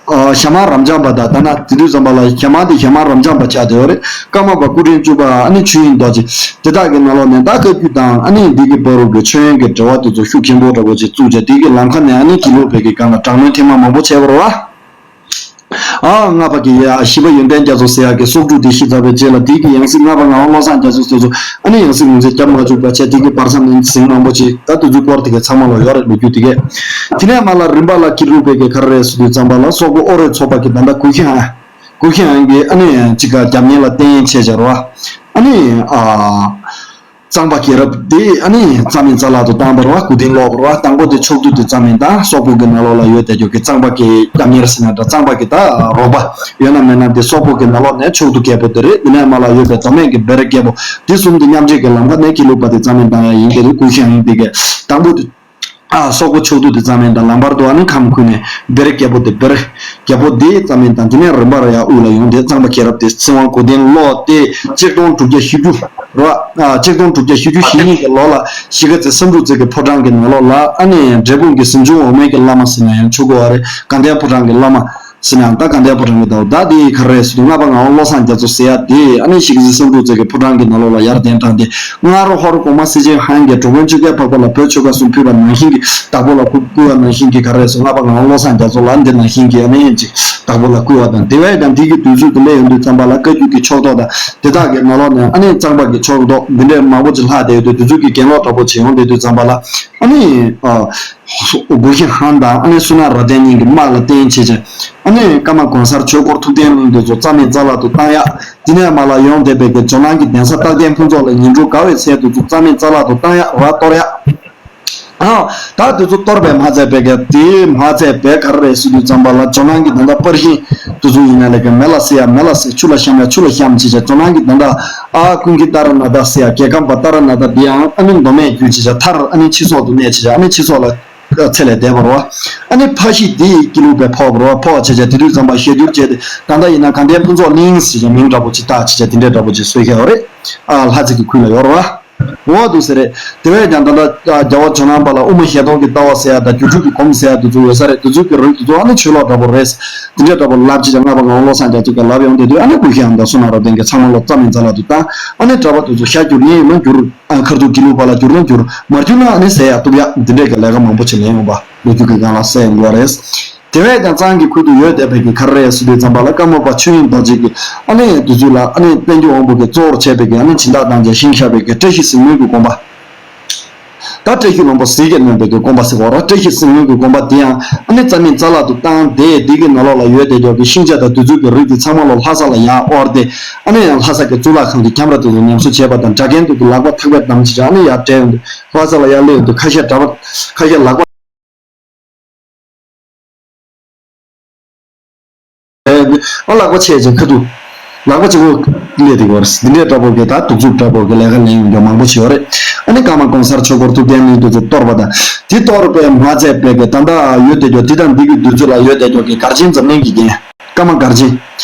ཨ་ཞྭ་དམར་རབ་འབྱམས་པ་དང་ད་ན་དེ་དུས་ཙམ་པ་ལ་ཞྭ་དམར་དེ་ཞྭ་དམར་རབ་འབྱམས་པ་ཆགས་བསྡད་ཡོད་རེད། ཀརྨ་པ་སྐུ་ཕྲེང་བཅུ་པ་ཨ་ནི་ཆོས་དབྱིངས་རྡོ་རྗེ་དེ་དག་གི་ནང་ལོགས་ནས་ད་བཀའ་བརྒྱུད་དང་ཨ་ནི་འདི་གི་བར་དུ་གི་མཆོད་ཡོན་གྱི་འབྲེལ་བ་དེ་ཚོ་ཤུགས་ཆེན་པོ་འདྲ་པོ་ཅིག་བཙུགས་བྱས་དེ་གི་ལམ་ཁ་ནས་ཨ་ནི་དགེ་ལུགས་པའི་གི་སྒང་ལ་དྲག་གནོན་ཐེངས་མ་མང་པོ་བྱས་པ་རེད་བ། ཨ་ལྔ་པ་གི་ཡ་ཞི་བ་ཡོན་ཏན་རྒྱ་མཚོ་ཟེར་ཡག་གི་སོག་ཕྲུག་དེ་ཤི་ཚར་བའི་རྗེས་ལ་དེ་གི་ཡང་སྲིད་ལྔ་པ་ངག་དབང་བློ་བཟང་རྒྱ་མཚོ་དེ་ཚོ་ཨ་ནི་ཡང་སྲིད་ངོས་འཛིན་རྒྱབ་མ་བཅུག་པ་བྱས་དེ་གི་བར་མཚམས་ནས་ཟིང་མང་པོ་ཅིག་ད་དེ་ཚོའི་སྐོར་དེ་གི་ཚང་མ་ལ་ཡོད་རེད་ལོ་རྒྱུས་དེ་གས། དེ་ནས་མར་ལ་རིམ་པ་ལ་དགེ་ལུགས་པའི་གི་ག་རེ་རེད་ཟེར་དུས་ཙམ་པ་ལ་སོག་པོ་ཨོ་རོད་ཚོགས་པ་གི་ད་ལྟ་གུ་ཤི་ཧན་གུ་ཤི་ཧན་གི་ཨ་ནི་ཅིག་ག་རྒྱབ་གཉེར་ལ་བརྟེན་བྱས་བྱ་རོ། ཨ་ནི་ཨ་གཙང་པ་རྒྱལ་རབས་དེ་ཨ་ནི་རྩ་མེད་རྩ་བརླག་ཏུ་བཏང་བ་རེད་བ། མགོ་རྟིང་སློག་པ་རེད་བ། དང་པོ་དེ་ཕྱོགས་བསྡུས་དེ་རྩ་མེད་དང་སོག་པོ་གི་ནང་ལོགས་ལ་ཡོད་བསྡད་རྒྱུ་གི་གཙང་པ་གི་རྒྱབ་གཉེར་ཟེར་ན་འདྲ། གཙང་པ་གི་ད་རོགས་པ་ཡོད་ན་མེད་ན་དེ་སོག་པོ་གི་ནང་ལོགས་ནས་ཕྱོགས་བསྡུས་རྒྱལ་པོ་དེ་རེད། དེ་ནས་མར་ལ་ཡོད་པའི་མདོ་སྨད་ཀྱི་བེ་རི་རྒྱལ་པོ་དེ་གསུམ་དེ་མཉམ་འབྲེལ་གྱི་ལམ་ཁ་ནས་དགེ་ལུགས་པ་དེ་རྩ་མེད་བཏང་ཡ་ཡིན་གྱི་རེད། གུ་ཤི་ཧན་དེ་གས་དང་པོ་དེ། ཨ་སོག་པོ་ཕྱོགས་བསྡུས་དེ་རྩ་མེད་དང་ལམ་བར་དུ་ཨ་ནི་ཁམས་ཁུལ་ནས་བེ་རི་རྒྱལ་པོ་དེ་བེ་རི་རྒྱལ་པོ་དེ་རྩ་མེད་དང་དེ་ནས་རིམ་པར་ཡར་དབུས་ལ་ཡོང་སྟེ་གཙང་པ་རྒྱལ་རབས་དེ་ཚེ་དབང་མགོ་རྟིང་སློག་སྟེ་གཅིག་སྟོང་དྲུག་བརྒྱ་བཞི་བཅུ་རེད་བ། ཨ་གཅིག་སྟོང་དྲུག་བརྒྱ་བཞི་བཅུ་ཞེ་གཉིས་ཀྱི་ལོ་ལ་གཞིས་ཀ་རྩེ་བསམ་གྲུབ་རྩེ་གི་ཕོ་བྲང་གི་ནང་ལོགས་ལ་ཨ་ནི་འབྲས་སྤུངས་ཀྱི་གཟིམ་ཆུང་འོག་མའི་གི་བླ་མ་ཟེར་ན་ཡང་ཆོག་གི་བ་རེད། དགའ་ལྡན་ཕོ་བྲང་གི་བླ་མ་ཟེར་ན་ཡང་ད་དགའ་ལྡན་ཕོ་བྲང་གི་ཟླ་བ་ད་དེ་ག་རེ་རེད་ཟེར་དུས་ལྔ་པ་ངག་དབང་བློ་བཟང་རྒྱ་མཚོ་ཟེར་ཡ་དེ་ཨ་ནི་གཞིས་ཀ་རྩེ་བསམ་གྲུབ་རྩེ་གི་ཕོ་བྲང་གི་ནང་ལོགས་ལ་ཡར་གདན་དྲངས་ཏེ། སྔར་ཧོར་གོང་མ་སེ་ཆེན་ཧན་གྱིས་འགྲོ་མགོན་ཆོས་རྒྱལ་འཕགས་པ་ལ་བོད་ཆོལ་ཁ་གསུམ་ཕུལ་བ་ནང་བཞིན་གྱི་བདག་པོ་ལ་བསྐུ་བསྐུལ་བ་ནང་བཞིན་གྱི་ག་རེ་སོང་ལྔ་པ་ངག་དབང་བློ་བཟང་རྒྱ་མཚོ་ལ་འདི་ནང་བཞིན་གྱི་ཨ་ནི་ཅིག་བདག་པོ་ལ་བསྐུལ་བ་དང་དེ་བས་ཀྱང་འདི་གི་དུས་ཚོད་དུ་སླེབས་ཡོང་དུས་ཙམ་པ་ལ་བཀའ་བརྒྱུད་ཀྱི་ཕྱོགས་གཏོགས་དང་དེ་དག་གི་ནང་ལོགས་ནས་ཨ་ནི་གཙང་པ་གི་ཕྱོགས་གཏོགས་འདི་འདྲའི་མང་པོ་ཅིག་ལྷག་བསྡད་ཡོད་དུས་དེ་ཚོ་གི་གྱེན་ལོག་འདྲ་པོ་ཅིག་ཡོང་བསྡད་དུས་ཙམ་པ་ལ་ཨ་ནི་ཨ་གུ་ཤི་ཧན་དང་ཨ་ནི་སུ་ན་ར་ཏན་གཉིས་ཀྱི་དམག་ལ་བརྟེན་བྱས་བྱས་ཨ་ནི་ཀརྨ་གོང་གསར་ཆོས་འཁོར་ཐུབ་བསྟན་གླིང་དེ་ཚོ་རྩ་མེད་རྩ་བརླག་ཏུ་བཏང་ཡག་དེ་ནས་མར་ལ་ཡོང་བསྡད་པའི་གི་ཇོ་ནང་གི་གདན་ས་རྟག་བརྟན་ཕུན་ཚོགས་ལ་ཉིན་དྲུག་དགའ་བའི་ཚལ་དུ་ཚུགས་རྩ་མེད་རྩ་བརླག་ཏུ་བཏང་ཡག་ར་གཏོར་ཡག་ཨ་ད་དེ་ཚོ་གཏོར་བའི་མ་ཚད་པའི་གི་དེའི་མ་ཚད་པའི་ག་རེ་རེད་ཟེར་དུས་ཙམ་པ་ལ་ཇོ་ནང་གི་ད་ལྟ་པར་ཤིང་དེ་ཚོ་ཡིན་ན་ལས་ཀ་མེ་ལ་བསྲེགས་ཡག་མེ་ལ་བསྲེགས། ཆུ་ལ་བཤམས་ཡག་ཆུ་ལ་བཤམས་བྱས་བྱས་ཇོ་ནང་གི་ད་ལྟ་ཨ་ཀུན་མཁྱེན་ཏཱ་ར་ནཱ་ཐ་ཟེར་ཡག་རྒྱལ་ཁམས་པ་ཏཱ་ར་ནཱ་ཐ་འདི་ཡང་ཨ་ནི་མདོ་སྨད་བརྒྱུད་བྱས་བྱས་མཐར་ཨ་ནི་ཕྱི་སོག་ཏུ་གནས་བྱས་བྱས་ཨ་ནི་ཕྱི་སོག་ལ་ཚེ་ལས་འདས་པ་རེད་བ། ཨ་ནི་ཕ་གཞིས་འདི་ཡི་སྐྱིད་ལུག་པའི་ཕོག་པ་རེད་བ། ཕོག་བྱས་བྱས་དེ་དུས་ཙམ་པ་ཞལ་བསྒྱུར་བྱས་ཏེ་ད་ལྟ་ཡིན་ན་དགའ་ལྡན་ཕུན་ཚོགས་གླིང་ཟེར་བྱས་མིང་འདྲ་པོ་ཅིག་བཏགས་བྱས་བྱས་དེ་འདྲའི་འདྲ་པོ་ཅིག་བཟོས་ཁེལ་བ་རེད། ཨ་ལྷ་རྩེ་གི་ཁུལ་ལ་ཡོད་རེད་བ། འོ་འདུག་ཟེར་རེད། དེ་བས་ཀྱང་ད་ལྟ་རྒྱལ་བ་ཇོ་ནང་པ་ལ་དབུ་མ་ཞལ་གདམས་ཀྱི་ལྟ་བ་ཟེར་ཡ་དང་སྒྱུ་འཕྲུལ་གྱི་སྒོམ་ཟེར་ཡ་དེ་ཚོ་ཡོད་ས་རེད། དེ་ཚོ་གི་རིགས་དེ་ཚོ་ཨ་ནི་ཆོས་ལོག་འདྲ་པོ་རེད། དེ་འདྲའི་འདྲ་པོ་ལབ་ཅིག་ཀྱང་ལྔ་པ་ངག་དབང་བློ་བཟང་རྒྱ་མཚོ་གིས་ལབ་ཡོང་དེ་དུས་ཨ་ནི་གུ་ཤི་ཧན་དང་སུ་ན་ར་ཏན་གྱིས་ཚང་མ་ལོ་རྩ་མེད་རྩ་བརླག་ཏུ་བཏང་། ཨ་ནི་གྲྭ་པ་དེ་ཚོ་ཤ་བསྒྱུར་ཡིན་ཡིན་ན་བསྒྱུར། ཨ་མཁར་ཐུག་དགེ་ལུགས་པ་ལ་བསྒྱུར་ན་བསྒྱུར། མ་བསྒྱུར་ན་ཨ་ནི་ཟས་ཡག་གཏུབ་ཡག་འདི་འདྲའི་གི་ལས་ཀ་མང་པོ་བྱེད་ལེན་ཡོང་པ་ལོ་རྒྱུས་ཀྱི་སྒང་ལ་གསལ་ཡོང་གི་ཡོད་རེད། དེ་བས་ཀྱང་གཙང་གི་ཁུལ་དུ་ཡོད་བསྡད་པའི་གི་ག་རེ་རེད་ཟེར་དུས་ཙམ་པ་ལ་ཀརྨ་པ་ཆོས་དབྱིངས་རྡོ་རྗེ་གི་ཨ་ནི་དུས་ཚོད་ལ་ཨ་ནི་བསྟན་རྒྱུན་དབང་པོ་གི་གཙོ་བོར་བྱས་པའི་གི་ཨ་ནི་སྦྱིན་བདག་དང་བཅས་ཤིང་བཞག་པའི་གི་བཀྲ་ཤིས་ཟིལ་གནོན་གྱི་དགོན་པ། ད་བཀྲ་ཤིས་ལྷུན་པོ་ཟིལ་གྱིས་གནོན་པའི་གི་དགོན་པ་ཟེར་བ་ར། བཀྲ་ཤིས་ཟིལ་གནོན་གྱི་དགོན་པ་དེ་ཡང་ཨ་ནི་རྩ་མེད་རྩ་བརླག་ཏུ་བཏང་སྟེ་དེ་གི་ནང་ལོགས་ལ་ཡོད་བསྡད་ཀྱོག་གི་ཤིང་ཆ་དང་དུས་ཚོད་ཀྱི་རིགས་དེ་ཚང་མ་ལོ་ལྷ་ས་ལ་ཡར་དབོར་ཏེ་ཨ་ནི་ཡང་ལྷ་ས་གི་གཙུག་ལག་ཁང་གི་ཁྱམས་ར་དེ་ཚོ་ཉམས་གསོ་བྱས་པ་དང་སྦྲ་གན་དེ་ཚོ་ལག་པ་ཐག་པས་བསྡམས་བྱས་ཨ་ནི་ཡར་བསྒྲལ་ཡོང་དུས་ལྷ་ས་ལ་ཡར་སླེབས་ཡོང་དུས་ཁ་ཤས་གྲྭ་པ་ཁ་ཤས་ལག་པ། ཨ་ལག་པ་ཆད་ཅིང་ཁ་ཐུག་ལག་པ་གཅིག་པོ་སླེབས་དེ་གོ་རེད། འདི་འདྲའི་འདྲ་པོ་གི་ད་གདུག་རྩུབ་འདྲ་པོ་གི་ལས་ཀ་ལེན་ཡོང་རྒྱུ་མང་པོ་ཞིག་ཡོད་རེད། ཨ་ནི་ཀརྨ་གོང་གསར་ཆོས་འཁོར་ཐུབ་བསྟན་གླིང་དེ་ཚོ་གཏོར་བ་དང་དེ་གཏོར་བའི་མ་ཚད་པའི་གི་ད་ལྟ་ཡོད་དེ་རྒྱུ་འདི་དང་འདི་གི་དུས་ཚོད་ལ་ཡོད་དེ་རྒྱུ་གི་མགར་ཆེན་འཛམ་གླིང་གི་རྒྱན། ཀརྨ་མགར་ཆེན།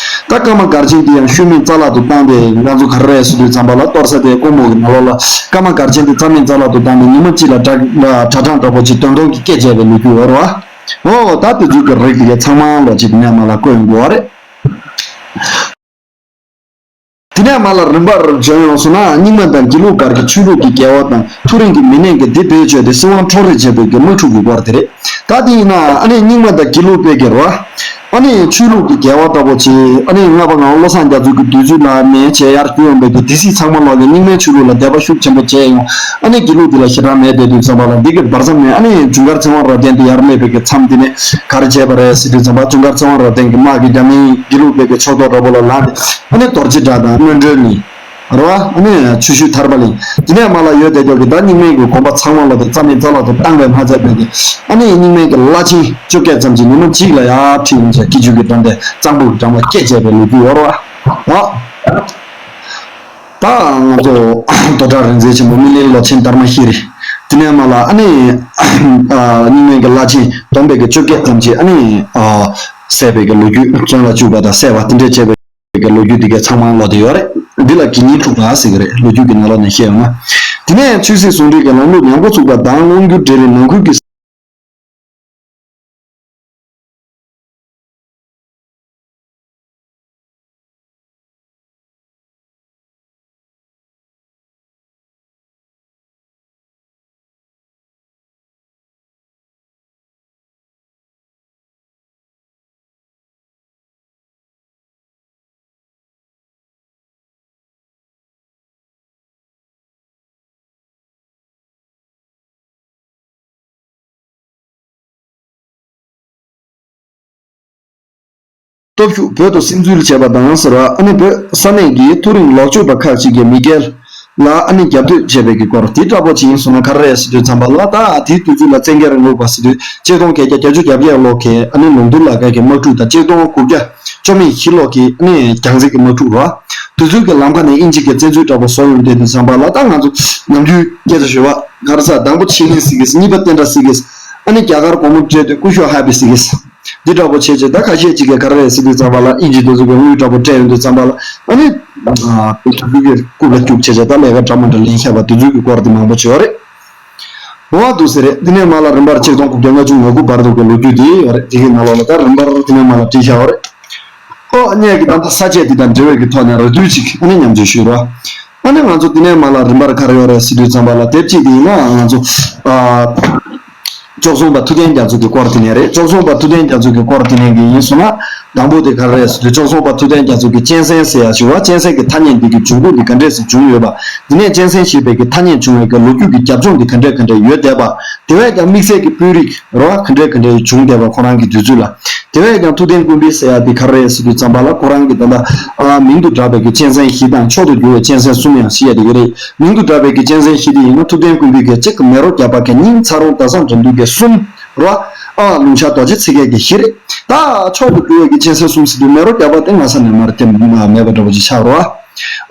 ད་ཀརྨ་མགར་ཆེན་འདི་ཡང་ཤུལ་མེད་རྩ་བརླག་ཏུ་བཏང་སྟེ་ང་ཚོ་ག་རེ་རེད་ཟེར་དུས་ཙམ་པ་ལ་གཏོར་ས་དེ་ཀོང་པོ་གི་ནང་ལོགས་ལ་ཀརྨ་མགར་ཆེན་འདི་རྩ་མེད་རྩ་བརླག་ཏུ་བཏང་ནས་ཉི་མ་གཅིག་ལ་གྲྭ་གྲྭ་གྲངས་འདྲ་པོ་ཅིག་དོན་སྟོང་གི་སྐད་བྱས་པའི་ལོ་རྒྱུས་ཡོད་རེད་བ། འོ་ད་དེ་ཚོའི་གི་རིགས་དེ་གའི་ཚང་མ་ལོ་ཅིག་ནས་མ་ལ་བཀོད་ཡོང་དགོས་བ་རེད། ནས་མར་ལ་རིམ་པར་བྱོན་ཡོང་སོང་ན། རྙིང་མ་དང་དགེ་ལུགས་བར་གྱི་ཆོས་ལུགས་ཀྱི་འགལ་བ་དང་། མཐོ་རིམ་གྱི་མི་སྣས་ཀྱི་འདི་བེད་སྤྱོད་དེ་སྲིད་དབང་འཕྲོག་རེས་བྱས་པའི་གི་དམག་འཁྲུག་གི་སྐོར་དེ་རེད། ད་དེ་ཡིན་ན་ཨ་ནི་རྙིང་མ་དང་དགེ་ལུགས་སྤེལ་གི་རོ། ཨ་ནི་ཆོས་ལུགས་ཀྱི་འགལ་བ་འདྲ་པོ་བྱས། ཨ་ནི་སྔ་པ་ང་བློ་བཟང་རྒྱ་མཚོ་གི་དུས་ཚོད་ལ་ནས་བྱས་ཡར་བསྐྱོད་ཡོང་པའི་གི་དེ་སྲིད་ཚང་མ་ལོག་ནས་རྙིང་མའི་ཆོས་ལུགས་ལ་དད་པ་ཤུགས་ཆེན་པོ་བྱས་ཡོང་། ཨ་ནི་དགེ་ལུགས་དེ་ལ་ཞེ་དྲག་མེད་བསྡད་དུས་ཙམ་པ་ལ། འདི་གི་བར་མཚམས་ནས་ཨ་ནི་ཇུན་གར་ཚེ་དབང་རབ་བརྟན་དེ་ཡར་སླེབས་པའི་གི་མཚམས་དེ་ནས་ག་རེ་བྱས་པ་རེད་ཟེར་དུས་ཙམ་པ། ཇུན་གར་ཚེ་དབང་རབ་བརྟན་གྱི་དམག་གིས་རྒྱ་མིའི་དགེ་ལུགས་སྤེལ་གི་ཕྱོགས་གཏོགས་འདྲ་པོ་ལ་ལངས་ཏེ། ཨ་ནི་རྡོ་རྗེ་བྲག་དང་སྨོན་སྒྲོལ་གླིང་རོ། ཨ་ནི་ཆུ་ཤུལ་ཐར་པ་གླིང་། དེ་ནས་མར་ལ་ཡོད་བསྡད་ཀྱོག་གི་ད་རྙིང་མའི་གི་དགོན་པ་ཚང་མ་ལ་དེ་རྩ་མེད་རྩ་བརླག་ཏུ་བཏང་བས་མ་ཚད་པའི་གི། ཨ་ནི་རྙིང་མའི་གི་བླ་ཆེན་བཅོ་བརྒྱད་ཙམ་གྱིས་ཉིན་མོ་གཅིག་ལ་ཡར་ཁྲིད་ཡོང་བྱས་སྐྱིད་ཆུ་གི་འགྲམ་དེ་གཙང་པོ་གི་འགྲམ་ལ་སྐད་བྱས་པའི་ལོ་རྒྱུས་ཡོད་རོ། ཨ། ད་ང་ཚོ་རྡོ་བྲག་རིག་འཛིན་ཆེན་པོ་སྨིན་གླིང་ལོ་ཆེན་དར་མ་ཤེས་རིག། དེ་ནས་མར་ལ་ཨ་ནི་རྙིང་མའི་གི་བླ་ཆེན་བསྡོམས་པའི་གི་བཅོ་བརྒྱད་ཙམ་གྱིས་ཨ་ནི་བསད་པའི་གི་ལོ་རྒྱུས། བཙོན་ལ་བཅུག་པ་དང་བསད་པ་དེ་འདྲས་བྱས་པའི་གི་ལོ་རྒྱུས་དེ་གའི་ཚང་མ་ལོག་དེ་ཡོད་རེད། འདི་ལ་དགེ་བསྙེན་འཁྲུགས་པ་ཟེར་གི་རེད། ལོ་རྒྱུས་ཀྱི་ནང་ལོགས་ནས་བཤད་ཡོང་ན། དེ་ནས་ཆོས་སྲིད་ཟུང་འབྲེལ་གྱི་ལམ་ལུགས་ཉམས་འགོ་ཚུགས་པ་དང་། དབང་སྒྱུར་གྲལ་རིམ་ནང་ཁུལ་གྱི། སྟོབས་ཤུགས་བོད་དུ་སིམ་འཛུལ་བྱས་པ་དང་ཟེར་བ། ཨ་ནི་བོད་ས་གནས་ཀྱི་མཐོ་རིམ་ལོག་སྤྱོད་པ་ཁག་ཅིག་གིས་མི་སྒེར་ལ་ཨ་ནི་རྒྱབ་གཏོད་བྱས་པའི་གི་སྐོར་དེ་འདྲ་པོ་ཅིག་ཡིན་སོང་ན། ག་རེ་རེད་ཟེར་དུས་ཙམ་པ་ལ། ད་དེའི་དུས་ཚོད་ལ་བཙན་རྒྱལ་རིང་ལུགས་པ་ཟེར་དུས་ཆིག་སྟོང་བརྒྱད་བརྒྱ་བརྒྱད་ཅུ་གྱ་བརྒྱད་ལོ་གི་ཨ་ནི་ལུང་མདོ་ལ་དགའ་གི་དམག་འཁྲུག་དང་། ཆིག་སྟོང་དགུ་བརྒྱ་བཅོ་ལྔ་བཞི་ལོ་གི་ཨ་ནི་རྒྱལ་རྩེ་གི་དམག་འཁྲུག་རོ། དེ་ཚོའི་གི་ལམ་ཁ་ནས་དབྱིན་ཇི་གི་བཙན་འཛུལ་འདྲ་པོ་བཟོ་ཡོང་དུས་ཙམ་པ་ལ། ད་ང་ཚོ་ནམ་རྒྱུན་སྐད་ཆ་ཤོད་པ་ག་རེ་ཟ། དང་པོ་ཆི་ལིན་ཟེར་གི། གཉིས་པ་ཏན་ཏྲ་ཟེར་གི། ཨ་ནི་རྒྱ་གར་གོང་མ་སྤྲད་དུས་སྐུ་ཞབས་ཧ་པི་ཟེར་གི། འདི་འདྲ་པོ་བྱས་བྱས། ད་ཁ་ཤས་ཅིག་གིས་ག་རེ་རེད་ཟེར་དུས་ཙམ་པ་ལ། དབྱིན་ཇི་དེ་ཚོ་གིས་དངུལ་འདྲ་པོ་སྤྲད་ཡོང་དུས་ཙམ་པ་ལ། ཨ་ནི་ཨ་དེ་ཚོ་གི་རྐུབ་ལ་སྐྱུག་བྱས་བྱས། ད་ལས་ཀ་འདྲ་མ་འདྲ་ལེན་བཞག་པ་དེ་ཚོའི་གི་སྐོར་དེ་མང་པོ་ཅིག་ཡོད་རེད། འོ་འདུག་ཟེར་རེད། དེ་ནས་མར་ལ་རིམ་པར་ཆིག་སྟོང་དགུ་བརྒྱ་ལྔ་བཅུ་ང་དགུ་བར་དུ་གི་ལོ་རྒྱུས་དེ་ཡོད་རེད། དེ་གི་ནང་ལོགས་ལ་ད་རིམ་པར་དེ་ནས་མར་ལ་བྲིས་བཞག་ཡོད་རེད། ཨོ་ངས་གི་ད་ལྟ་ས་བཅད་འདི་དང་འབྲེལ་བའི་གི་ཐོག་ནས་རེ་འདུན་ཅིག་ཨ་ནི་མཉམ་སྤྱོད་ཞུས་རོགས། ཨ་ནི་ང་ཚོ་དེ་ནས་མར་ལ་རིམ་པར་ག་རེ་ཡོད་རེད་ཟེར་དུས་ཙམ་པ་ལ། དེབ་གཅིག་དེ་ཡིན་ན་ང་ཚོ་ཨ་བཅུ་གསུམ་པ་ཐུབ་བསྟན་རྒྱ་མཚོ་གི་སྐོར་དེ་ནས་རེད། བཅུ་གསུམ་པ་ཐུབ་བསྟན་རྒྱ་མཚོ་གི་སྐོར་དེ་ནས་གི་ཡིན་སོང་ན། དང་པོ་དེ་ག་རེ་རེད་ཟེར་དུས། བཅུ་གསུམ་པ་ཐུབ་བསྟན་རྒྱ་མཚོ་གི་གཅན་གཟན་ཟེར་ཡ་ཞུ་བ། གཅན་གཟན་གྱི་ཐ་སྙད་འདི་གི་འབྱུང་ཁུངས་འདི་ག་འདྲས་སེ་བྱུང་ཡོད་པ། དེ་ནས་གཅན་གཟན་ཞེས་པའི་གི་ཐ་སྙད་བྱུང་བའི་གི་ལོ་རྒྱུས་ཀྱི་རྒྱབ་ལྗོངས་འདི་ག་འདྲས་ག་འདྲས་ཡོད་བསྡད་པ། དེ་བས་ཀྱང་དམིགས་བསལ་གྱི་དཔོན་རིགས་རོ་ག་འདྲས་ག་འདྲས་བྱུང་བསྡད་པ། ཁོ་རང་གི་དུས་ཚོད་ལ། དེ་བས་ཀྱང་ཐུབ་བསྟན་ཀུན་དཔལ་ཟེར་ཡ་དེ་ག་རེ་རེད་ཟེར་དུས་ཙམ་པ་ལ། ཁོ་རང་གི་ད་ལྟ་ཨ་མིང་དུ་གྲགས་པའི་གི་གཅན་གཟན་བཞི་དང་། མཆོག་ཏུ་གྱུར་བའི་གཅན་གཟན་གསུམ་ཡང་ཞེས་ཡ་དེ་ག་རེད། མིང་དུ་གྲགས་པའི་གི་གཅན་གཟན་བཞི་དེ་ཡིན་ན། ཐུབ་བསྟན་ཀུན་དཔལ་གྱི་གཅིག་མེ་རོ་བརྒྱ་པ་གི་གཉིས། ཚ་རོང་ཟླ་བཟང་དགྲ་འདུལ་གྱི་གསུམ་རོ། ཨ་ལུང་ཤ་རྡོ་རྗེ་ཚེ་རྒྱལ་གྱི་བཞི་རེད། ད་མཆོག་ཏུ་གྱུར་བའི་གི་གཅན་གཟན་གསུམ་ཟེར་དུས། མེ་རོ་བརྒྱ་པ་དེ་སྔ་ས་ནས་མར་དེ་མེད་པ་འདྲ་པོ་ཅིག་ཆགས་རོ།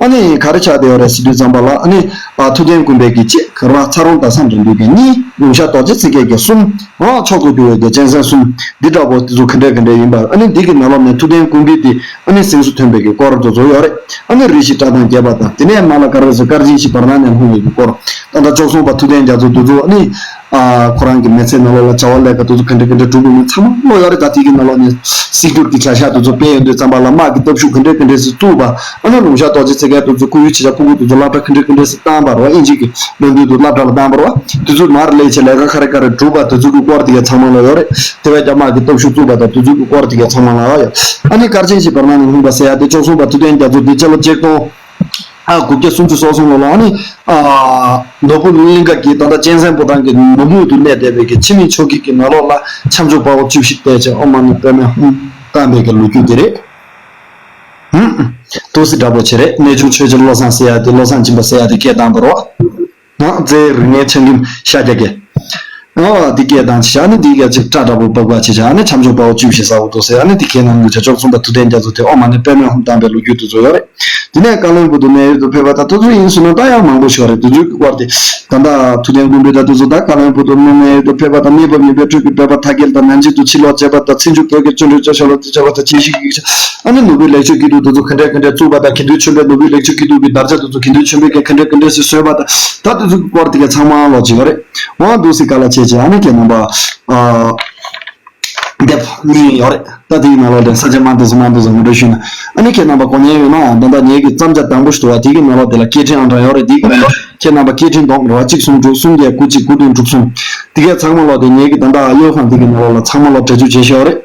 ཨ་ནི་ག་རེ་ཆགས་བསྡད་ཡོད་རེད་ཟེར་དུས་ཙམ་པ་ལ། ཨ་ནི་ཨ་ཐུབ་བསྟན་ཀུན་དཔལ་གྱི་གཅིག་ར། ཚ་རོང་ཟླ་བཟང་དགྲ་འདུལ་གྱི་གཉིས། ལུང་ཤ་རྡོ་རྗེ་ཚེ་རྒྱལ་གྱི་གསུམ། ཨ་མཆོག་ཏུ་གྱུར་བའི་གི་གཅན་གཟན་གསུམ། འདི་འདྲ་པོ་དེ་ཚོ་ག་འདྲས་ག་འདྲས་ཡིན་པ། ཨ་ནི་འདི་གི་ནང་ལོགས་ནས་ཐུབ་བསྟན་ཀུན་དཔལ་དེ་ཨ་ནི་གཟེངས་སུ་ཐོན་པའི་གི་སྐོར་དེ་ཚོ་ཡོད་རེད། ཨ་ནི་རིགས་བཞི་སྐྲ་དང་རྒྱས་པ་དང་། དེ་ནས་མར་ལ་ག་རེ་ཟེར། སྐར་ཆེན་བཞི་བར་སྣང་ནས་ལྷུང་བའི་གི་སྐོར། ད་ལྟ་བཅུ་གསུམ་པ་ཐུབ་བསྟན་རྒྱ་མཚོ་དེ་ཚོ་ཨ་ནི། ཨ་ཁོ་རང་གི་མི་ཚེ་ནང་ལོགས་ལ་བྱ་བ་ལས་ཀ་དེ་ཚོ་ག་འདྲ་ག་འདྲ་སྒྲུབ་དགོས་མིན་ཚང་མ་བློ་ཡོད་རེད། ད་དེ་གི་ནང་ལོགས་ནས་སྲིད་སྐྱོར་གྱི་བྱ་གཞག་དེ་ཚོ་སྤེལ་ཡོང་དུས་ཙམ་པ་ལ། དམག་གི་སྟོབས་ཤུགས་ག་འདྲ་ག་འདྲ་ཞིག་བཙུགས་པ། ཨ་ནི་ལུང་ཤ་རྡོ་རྗེ་ཚེ་རྒྱལ་དེ་ཚོ་ཁོ་ཡུལ་ཆེ་ཆ་ཕྲུ་གུ་དེ་ཚོ་སློབ་གྲྭ་ག་འདྲ་ག་འདྲ་ཞིག་བཏང་པ་རེད་བ། དབྱིན་ཇི་གི་སློབ་འབྲིང་དུ་སློབ་གྲྭ་ལ་བཏང་པ་རེད་བ། དེ་ཚོ་གི་མར་སླེབས་བྱས་ལས་ཀ་ག་རེ་ག་རེ་བསྒྲུབས་པ་དེ་ཚོ་གི་སྐོར་དེ་ག་ཚང་མ་ལ་ཡོད་རེད། དེ་བས་ཀྱང་དམག་གི་སྟོབས་ཤུགས་བཙུགས་པ་དང་དེ་ཚོ་གི་སྐོར་དེ་ག་ཚང་མ་ལ་ཡོད། ཨ་ནི་སྐར་ཆེན་བཞི་བར་སྣང་ནས་ལྷུང་བ་ཟེར་ཡ་དེ་བཅུ་གསུམ་པ་ཐུབ་བསྟན་རྒྱ་མཚོ་དེ་སྤྱི་ལོ་ཆིག་སྟོང་ཨ་དགུ་བརྒྱ་སུམ་ཅུ་སོ་གསུམ་ལོ་ལ། ཨ་ནི་ཨ་ནོར་བུ་གླིང་ག་གི་ད་ལྟ་གཅན་གཟན་ཕོ་བྲང་གི་ནུབ་ངོས་དུ་གནས་བསྡད་པའི་གི་འཆི་མེད་ཆོས་སྐྱིད་ཀྱི་ནང་ལོགས་ལ་ཁྱབ་འཇུག་དཔའ་བོ་བཅུ་བཞི་བལྟས་བྱས། ཨོཾ་མ་ཎི་པདྨེ་ཧཱུྃ་བཏང་བའི་གི་ལོ་རྒྱུས་དེ་རེད། ཧུམ། ཏོག་ཙི་འདྲ་པོ་བྱས་རེད། གནས་ཆུང་ཆོས་རྗེ་བློ་བཟང་ཟེར་ཡ་དེ། བློ་བཟང་སྦྱིན་པ་ཟེར་ཡ་དེ་སྐད་བཏང་བ་རེད། ནགས་ཚལ་རིག་གནས་ཆང་ཁྱིམ་ཤཱཀྱ་གི། ཨ་འདི་སྐད་བཏང་བྱས། ཨ་ནི་འདི་སྐད་ཅིག་སྐྲ་འདྲ་པོ་འབག་པ་བྱས་བྱས། ཨ་ནི་ཁྱབ་འཇུག་དཔའ་བོ་བཅུ་བཞི་ཟེར་བ་འདུག་ཟེར། ཨ་ནི་འདི་གའི་ནང་གི་བྱ་བཅུ་གསུམ་པ་ཐུབ་བསྟན་རྒྱ་མཚོ་དེ་ཨོཾ་མ་ཎི་པདྨེ་ཧཱུྃ་བཏང་བའི་ལོ་རྒྱུས་དེ་ཚོ་ཡོད་རེད། དེ་ནས་ཀ་ལོན་སྦུག་ཏུ་གནས་ཡུལ་དུ་ཕེབས་པ་དང་དེ་ཚོ་ཡིན་སོང་ན་ད་ཡང་མང་པོ་ཞིག་ཡོད་རེད། དེ་ཚོའི་སྐོར་དེ་ད་ལྟ་ཐུབ་བསྟན་ཀུན་དཔལ་དང་དེ་ཚོ་ད་ཀ་ལོན་སྦུག་ཏུ་གནས་ཡུལ་དུ་ཕེབས་པ་དང་། གནས་བབ་ཡིན་པའི་ཁྲོད་ཀྱི་བོད་པ་དར་རྒྱས་དང་ནན་ཅིང་དུ་ཕྱིར་ལོག་བྱས་པ་དང་། ཚེ་མཇུག་བོད་ཀྱི་བཙོན་གྲོལ་བཅའ་བཞག་ལ་དེ་བྱས་པ་དང་། ཅིན་ཤིང་གི་ཨ་ནི་ནོར་བུའི་ལེགས་བཅོས་སྐྱིད་སྡུག་དེ་ཚོ་ག་འདྲས་ག་འདྲས་བཙུགས་པ་དང་། དགེ་འདུན་ཆོས་འཕེལ་ནོར་བུའི་ལེགས་བཅོས་སྐྱིད་སྡུག་གི་དར་ཆ་དེ་ཚོ་དགེ་འདུན་ཆོས་འཕེལ་གྱིས་ག་འདྲས་ག་འདྲས་སེ་བཟོས་པ་དང་། ད་དེ་ཚོ་གི་སྐོར་དེ་ག་ཚང་མ་ལོག་ཅིག་ཡོད་རེད། འོ་འདུག་སེ་ག་ལ་བྱས་བྱས། ཨ་ནི་ཁྱེད་རྣམ་པ་ཨ། དེབ་གཉིས་ཡོད་རེད། ད་དེའི་ནང་ལོགས་ལ་ས་ཆ་མང་དུ་སོང་མང་དུ་སོང་ངོ་འདྲ་ཞུས་ན། ཨ་ནི་ཁྱེད་རྣམ་པ་གོ་མཁན་ཡོད་ན་ད་ལྟ་ངེད་ཀྱི་བརྩམས་བྱ་དང་པོ་ཞིག་འདུག་བ། དེ་གི་ནང་ལོགས་དེ་ལ་སྐད་འཕྲིན་ཨང་གྲངས་ཡོད་རེད། དེ་གི་ནང་ལོགས་ཁྱེད་རྣམ་པ་སྐད་འཕྲིན་གཏོང་རེད་བ། གཅིག་གསུམ་དྲུག་གསུམ་བརྒྱད་དགུ་གཅིག་དགུ་བདུན་དྲུག་གསུམ། དེ་གའི་ཚང་མ་ལོགས་དེ་ངེད་ཀྱི་ད་ལྟ་གཡོ་ཁང་དེ་གི་ནང་ལོགས་ལ་ཚང་མ་ལོགས་འབྲེལ་འཇུག་བྱེད་ཤོག་རེད།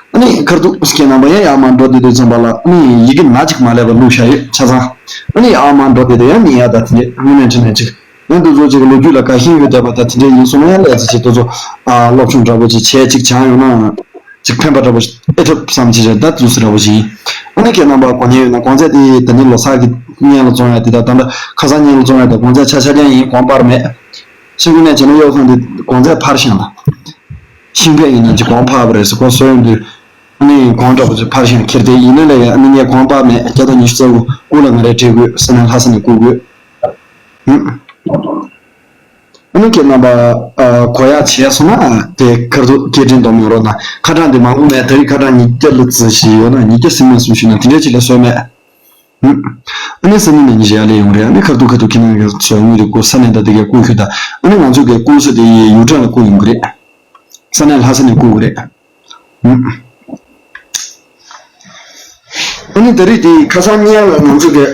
ཨ་ནི་ཁར་ཐུག་ཁྱེད་རྣམ་པ་ཡང་ཡར་མར་འགྲོ་བསྡད་དུས་ཙམ་པ་ལ་ཨ་ནི་ཡི་གེ་ན་གཅིག་མ་ལས་པ་བླུགས་བཞག་ཡོད་ཆ་ཚང་། ཨ་ནི་ཡར་མར་འགྲོ་བསྡད་དུས་ཡང་ཉན་ཡག་ད་དེ་འདྲས་དངོས་གནས་དྲང་གནས་གཅིག་ཡང་དེ་ཚོ་ཅིག་ལོ་རྒྱུས་ལ་དགའ་ཞེན་ཡོད་བསྡད་པ་དང་དེ་འདྲས་ཡིན་སོང་ན་ཡང་ལས་ཚེ་ཆེ་དེ་ཚོ་ཨ་སློབ་སྦྱོང་འདྲ་པོ་ཅིག་བྱས་ཅིག་སྦྱངས་ཡོང་ན་ཅིག་ཕན་པ་འདྲ་པོ་ཞིག་ཨེ་ཐུབ་བསམ་གྱི་རེད། ད་དུས་སུ་འདྲ་པོ་ཞིག་ཡིན། ཨ་ནི་ཁྱེད་རྣམ་པ་གོ་མཁན་ཡོད་ན་གོང་ཚད་དེ་ད་ནི་ལོ་གསར་གྱི་བརྙན་ལ་བཙོང་ཡ་དེ་དང་ད་ལྟ་ཁ་སང་བརྙན་ལ་བཙོང་ཡ་དང་གོང་ཚད་ཆ་ཆ་རྐྱང་ཡིན། གོང་སྤར་མེད། ཤིང་ཀུན་ནས་བྱས་ན་གཡོ་ཁང་དེ་གོང་ཚད་འཕར་ཤང་ལ། ཤིང་ཕད་ཡིན་ན་ཅིག་གོང་འཕར་བ་རེད་ཟེར་གོ་སོ་ཡོང་དུས། ཨ་ནི་གོང་འདྲ་པོ་ཅིག་འཕར་ཤང་ཁྱེར་དེ་ཡིན་ན་ལས་ཡ་ཨ་ནི་ངས་གོང་སྤར་མེད། བརྒྱ་དང་ཉི་ཤུ་རྩ་དགུ་དགུ་ལ་ང་རས་སྤྲད་དགོས། ས་གནས་ལྷ་ས་ནས་བསྐུར་དགོས། ཨ་ནི་ཁྱེད་རྣམ་པ་གོ་ཡག་བྱས་སོང་ན་དེ་ཁར་ཐུག་སྐད་འཕྲིན་གཏོང་མི་རོགས་གནང་། ཁ་གྲངས་དེ་མང་པོ་མེད། ད་རེས་ཁ་གྲངས་ཉིས་བརྒྱ་ལ་ཙམ་ཞིག་ཡོད་ན་ཉིས་བརྒྱ་ཟིན་མ་སོང་ཞུས་ན་དེ་འདྲས་ཅིག་ལས་བཟོས་མེད། ཨ་ནི་སང་ཉིན་ནས་ཉིན་ཞིག་ཡར་ལས་ཡོང་རེད། ཨ་ནི་ཁ་ཐུག་ཁ་ཐུག་ཁྱེད་རྣམ་པས་ཚོ་དངུལ་དེ་བསྐུར། ས་གནས་ད་དེ་གའི་བསྐུར་ཤོག་དང་། ཨ་ནི་ང་ཚོ་གའི་བསྐུར་ས་དེ་ཡི་ཡུལ་གྲངས་ལ་བསྐུར་ཡོང་གི་རེད། ས་གནས་ལྷ་ས་ནས་བསྐུར་གི་རེད། ཨ་ནི་ད་རེས་དེ་ཁ་སང་བརྙན་ལ་ང་ཚོ་གའི་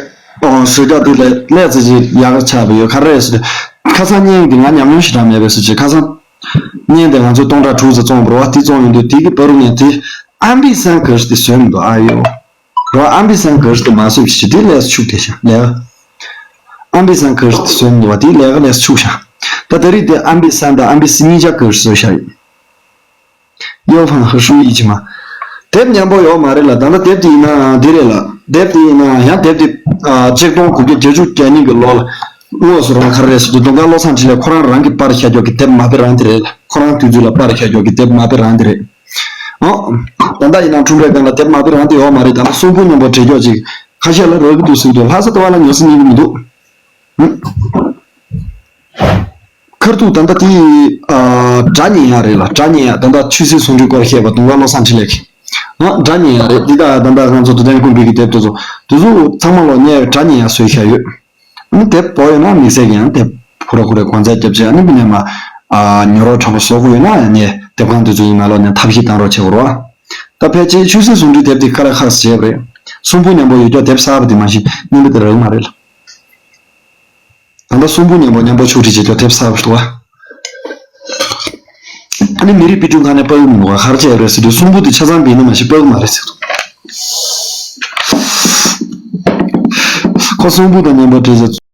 ཨོ་བཟོ་རྒྱག་དེ་ལས་ལས་ཙི་ཅི་ཡག་ཆགས་པ་ཡོད། ག་རེ་རེད་ཟེར་དུས་ཁ་སང་བརྙན་དེ་ང་ཉམས་མྱོང་ཞེ་དྲག་མེད་པས་སུ་ཅི། ཁ་སང་བརྙན་དེ་ང་ཚོ་སྟོང་ཕྲག་དྲུག་ཙམ་བཙོང་བ་རེད་བ། དེ་བཙོང་ཡོང་དུས་དེ་གི་བར་དུ་ནས་དེ་ཨམ་བི་སན་གར་དེ་བཟོས་མི་འདུག་ཨ་ཡོ། རོ་ཨམ་བི་སན་གར་དེ་མ་བཟོས་ཞེས་དེ་ལས་ཆུག་དེ་ཤ་ལས། ཨམ་བི་སན་གར་དེ་བཟོས་མི་འདུག་བ། དེ་ལས་ཀ་ལས་ཆུག་ཤ། ད་ད་རེས་དེ་ཨམ་བི་སན་དང་ཨམ་བི་སི་གཉིས་ཆ་གར་བཟོས་ཤ་ཡོད། གཡོ་ཕང་ཧ་ཧྲུའུ་ཡི་ཅི་མ། དེབ་མཉམ་པོ་ཡོད་མ་རེད་ལ། ད་ལྟ་དེབ་དེ་ཡིན་ན་འདི་རེད་ལ། དེབ་དེ་ཡིན་ན་ཡང་དེབ་དེ་ཨ་ཆིག་སྟོང་དགུ་བརྒྱ་བརྒྱད་ཅུ་གྱ་གཉིས་ཀྱི་ལོ་ལ་དངོས་སུ་རང་ག་རེ་རེད་ཟེར་དུས་དུང་དཀར་བློ་བཟང་འཕྲིན་ལས་ཁོ་རང་རང་གིས་པར་བཞག་རྒྱུ་གི་དེབ་མ་དཔེ་རང་དེ་རེད་ལ། ཁོ་རང་དུས་ཚོད་ལ་པར་བཞག་རྒྱུ་གི་དེབ་མ་དཔེ་རང་དེ་རེད། ཨོ། ད་ལྟ་ཡིན་ན་ཁྲོམ་རའི་སྒང་ལ་དེབ་མ་དཔེ་རང་དེ་ཡོད་མ་རེད། ད་ལྟ་གསུང་འབུམ་མཉམ་པོ་བྲིས་རྒྱུ་ཅིག་ཁ་ཤས་ལ་རག་གི་འདུག་ཟེར་གི་འདུག་ལྷ་ས་ལྟ་བ་ལ་ཉོ་ས་རྙེད་གི་མི་འདུག་ཁར་ཐུག་ད་ལྟ་དེ་ཨ་སྒྲ་ཉན་ཡག་རེད་ལ། སྒྲ་ཉན་ཡག་ད་ལྟ་ཆོས་སྲིད་ཟུང་འབྲེལ་སྐོར་བཤད་པ་དུང་དཀར་བློ་བཟང་འཕྲིན་ལས་ཀྱིས། ཨ་སྒྲ་ཉན་ཡག་རེད། འདི་དག་ད་ལྟ་ང་ཚོ་དུ་ལྡན་ཀུན་འབུལ་གྱི་དེབ་དེ་ཚོ་དེ་ཚོ་ཚང་མ་ལོ་ངས་སྒྲ་ཉན་ཡག་བཟོས་བཞག་ཡོད། ཨ་ནི་དེབ་པོ་ཡོད་ན་དམིགས་བསལ་གྱི་ཡང་དེབ་ཁུ་ར་ཁུ་རའི་གོང་ཚད་རྒྱབ་ཆེ། ཨ་ནི་མི་ཉན་མ་ཨ་ཉོ་རོགས་དྲག་པོ་བཟོ་དགོས་ཡོད་ན་ཡང་ངས་དེབ་ཁང་དེ་ཚོ་ཡིན་ན་ལོ་ནས་ཐབས་ཤེས་བཏང་རོགས་བྱེད་དགོས་རོགས། ད་ཕལ་ཆེར་ཆོས་སྲིད་ཟུང་འབྲེལ་དེབ་དེ་ཁ་ར་ཁག་བྱས་པ་རེད། གསུང་འབུམ་མཉམ་པོ་ཡོད་རྒྱུ་དེབ་གསར་པ་དེ་མ་གཞི་རྙིང་པ་དེ་རག་མ་རེད་ལ། ད་ལྟ་གསུང་འབུམ་མཉམ་པོ་མཉམ་པོ་ཕྱོགས་སྒྲིག་བྱེད་རྒྱུ་དེབ་གསར་པ་ཞིག་འདུག་བ། ཨ་ནི་མི་རིགས་དཔེ་སྐྲུན་ཁང་ནས་པར་མི་འདུག་ག་ག་རེ་བྱས་རེད་ཟེར་དུས་གསུང་འབུམ་དེ་ཆ་ཚང་བེད་ན་མ་ཤེས་པར་མ་རེད་ཟེར་འདུག་ཁོ་གསུང་འབུམ་དང་མཉམ་པོ་བྲིས་ཟེར།